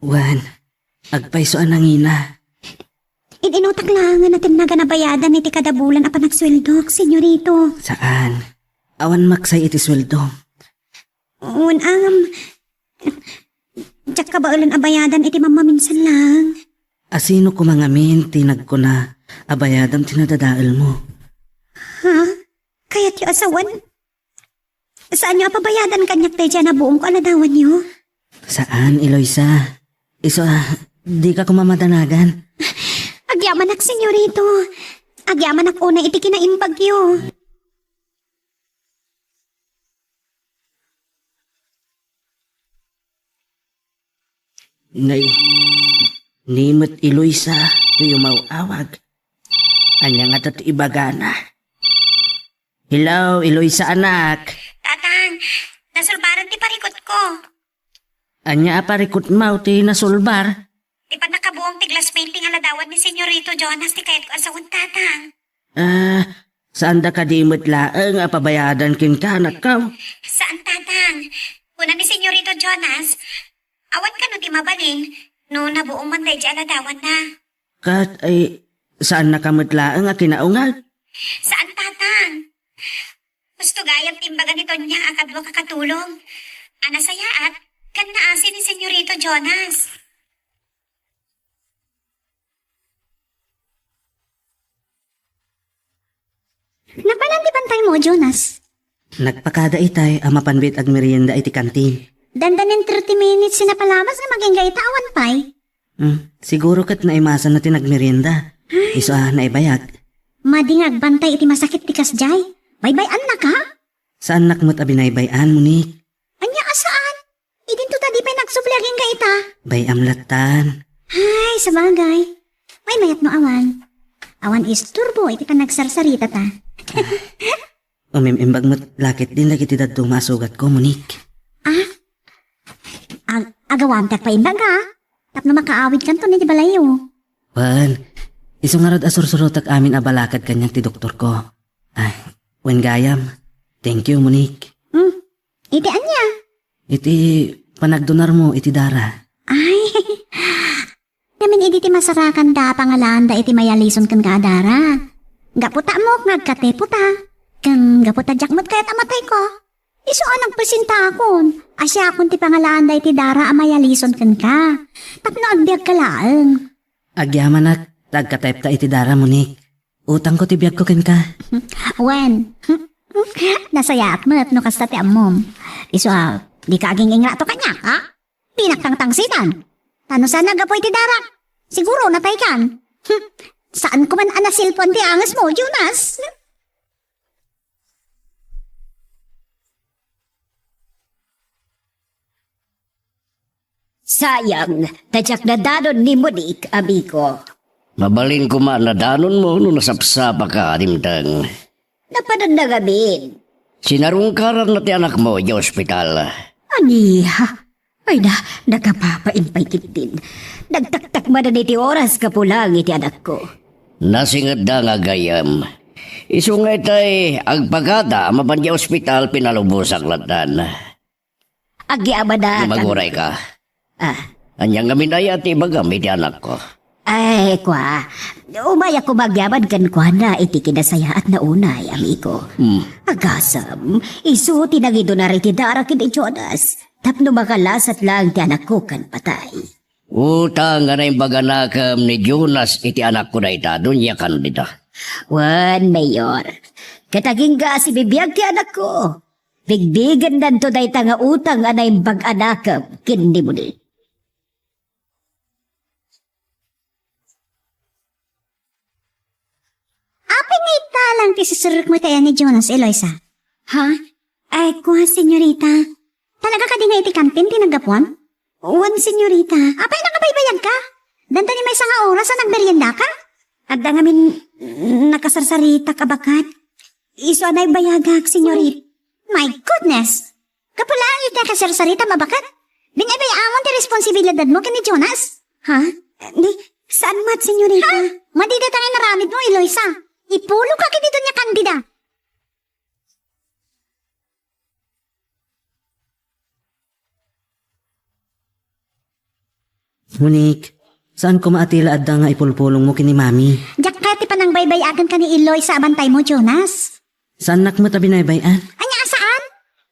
Wen, agpayso a nangina. In-inutak laengen a tinnagan a bayadan iti kada bulan a panagsueldok, Senyorito. Saan. Awan maksay iti sueldom. Wen, ngem, diak kabaelen a bayadan iti mammaminsan laeng. A sino koma ngamin ti nagkuna a bayadam ti nadadaelmo? Ha? Kayatyo a sawen? Saanyo a pabayadan kaniak daydi a nabuongko a ladawanyo? Saan, Eloisa. Isu a, dika koma madanagan. Agyamanak, Senyorito. Agyamanak unay iti kinaimbagyo. Nay, ni met Eloisa ti umaw-awag. Ania ngata ti ibagana? Hello, Eloisa anak. Tatang, nasulbaran ti parikutko. Ania a parikutmo ti nasulbar? Ti pannakabuong ti glass painting a ladawan ni Senyorito Jonas ti kayatko a sawen, Tatang. Ah, saanda kadi met laeng a pabayadan kenka, anakko? Saan, Tatang. Kuna ni Senyorito Jonas, awan kano ti mabalin no nabuong man daydi a ladawanna. Ket, ay, saannaka met laeng a kinaungag? Saan, Tatang. Husto gayam ti imbaga ni Tonya a kaduaka katulong. A nasayaat, ken naasi ni Senyorito Jonas. Napalan ti bantaymo, Jonas? Nagpakada itay a mapan met agmerienda iti kantin. Dandanin thirty minutes ti napalabas nga agingga ita awan pay. Hmm, siguro ket naimasanna ti nagmerienda. Ay. Isu a naibayag. Madi nga agbantay iti masakit ti kasdiay. Baybay-annaka? Saannak met a binaybay-an, Monique. Ania a saan? Idinto ta di pay nagsubli agingga ita. Bay-am lattan. Ay, sabagay. Maymayat no awan. Awan isturbo iti panagsarsaritata. Umim-imbag met la ketdin dagiti dadduma a sugatko, Monique. Ah? Ag-, agawam ti agpaimbag, ha? Tapno makaawidkanton iti balayyo. Wen, isu ngarud a sursurotek amin a balakad kaniak ti doktorko. Ay, wen gayam. Thank you, Monique. Hmm. Iti ania? Iti panagdonarmo iti dara. Ay, ngamin idi ti masarakanda a pangalaanda iti mayalison kenka a dara. Gapu ta ammok nga agkatepota. Ken gapu ta diak met kayat a matayko. Isu a nagpresentakon a siakon ti pangalaanda iti dara a mayalison kenka. Tapno agbiagka laeng. Agyamanak ta agkataypta iti dara, Monique. Utangko ti biagko kenka. Wen, nasayaat met no kasta ti ammom. Isu a, dika aging-ingrato kaniak, ha? Dinak tangtangsitan. Ta no saan a gapu iti darak, siguro nataykan. Saanko man a nasilpuan ti angesmo, Jonas. Sayang, ta diak nadanon ni Monique, amigo. Mabalin koma a nadanonmo no nasapsapaka a dimteng. Napananna ngamin. Sinarungkaranna ti anakmo idiay ospital. Ania? Ay na, nakapapain pay ketdin. Nagtaktak manen iti oras gapu laeng iti anakko. Nasingedda nga gayyem. Isu nga itay, agpakada a mapan idiay ospital, pinalubosak lattan. Agyamanak. Di magurayka. Ah. Ania ngamin aya ti ibagam iti anakko? Ay, kua. Umayak koma agyaman kenkuana iti kinasayaatna unay, amigo. Hmm. Agasem, isu ti nangidonar iti dara ken ni Jonas. Tapno makalasat laeng ti anakko ken patay. Utang a naimbag a nakem ni Jonas iti anakko dayta, Doña Candida. Wen, Mayor. Ket agingga a sibibiag ti anakko. Bigbigennanto dayta nga utang a naimbag a nakem ken ni Moni. Apay nga ita lang ti siserrekmo iti ayan ni Jonas, Eloisa? Ha? Ay, kua, senyorita. Talaga kadi nga iti kantin ti naggapuan? Wen, senyorita. Apay, nakabaybayagka? Danta ni maysa nga oras a nagmeriendaka? Adda ngamin nakasarsaritak a baket. Isu a naibayagak, senyorit. My goodness! Gapu laeng iti nakasarsaritam a baket? Binaybay-amon ti responsibilidadmo ken ni Jonas? Ha? Ni, saan met, senyorita? Ha? Madi dayta nga inaramidmo, Eloisa. Ipulongka ken ni Doña Candida. Monique, saan koma a tila adda nga ipulpulongmo ken ni Mami? Diak kayat ti panangbaybay-aken ken ni Eloisa a bantaymo, Jonas. Saannak met a binaybay-an? Ania a saan?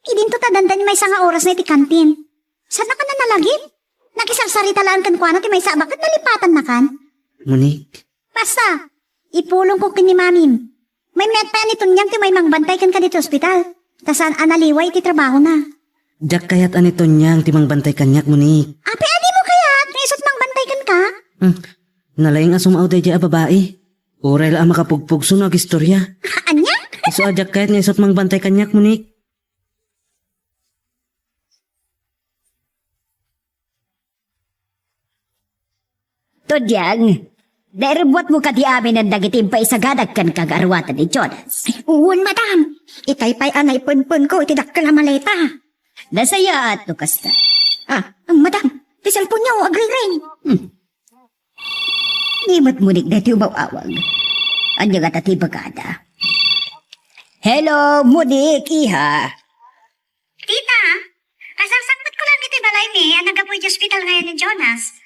Idinto ta dandan maysa nga oras na iti kantin. Saannak a nanalagip? Nakisarsarita laeng kenkuana ti maysa a baket, nalipatannakan. Monique. Basta, ipulongko ken ni Mamim. Maymayat pay a ni Tonyang ti maimangbantay kenka ditoy ospital, ta saan a naliwa iti trabahona. Diak kayat a ni Tonyang ti mangbantay kaniak, Monique. Apay a dimo kayat nga isu ti mangbantay kenka? Hmm. Nalaing a sumao daydiay a babai. Uray la a makapugpugso no agistoria. Ania? Isu a diak kayat nga isu ti mangbantay kaniak, Monique. Tonyang, nairibbuatmo kadi aminen dagiti impaisaganak kenka nga aruatan ni Jonas? Wen, madam. Itay pay a naipenpenko iti dakkel a maleta. Nasayaat no kasta. Ah, madam, ti cellphone-yo, agriring. Hmm. Ni met Monique daytoy umaw-awag. Ania ngata ti ibagada? Hello, Monique, iha. Tita, kasarsakbetko lang iti balaymi a naggapu iti ospital ngayon ni Jonas.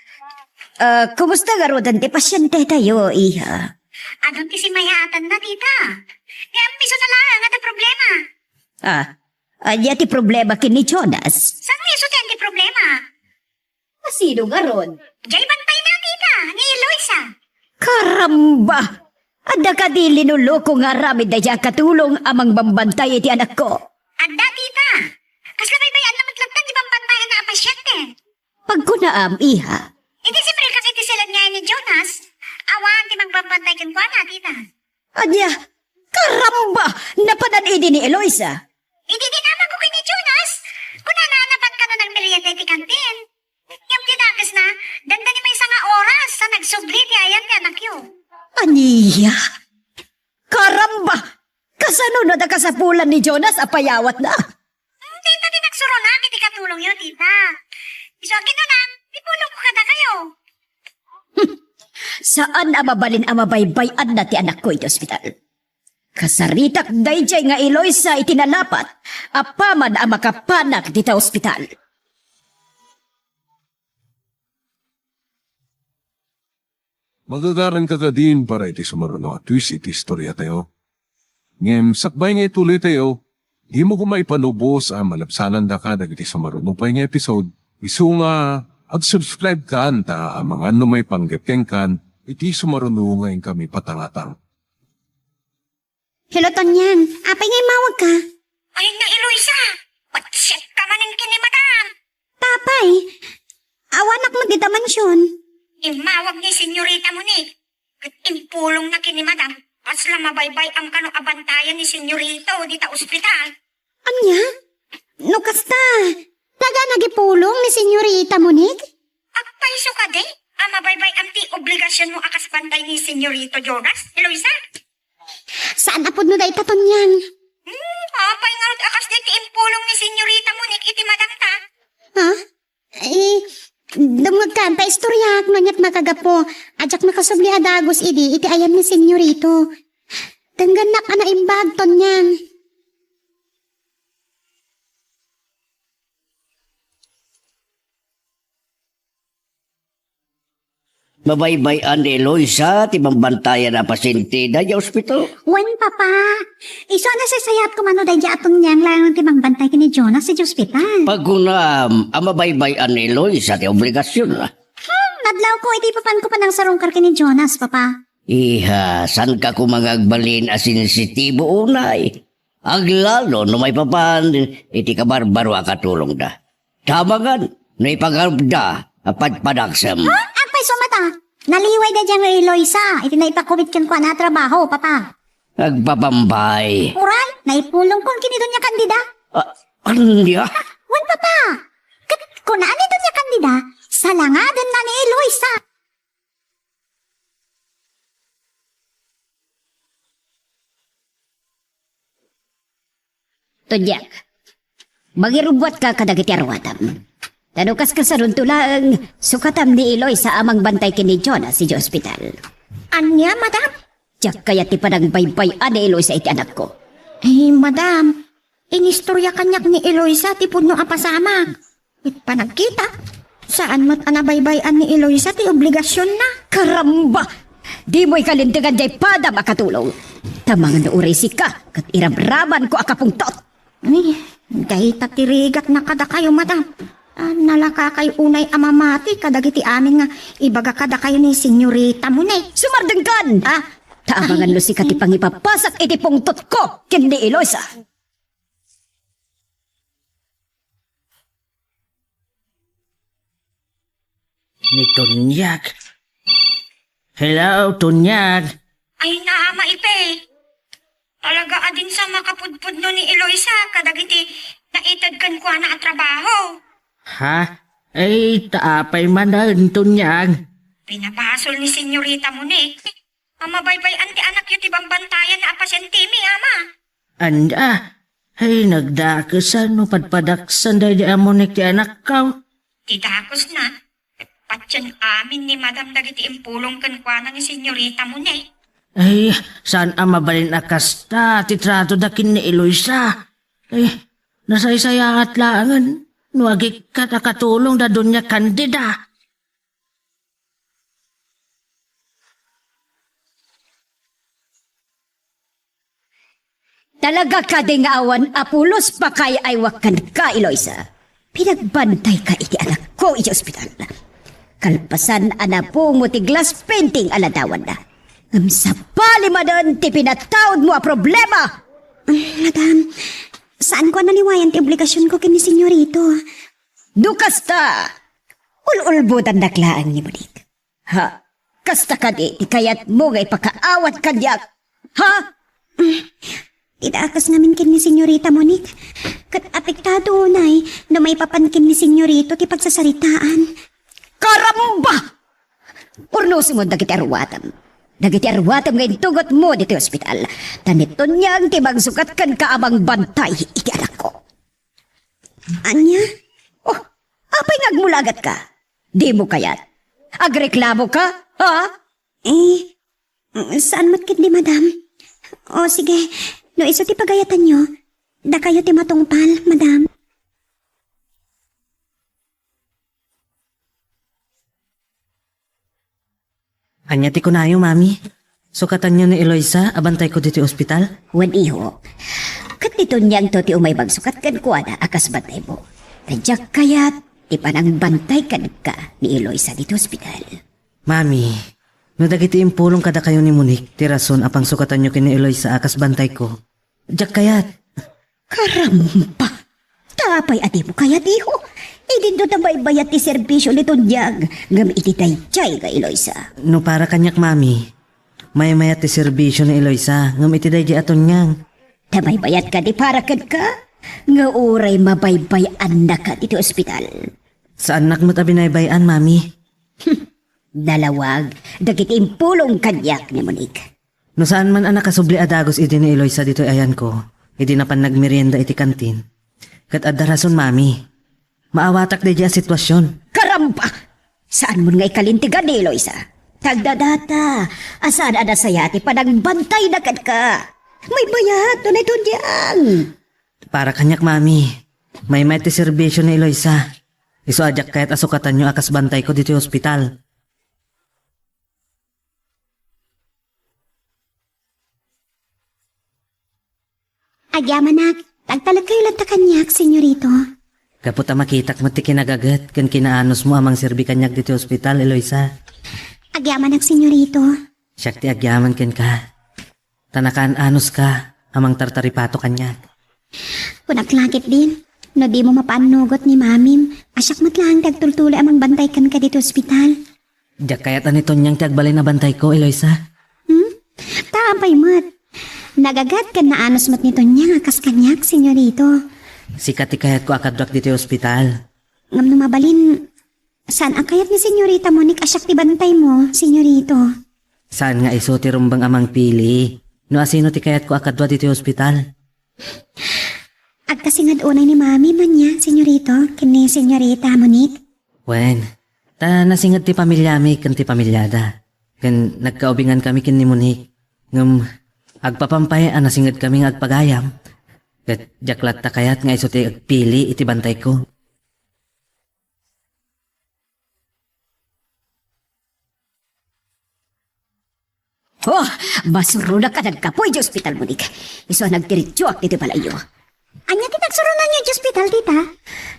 Ah, kumusta ngaruden ti pasientetayo, iha? Adun ti simmayaatanna, tita. Ngem isu na laeng a problema. Ah, ania ti problema ken ni Jonas? Saan nga isu ti problema? Asino ngarud? Jay bantayna, tita, ni Eloisa. Karamba! Adda kadi linuloko nga aramid dayta a katulong a mangbambantay iti anakko? Adda, tita. Kasla baybay-anna met latta ti bambantayanna a pasiente. Pagkunaam, iha. Idi simrekak iti siled nga ni Jonas, awan ti mangbambantay kenkuana, tita. Ania? Karamba! Napanan idi ni Eloisa? Idi dinamagko ken ni Jonas, kunana a napan kano nagmerienda iti kantin. Ngem ti dakesna, dandani maysa nga oras a nagsubli ti ayan ti anakyo. Ania? Karamba! Kasano no adda kasapulan ni Jonas a payawatna? Hmm, tita, ti nagsuronak iti katulongyo, tita. Isu a kinunam, ipulongko kadakayo. Hmm. Saan a mabalin a mabaybay-anna ti anakko iti ospital. Kasaritak daydiay nga Eloisa iti nalapat apaman a makapanak dita ospital. Magagaranka kadin para iti sumaruno a twist iti istoriatayo. Ngem sakbay nga ituloytayo, dimo koma ipalubos a malabsanandaka dagiti sumaruno pay nga episode, isu nga ag-subscribe kan ta amangan no maipanggep kenkan iti sumaruno nga inkami patangatang. Hello, Tonyang. Apay nga immawagka? Ay, na Eloisa! Patsiatka manen ken ni Madam! Apay, awanak met dita mansion. Immawag ni Senyorita Monique. Ket impulongna ken ni Madam, kasla mabaybay-am kano a bantayan ni Senyorito dita ospital. Ania? No kasta, tagaan agipulong ni Senyorita Monique? Agpayso kadi a mabaybay-am ti obligasionmo a kas bantay ni Senyorito Jonas, Eloisa? Saan a pudno dayta, Tonyang. Hmm, apay ngarud a kasdi ti impulong ni Senyorita Monique iti madamta? Ha? Eh, dumngegkan ta istoriak no aniat makagapu. Diak nakasubli a dagus idi iti ayan ni Senyorito. Denggennak a naimbag, Tonyang. Mabaybay-an ni Eloisa ti bambantayan a pasiente daydiay ospital. Wen, Papa. Isu a nasaysayat koma no daydiay a Tonyang laeng ti mangbantay ken ni Jonas idiay ospital. Pagkunam a mabaybay-an ni Eloisa ti obligasionna. Hmm, nadlawko iti ipapanko panangsarungkar ken ni Jonas, Papa. Iha, saanka koma nga agbalin a sensitibo unay? Aglalo no maipapan iti kabarbaro a katulongda. Tamangan no ipagarupda a padpadaksem. Ha? Agpayso met a. Naliway daydiay nga Eloisa iti naipakubit kenkuana a trabaho, Papa. Agpapambay. Uray, naipulongkon ken ni Doña Candida. Ah, ania? Wen, Papa. Ket kuna ni Doña Candida, salangadenna ni Eloisa. Tonyang, mangirubbuatka kadagiti aruatam. Ta no kaskasanonto laeng, sukatam ni Eloisa a mangbantay ken ni Jonas idiay ospital. Ania, madam? Diak kayat ti panangbaybay-an ni Eloisa iti anakko. Ay, madam, inistorya kaniak ni Eloisa ti pudno a pasamak. Ket panagkitak, saan met a nabaybay-an ni Eloisa ti obligasionna. Karamba! Dimo ikalintegan diay padam a katulong. Tamangan no uray sika, ket irabrabanko a kapungtot. Ay, dayta ti rigatna kadakayo, madam. Ah, nalakakay unay a mamati kadagiti amin nga ibaga kadakayo ni Senyorita Monique. Sumardengkan! Ah, tamangan no sika ti pangipapasak iti pungtotko ken ni Eloisa. Ni Tonyag. Hello, Tonyag. Ay, naama, Ipe. Talaga a dinsa makapudpudno ni Eloisa kadagiti naited kenkuana a trabaho. Ha? Ay, ta apay manen, Tonyag? Pinabasol ni Senyorita Monique a mabaybay-an ti anakyo ti bambantayan a pasientemi, Ama. Anda? Ay, nagdakesan no padpadaksan daydi a Monique ti anakko. Ti dakesna, patien amin ni Madam dagiti impulong kenkuana ni Senyorita Monique. Ay, saan a mabalin a kasta ti tratoda ken ni Eloisa. Ay, nasaysayaat laengen no agikkat a katulong da Doña Candida. Talaga kadi nga awan a pulos pakaay-aywak kenka, Eloisa. Pinagbantayka iti anakko iti ospital. Kalpasan a nabungmo ti glass painting a ladawanna. Ngem sabali manen ti pinataudmo a problema. Madam, saanko a naliwayan ti obligasionko ken ni Senyorito. No kasta, ul-ulbodannak laeng ni Monique. Ha? Kasta kadi ti kayatmo nga ipakaawat kaniak? Ha? Ti dakes ngamin ken ni Senyorita Monique. Ket apektado unay no maipapan ken ni Senyorito ti pagsasaritaan. Karamba! Urnosem dagiti aruatem. Dagiti aruatem nga intugotmo ditoy ospital. Ta ni Tonyang ti mangsukat kenka a mangbantay iti anakko. Ania? Oh, apay nga agmulagatka? Dimo kayat? Agreklamoka? Ha? Eh, saan met ketdi, madam. O, sige. No isu ti pagayatanyo, dakayo ti matungpal, madam. Ania ti kunayo, Mami? Sukatanyo ni Eloisa a bantayko ditoy ospital? Wen, iho. Ket ni Tonyang to ti umay mangsukat kenkuana a kas bantaymo. Ta diak kayat ti panangbantay kenka ni Eloisa ditoy ospital. Mami, no dagiti impulong kadakayo ni Monique ti rason a pangsukatanyo ken ni Eloisa a kas bantayko, diak kayat. Karamba! Ta apay a dimo kayat, iho? Idinto ta baybayat ti serbisio ni Tonyang, ngem iti daydiay nga Eloisa. No para kaniak, Mami, maymayat ti serbisio ni Eloisa, ngem iti daydiay a Tonyang. Ta baybayat kadi para kenka, nga uray mabaybay-annaka iti ospital. Saannak met a binaybay-an, Mami. Nalawag dagiti impulong kaniak ni Monique. No saan man a nakasubli a dagus idi ni Eloisa ditoy ayanko, idi napan nagmerienda iti kantin, ket adda rason, Mami. Maawatak daydiay a sitwasion. Karamba! Saanmon nga ikalintegan ni Eloisa. Tagdadata, a saan a nasaya ti panangbantayna kenka. Maybayat, unay Tonyang. Para kaniak, Mami. Maymayat ti serbisio ni Eloisa. Isu a diak kayat a sukatanyo a kas bantayko ditoy ospital. Agyamanak, agtalekkayo latta kaniak, Senyorito. Gapu ta makitak met ti kinagaget ken kinaanusmo a mangserbi kaniak ditoy ospital, Eloisa. Agyamanak, Senyorito. Siak ti agyaman kenka. Ta nakaan-anuska a mangtartaripato kaniak. Kunak la ketdin, no dimo mapaannugot ni Mamim, a siak met laeng ti agtultuloy a mangbantay kenka ditoy ospital. Diak kayat a ni Tonyang ti agbalin a bantayko, Eloisa. Hmm? Ta apay met? Nagaget ken naanus met ni Tonyang a kas kaniak, Senyorito. Sika ti kayatko a kaduak ditoy ospital. Ngem no mabalin, saan a kayat ni Senyorita Monique a siak ti bantaymo, Senyorito? Saan nga isu ti rumbeng a mangpili no asino ti kayatko a kadua ditoy ospital? Agkasingad unay ni Mami man ya, Senyorito, ken ni Senyorita Monique? Wen, ta nasinged ti pamiliami ken ti pamiliada. Ken nagkaubingan kami ken ni Monique. Ngem agpapam pay a nasinged kami nga agpagayam. Ket diak latta kayat nga isu ti agpili iti bantayko. Oh, masuronak a naggapu idiay ospital, Monique. Isu a nagdiretsoak iti balayyo. Ania ti nagsuronanyo idiay ospital, tita?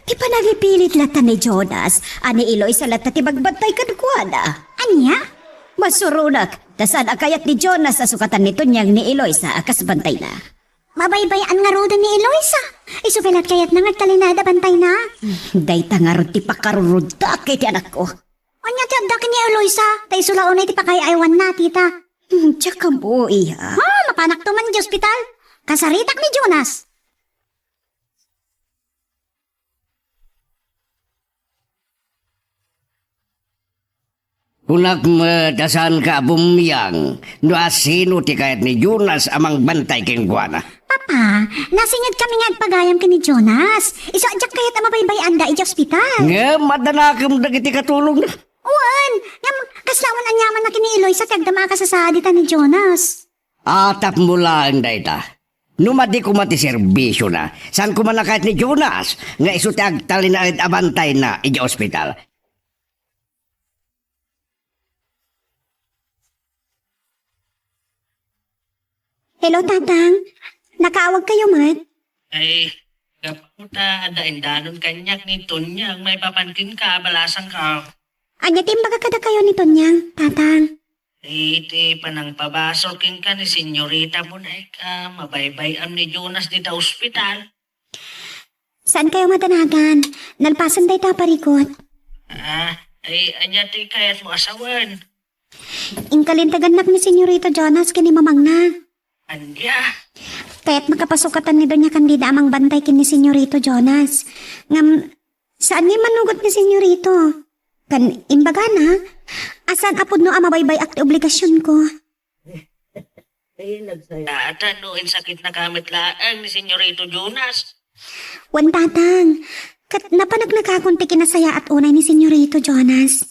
Ti panangipilit latta ni Jonas, a ni Eloisa latta ti magbantay kenkuana. Ania? Masuronak, ta saan a kayat ni Jonas a sukatan ni Tonyang ni Eloisa a kas bantayna. Mabaybay-an ngaruden ni Eloisa. Isu pay latta kayatna nga agtalinaed a bantayna. Dayta ngarud ti pakarurudak iti anakko. Ania ti adda ken ni Eloisa? Ta isu la unay ti pakaay-aywanna, tita. Hmm, diak ammo, iha. Ha? Mapanakto man idiay ospital? Kasaritak ni Jonas. Kunak met a saanka a bummiang no asino ti kayat ni Jonas a mangbantay kenkuana. Papa, nasinged kami nga agpagayam ken ni Jonas. Isu a diak kayat a mabaybay-anda idiay ospital. Ngem adda nakem dagiti katulongna. Wen, ngem kasla awan aniamanna ken ni Eloisa ti agdama a kasasaad ita ni Jonas. A, tapno laeng dayta. No madi koma ti serbisiona, saan koma a kayat ni Jonas nga isu ti agtalinaed a bantayna idiay ospital. Hello, Tatang. Nakaawagkayo met? Ay, gapu ta adda indanon kaniak ni Tonyang maipapan kenka, balasangko. Ania ti imbaga kadakayo ni Tonyang, Tatang? Iti panangpabasol kenka ni Senyorita Monique, mabaybay-am ni Jonas dita ospital. Saankayo madanagan? Nalpasen dayta a parigot. Ah, ay, ania ti kayatmo a sawen? Inkalintegannak ni Senyorito Jonas ken ni mamangna. Ania? Kayat makapasukatan ni Doña Candida a mangbantay ken ni Senyorito Jonas. Ngem, saan nga immanugot ni Senyorito? Ken imbagana a saan a pudno a mabaybay-ak ti obligasionko. Ay, nagsaya. Tata, no insakitnaka met laeng ni Senyorito Jonas. Wen, Tatang. Ket napaneknekakon ti kinasayaat unay ni Senyorito Jonas.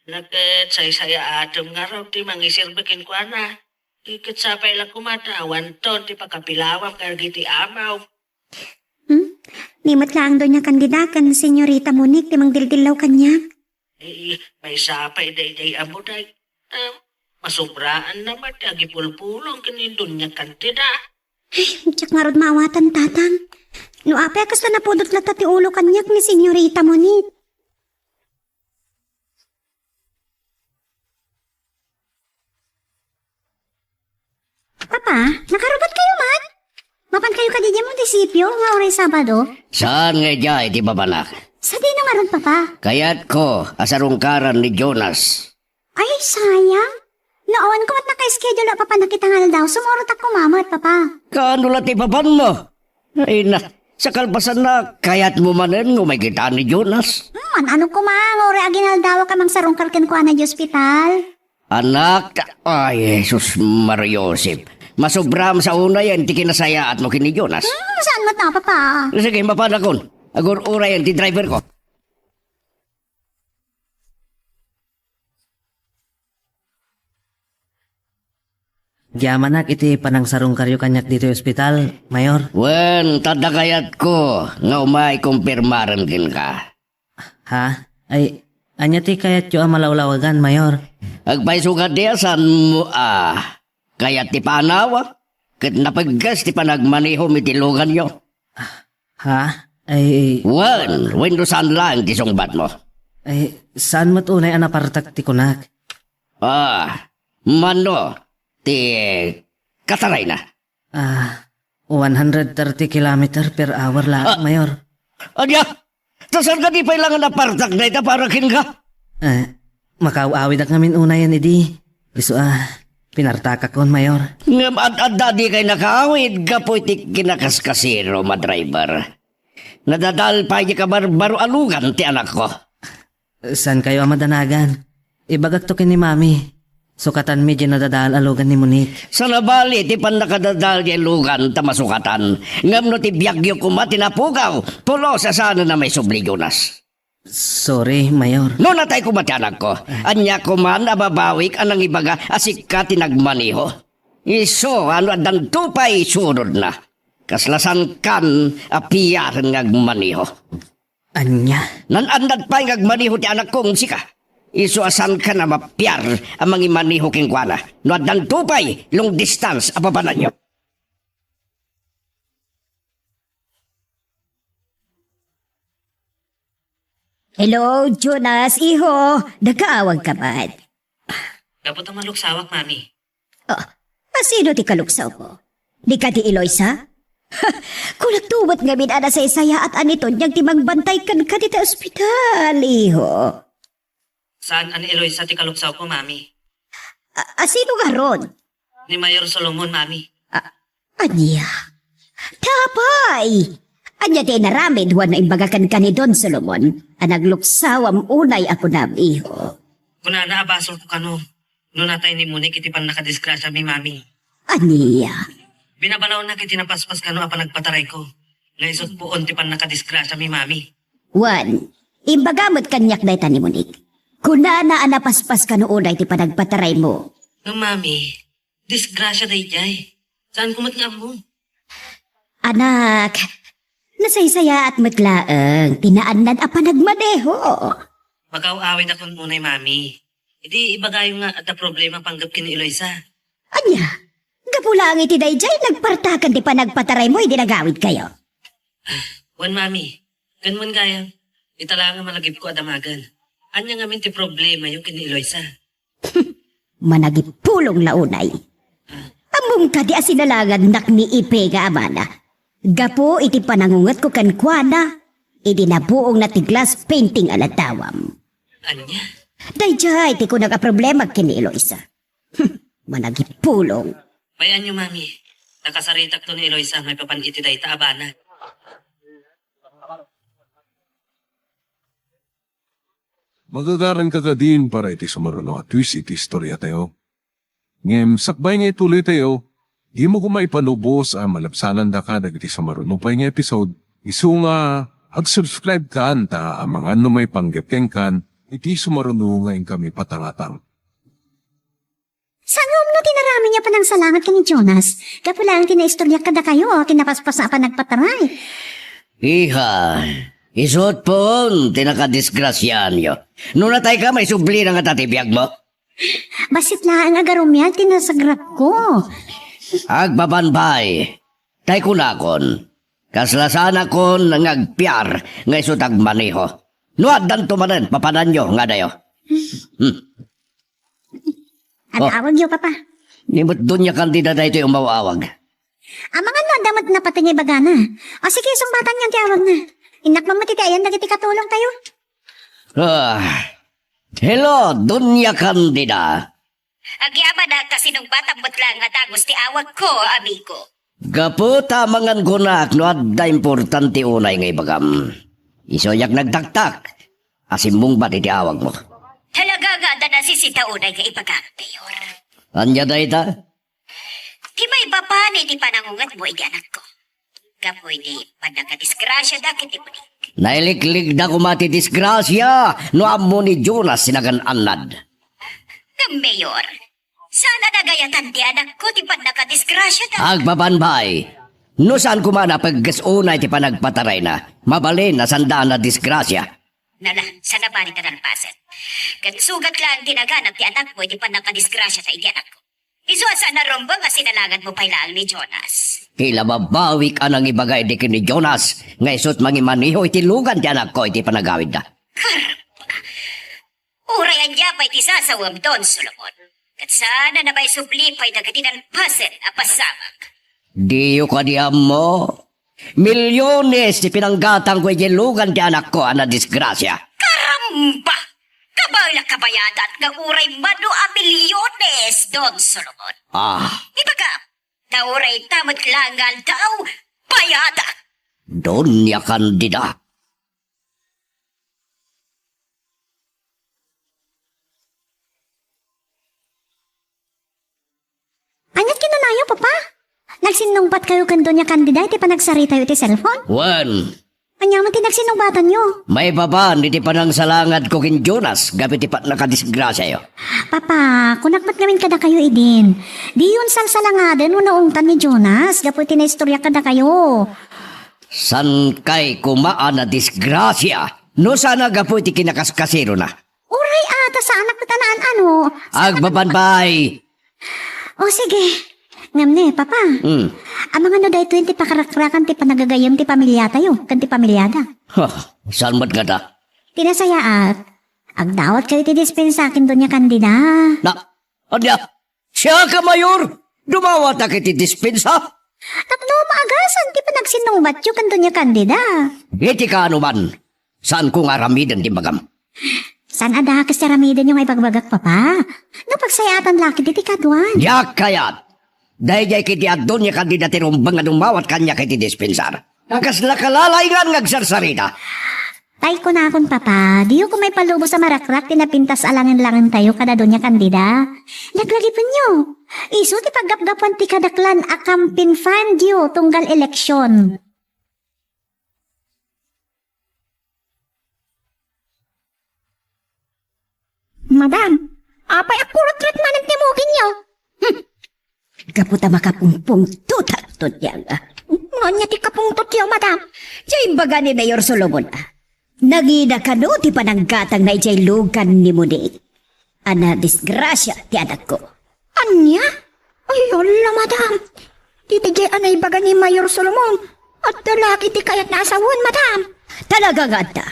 Ket saysayaatem ngarud ti mangiserbi kenkuana. Ket sapay la koma ta awanton ti pakapilawam kadagiti amaw. Hmm? Ni met laeng Doña Candida ken Senyorita Monique ti mangdildillaw kaniak. Eh, maysa pay daydiay a buday. Ah, masubraanna met ti agipulpulong ken ni Doña Candida. Ay, diak ngarud maawatan, Tatang. No apay a kasla napudot latta ti ulo kaniak ni Senyorita Monique. Papa, nakarubat kayo man? Mapan kayo kadi diay munisipyo nga uray Sabado? Saan nga idiay ti papanak? Sadino ngarud, Papa? Kayatko a sarungkaran ni Jonas. Ay, sayang. No awan ko met naka-schedule a papanak ita nga aldaw, sumurotak koma met, Papa. Kaano la ti papanmo? Ay na, sa kalpasanna, kayatmo manen nga umay kita ni Jonas? Hmm, ano koma nga uray aginaldawak a mangsarungkar kenkuana idiay ospital? Anak, ay, Jesus, Maria Josep. Masubram sa unayen ti kinasayaatmo ken ni Jonas. Hmm, saan met a, Papa? Sige, mapanakon. Agur-urayen ti driver ko. Diay amanak iti panangsarungkaryo kaniak ditoy ospital, Mayor. Wen, ta adda kayatko nga umay kumpirmaren kenka. Ha? Ay, ania ti kayatyo a malawlawagan, Mayor? Agpayso kadi a saanmo a kayat ti paanawa, ket napegges ti panagmanehom iti luganyo. Ha? Ay, wen, wenno saan laeng ti sungbatmo? Ay, saan met unay a napartak ti kunak? Ah, mano ti katarayna? Ah, one hundred thirty kilometer per hour laeng, Ah. Mayor. Ania? Ta saan kadi pay la nga napartak dayta para kenka? Eh, makaaw-awidak ngamin unayen idi. Isu a, pinartakakon, Mayor. Ngem ad-adda dikay nakaawid gapu iti kinakaskasino, madriver. Nadadael pay diay kabarbaro a lugan ti anakko. Saankayo a madanagan? Ibagakto ken ni Mami. Sukatanmi diay nadadael a lugan ni Monique. Saan a bali ti pannakadadael diay lugan ta masukatan. Ngem no ti biagyo koma ti napukaw, pulos a saanen a maisubli, Jonas. Sorry, Mayor. No natay koma ti anakko, ania koman a babawik a nangibaga a sika ti nagmaneho? Isu a no addanto pay sunodna, kasla saankan a piaren nga agmaneho. Ania? Naan-annad pay nga agmaneho ti anakko ngem sika. Isu a saankan a mapiar a mangimaneho kenkuana. No addanto pay long distance a papananyo. Hello, Jonas, iho. Nakaawagka met? Gapu ta maluksawak, Mami. Ah, a sino ti kaluksawmo? Di kadi Eloisa? Kunakto met ngamin a nasaysayaat a ni Tonyang ti mangbantay kenka dita ospital, iho. Saan a ni Eloisa ti kaluksawko, Mami? A, a sino ngarud? Ni Mayor Solomon, Mami. A, ania? Apay! Ania ti inaramid wenno imbaga kenka ni Don Solomon a nagluksawam unay a kunam, iho? Kunana a basolko kano no natay ni Monique iti pannakadisgrasiami, Mami. Ania? Binabalawnak iti napaspas kano a panagpatarayko, nga isut' puon ti pannakadisgrasiami, Mami. Wen, imbaga met kaniak dayta ni Monique. Kunana a napaspas kano unay ti panagpataraymo. Nga, Mami, disgrasia daydiay. Saanko met nga ammo? Anak, nasaysayaat met laeng ti naannan a panagmaneho. Makaaw-awidakon unay, Mami. Idi ibagayo nga adda problema panggep ken ni Eloisa. Ania? Gapu laeng iti daydiay, nagpartakan ti panagpataraymo idi nagawidkayo. Wen, Mami, ken wen gayam, ita laeng a malagipko a damagen. Ania ngamin ti problemayo ken ni Eloisa? Managipulong la unay. Ammom kadi a sinalangadnak ni Ipe nga amana gapu iti panangungetko kenkuana idi nabuongna ti glass painting a laddawam? Ania? Daydiay ti kunak a problema ken ni Eloisa. Managipulong. Bay-anyo, Mami. Nakasaritakto ni Eloisa maipapan iti dayta a banag. Magagaranka kadin para iti sumaruno a twist iti istoriatayo. Ngem sakbay nga ituloytayo, dimo koma ipalubos a malabsanandaka dagiti sumaruno pay nga episode, isu nga ag-subscribe kan ta amangan no maipanggep kenkan iti sumaruno nga inkami patangatang. Saan nga umno ti naramin nga panangsalamat ken ni Jonas? Gapu laeng ti naistoryak kadakayo, a kinapaspasen a panagpataray. Iha, isu't puon ti nakadisgrasiaanyo. No natayka, maisubli na ngata ti biagmo. Bassit laeng a garumiad ti nasagrapko. Agpapan pay, tay kunakon, kasla saanakon nga agpiar nga isu't agmaneho. No addanto manen, papananyo nga adayo. Hmm. Oh. Adawagyo, Papa. Ni met Doña Candida daytoy umaw-awag. Amangan no adda met napateg nga ibagana. O sige, sungbatanyo ti awagna. Innak man met iti ayan dagiti katulongtayo. Ah. Hello, Doña Candida. Agyamanak ta sinungbatam met laeng a dagus ti awagko, amigo. Gapu ta amangan kunak no adda importante unay nga ibagam. Isuyak nagtaktak a simmungbat iti awagmo. Talaga nga adda nasisita unay nga ibagam, Mayor. Ania dayta? Ti maipapan iti panangungetmo iti anakko. Gapu iti pannakadisgrasiada ken ni Monique. Nailikligda koma ti disgrasia no ammo ni Jonas ti nagan-annad. Ngem, Mayor, saan a nagayatan ti anakko ti pannakadisgrasiada. Agpapan pay, no saan koma a napegges unay ti panagpatarayna, mabalin a saanda a nadisgrasia. Nala, saan a bali ta nalpasen. Ket sugat laeng ti naganab ti anakmo iti pannakadisgrasiada iti anakko. Isu a saan a rumbeng a sinalangadmo pay laeng ni Jonas. Ti la babawik a nangibaga idi ken ni Jonas nga isu't mangimaneho iti lugan ti anakko iti panagawidda. Karamba! Uray ania pay ti sasawem, Don Solomon, ket saan a napaisubli pay dagiti nalpasen a pasamak. Diyo kadi ammo? Milyones ti pinanggatangko idiay lugan ti anakko a nadisgrasia. Karamba! Kabaelak kabayadan nga uray mano a milyones, Don Solomon. Ah. Ibagam, ta uray ta met laeng nga aldaw, bayadak. Doña Candida. Ania't kinunanayo, Papa? Nagsinnungbatkayo ken Doña Candida iti panagsaritayo iti cellphone? Wen. Ania met ti nagsinnungbatanyo? Maipapan iti panangsalangadko ken Jonas gapu iti pannakadisgrasiayo. Papa, kunak met ngamin kadakayo idin. Diyon salsalangaden wenno ungtan ni Jonas gapu iti naistoryak kadakayo. Saankay koma a nadisgrasia no saan a gapu iti kinakaskasirona. Uray a, ta saanak met a naan-ano. Agpapan pay. O, sige. Ngem ne, Papa. Hmm. Amangan no daytoy ti pakarakrakan ti panagagayem ti pamiliatayo ken ti pamiliada. Huh, saan met ngata? Ti nasayaat, agdawatkayo iti dispensa ken Doña Candida. Na, ania? Siak a mayor, dumawatak iti dispensa? Tapno maagasan ti panagsinnungbatyo ken Doña Candida. Iti kaano man, saanko nga aramiden ti ibagam. Saan a dakes ti aramidenyo nga ibagbagak, Papa? No pagsayaatan la ketdi ti kaduan. Diak kayat. Daydiay ketdi a Doña Candida ti rumbeng nga dumawat kaniak iti dispensar. Kasla kalalaingan nga agsarsarita. Tay kunakon, Papa, diyo koma ipalubos a marakrak ti napintas a langenlangentayo kada Doña Candida. Laglagipenyo. Isu ti paggapgapuan ti kadaklan a campaign fundyo tunggal eleksyon. Madam, apay a kurutrut manen ti muginyo? Hmm. Gapu ta makapungpungtotak, Doña. Ania ti kapungtotyo, madam? Diay imbaga ni Mayor Solomon, a. Nangina kano ti pananggatangna idiay lugan ni Monique a nadisgrasia ti anakko. Ania? Ay, ala, madam. Daydiay a naibaga ni Mayor Solomon, adda la iti kayatna a sawen, madam. Talaga nga adda.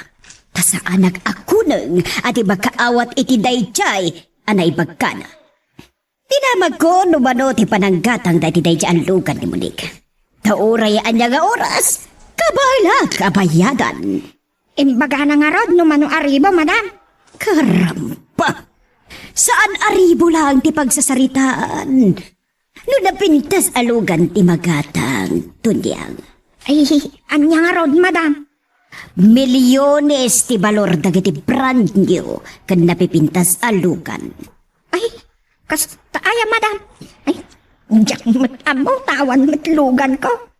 Ta saanak a kuneng a di makaawat iti daydiay a naibagana. Dinamagko no mano ti pananggatangna iti daydiay a lugan ni Monique. Ta uray ania nga oras, kabaelak a bayadan. Imbagana ngarud no mano a ribo, madam. Karamba! Saan a ribo laeng ti pagsasaritaan. No napintas a lugan ti magatang, Tonyang. Ay, ania ngarud, madam? Milyones ti balor dagiti brand new ken napipintas a lugan. Ay, kasta aya, madam? Ay, diak met ammo ta awan met luganko.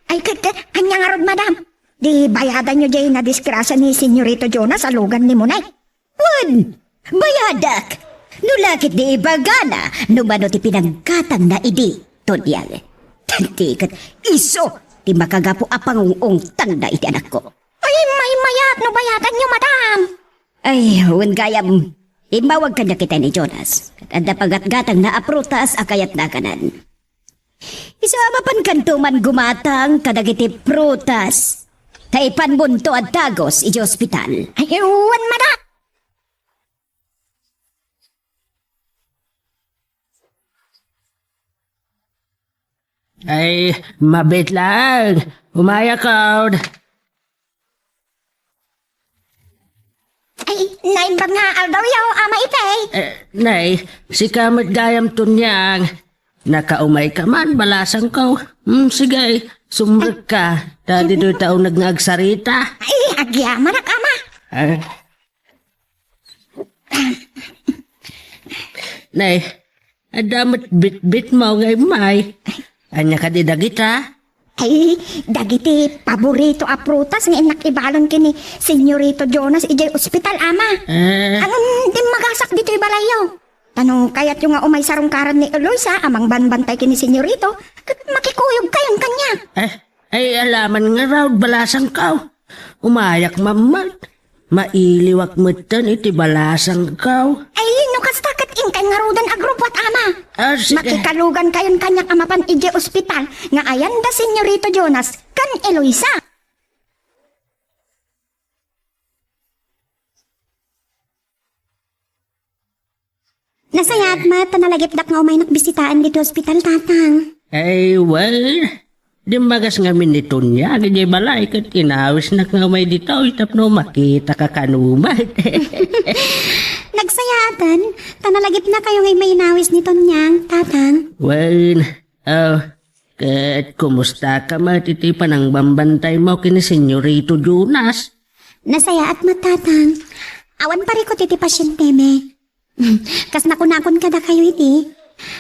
Ay, ket, ket, ania ngarud, madam? Di bayadanyo diay nadisgrasia ni Senyorito Jonas a lugan ni Monique? Wen, bayadak. No la ket di ibagana no mano ti pinanggatangna idi, Tonyang. Tanti ket isu ti makagapu a pangung-ungtangna iti anakko. Ay, maymayat no bayadanyo, madam. Ay, wen gayam, immawag kaniak itay ni Jonas. Adda panggatgatangna a prutas a kayatna a kanan. Isu a mapankanto man gumatang kadagiti prutas. Ta ipanmonto a dagus iti ospital. Ay, wen, madam. Ay, mabiit laeng. Umayakon. Ay, naimbag nga aldawyo, Ama Itay. Eh, nay, sika met gayam, Tonyang. Nakaumayka man, balasangko. Hmm, sige, sumrekka. Ta ditoy ta uneg nga agsarita. Ay, agyamanak, Ama. Ah. Nay, adda met bitbitmo nga immay. Ania kadi dagita? Ay, dagiti paborito a prutas nga innak ibalon ken ni Senyorito Jonas idiay ospital, Ama. Eh. Ngem dimmagasak ditoy balayyo. Ta no kayatyo nga umay sarungkaran ni Eloisa a mangbanbantay ken ni Senyorito, ket makikuyogkayon kaniak. Eh, ay, ala man ngarud, balasangko. Umayak man met. Mailiwak metten iti balasangko. Ay, no kasta ket inkay ngaruden a grupo, Ama. Ah, sige. Makikalugankayon kaniak a mapan idiay ospital nga ayan da Senyorito Jonas ken Eloisa. Nasayaat met ta nalagipdak nga umaynak bisitaan ditoy ospital, Tatang. Ay, well, dimmagas ngamin ni Tonyang idiay balay ket inawisnak nga umay ditoy tapno makitaka kano met. Nagsayaaten ta nalagipnakayo nga immay inawis ni Tonyang, Tatang. Well, ah, ket kumustaka met iti panangbambantaymo ken ni Senyorito Jonas? Nasayaat met, Tatang. Awan parikut iti pasientemi. Kas nakunakon kadakayo iti,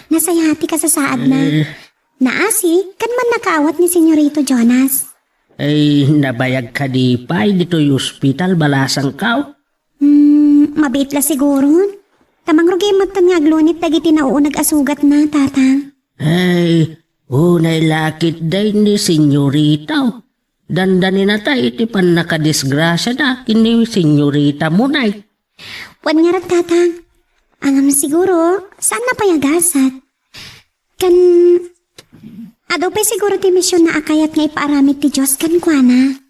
nasayaat ti kasasaadna. Eh. Naasi, ken mannakaawat ni Senyorito Jonas. Ay, nabayag kadi pay ditoy ospital, balasangko? Hmm, mabiit la siguron. Ta mangrugi metten nga aglunit dagiti nauuneg a sugatna, Tatang. Ay, unay la ketdi ni Senyorito. Dandaninata iti pannakadisgrasiada ken ni Senyorita Monique. Wen ngarud, Tatang. Ngem siguro, saanna pay a gasat. Ken, adu pay siguro ti misionna a kayat nga ipaaramid ti Dios kenkuana.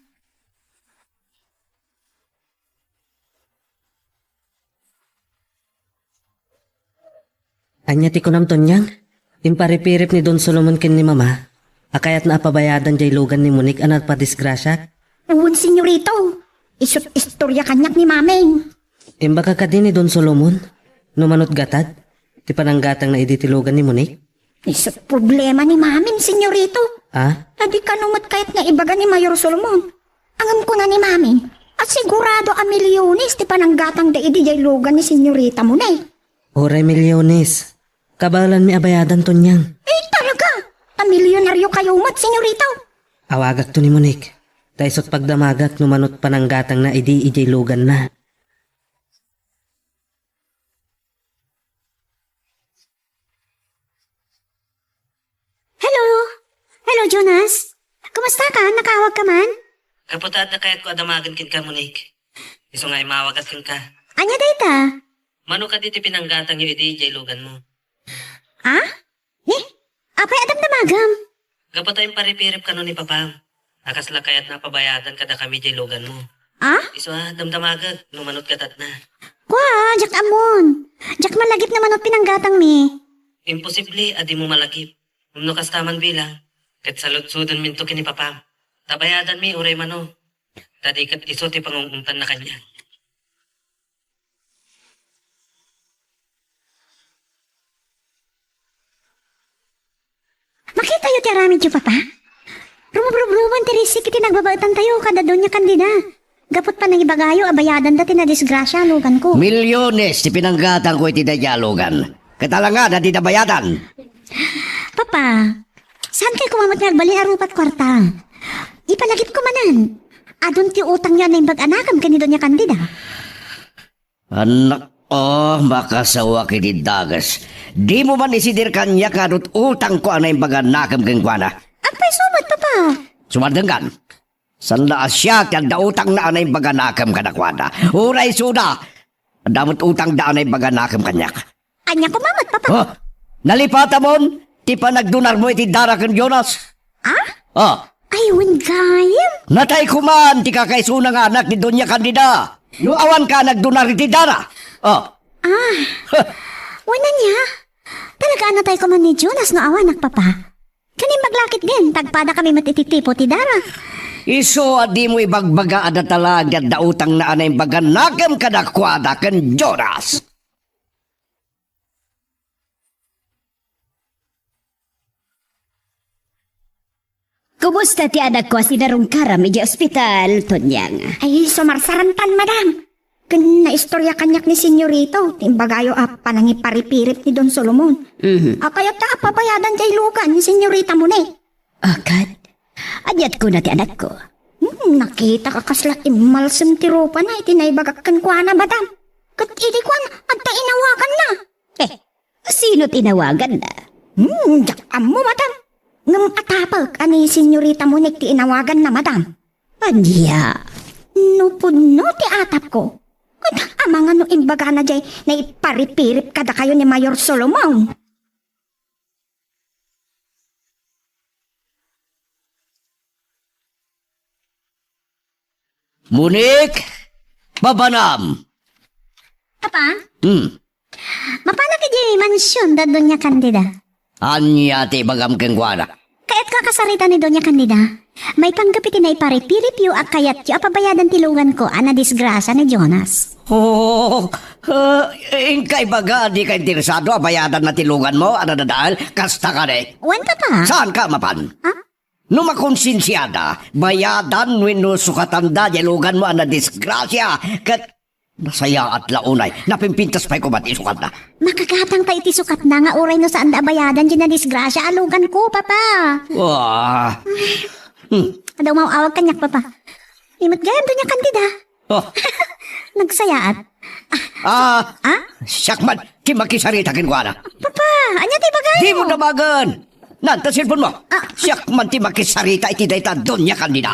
Ania ti kunam, Tonyang? Imparipirip ni Don Solomon ken ni Mama a kayatna a pabayadan diay lugan ni Monique a napadisgrasia? Wen, Senyorito. Isu't istoria kaniak ni Maming. Imbagak kadi ni Don Solomon no mano't gatad ti pananggatangna idi ti lugan ni Monique? Isu't problema ni Maming, Senyorito. Ah? Ta di kano met kayat nga ibaga ni Mayor Solomon. Ngem kuna ni Maming, a sigurado a milyones ti pananggatangda idi diay lugan ni Senyorita Monique. Uray milyones. Kabaelanmi a bayadan, Tonyang. Eh, talaga? Ta milyonaryo kayo met, Senyorito. Awagakto ni Monique. Ta isu't pagdamagak no mano't pananggatangna idi idiay luganna. Hello? Hello, Jonas? Kumusta ka? Nakaawag ka man? Gapu ta adda kayatko a damagen kenka, Monique. Isu nga immawagak kenka. Ania dayta? Mano kadi ti pinanggatangyo idi idiay luganmo? Ah? Eh, Apay a damdamagem? Gapu ta imparipirip kano ni Papam a kasla kayatna a pabayadan kadakami diay luganmo. Ah? Isu a damdamagek no mano't gatatna. Kua, diak ammon. Diak malagip no mano't pinanggatangmi. Imposible a dimo malagip. Ngem no kasta man bilang, ket saludsodenminto ken ni Papam. Ta bayadanmi uray mano. Ta di ket isu ti pangung-ungtanna kaniak. Makitayo ti aramidyo, Papa? Rumubrubruben ti risik iti nagbabaetantayo kada Doña Candida. Gapu't panangibagayo a bayadanda ti nadisgrasia a luganko. Milyones ti pinanggatangko iti daydiay a lugan. Ket alangan a dida bayadan. Papa, saankay koma met nga agbalin a rupa't kuarta? Ipalagipko manen. Adun ti utangyo a naimbag a nakem ken ni Doña Candida. Annak, oh, makasawak iti dages. Dimo man isidir kaniak nga adut utangko a naimbag a nakem kenkuana. Apay isu met, Papa? Sumardengkan. Saan la a siak ti adda utangna a naimbag a nakem kadakuada. Uray isuda, adda met utangda a naimbag a nakem kaniak. Ania koma met, Papa? Oh, nalipatamon ti panagdonarmo iti Dara ken Jonas? Ah? Oh. Ay, wen gayam. Natay koman ti kakaisuna nga anak ni Doña Candida. No awanka a nagdonar iti Dara. Oh. Ah. Wen ania? Talaga a natay koman ni Jonas no awanak, Papa. Ken imbag la ketdin, ta agpadakami met iti tipo ti Dara. Isu a dimo ibagbaga a datala ti adda utangna a naimbag a nakem kadakuada ken Jonas. Kumusta ti anakko a sinarungkaram idiay ospital, Tonyang? Ay, sumarsarantan, madam. Ken naistorya kaniak ni Senyorito ti imbagayo a panangiparipirip ni Don Solomon. Mhm. A kayatna a pabayadan diay lugan ni Senyorita Monek. Akat, ania't kuna ti anakko? Hmm, nakitak a kasla immalsem ti rupana iti naibagak kenkuana, madam. Ket idi kuan, adda inawaganna. Eh, sino't inawaganna? Hmm, diak ammo, madam. Ngem atapek a ni Senyorita Monek ti inawaganna, madam. Ania? No pudno ti atapko, ket amangan no imbagana diay naiparipirip kadakayo ni Mayor Solomon. Monik, papanam. Papa? Hmm. Mapanak idiay mansion da Doña Candida. Ania ti ibagam kenkuana? Kayatko a kasarita ni Doña Candida. Maipanggep iti naiparipiripyo a kayatyo a pabayadan ti luganko a nadisgrasia ni Jonas. Oh, ah, inka ibaga a dika interesado a bayadanna ti luganmo a nadadael kasta kadi? Wen, Papa. Saanka a mapan? Ha? No makonsensiada, bayadan wenno sukatanda diay luganmo a nadisgrasia, ket nasayaat la unay, napimpintas pay koma ti sukatna. Makagatangta iti sukatna nga uray no saanda a bayadan diay nadisgrasia a luganko, Papa. Wah. Hmm. Adda umaw-awag kaniak, Papa. Imet gayam Doña Candida. Oh. Nagsayaat. Ah, Ah? Siak man ti makisarita kenkuana. Papa, ania ti ibagayo? Dimo dawagen. Nan, ta cellphone mo. Ah. Siak man ti makisarita iti dayta Doña Candida.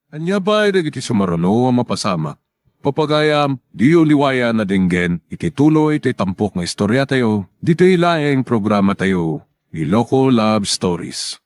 Ania pay dagiti sumaruno a mapasamak? Papagayam, diyo liwayan a denggen iti tuloy ti tampok nga istoriatayo, ditoy laeng programatayo, Iloko Love Stories.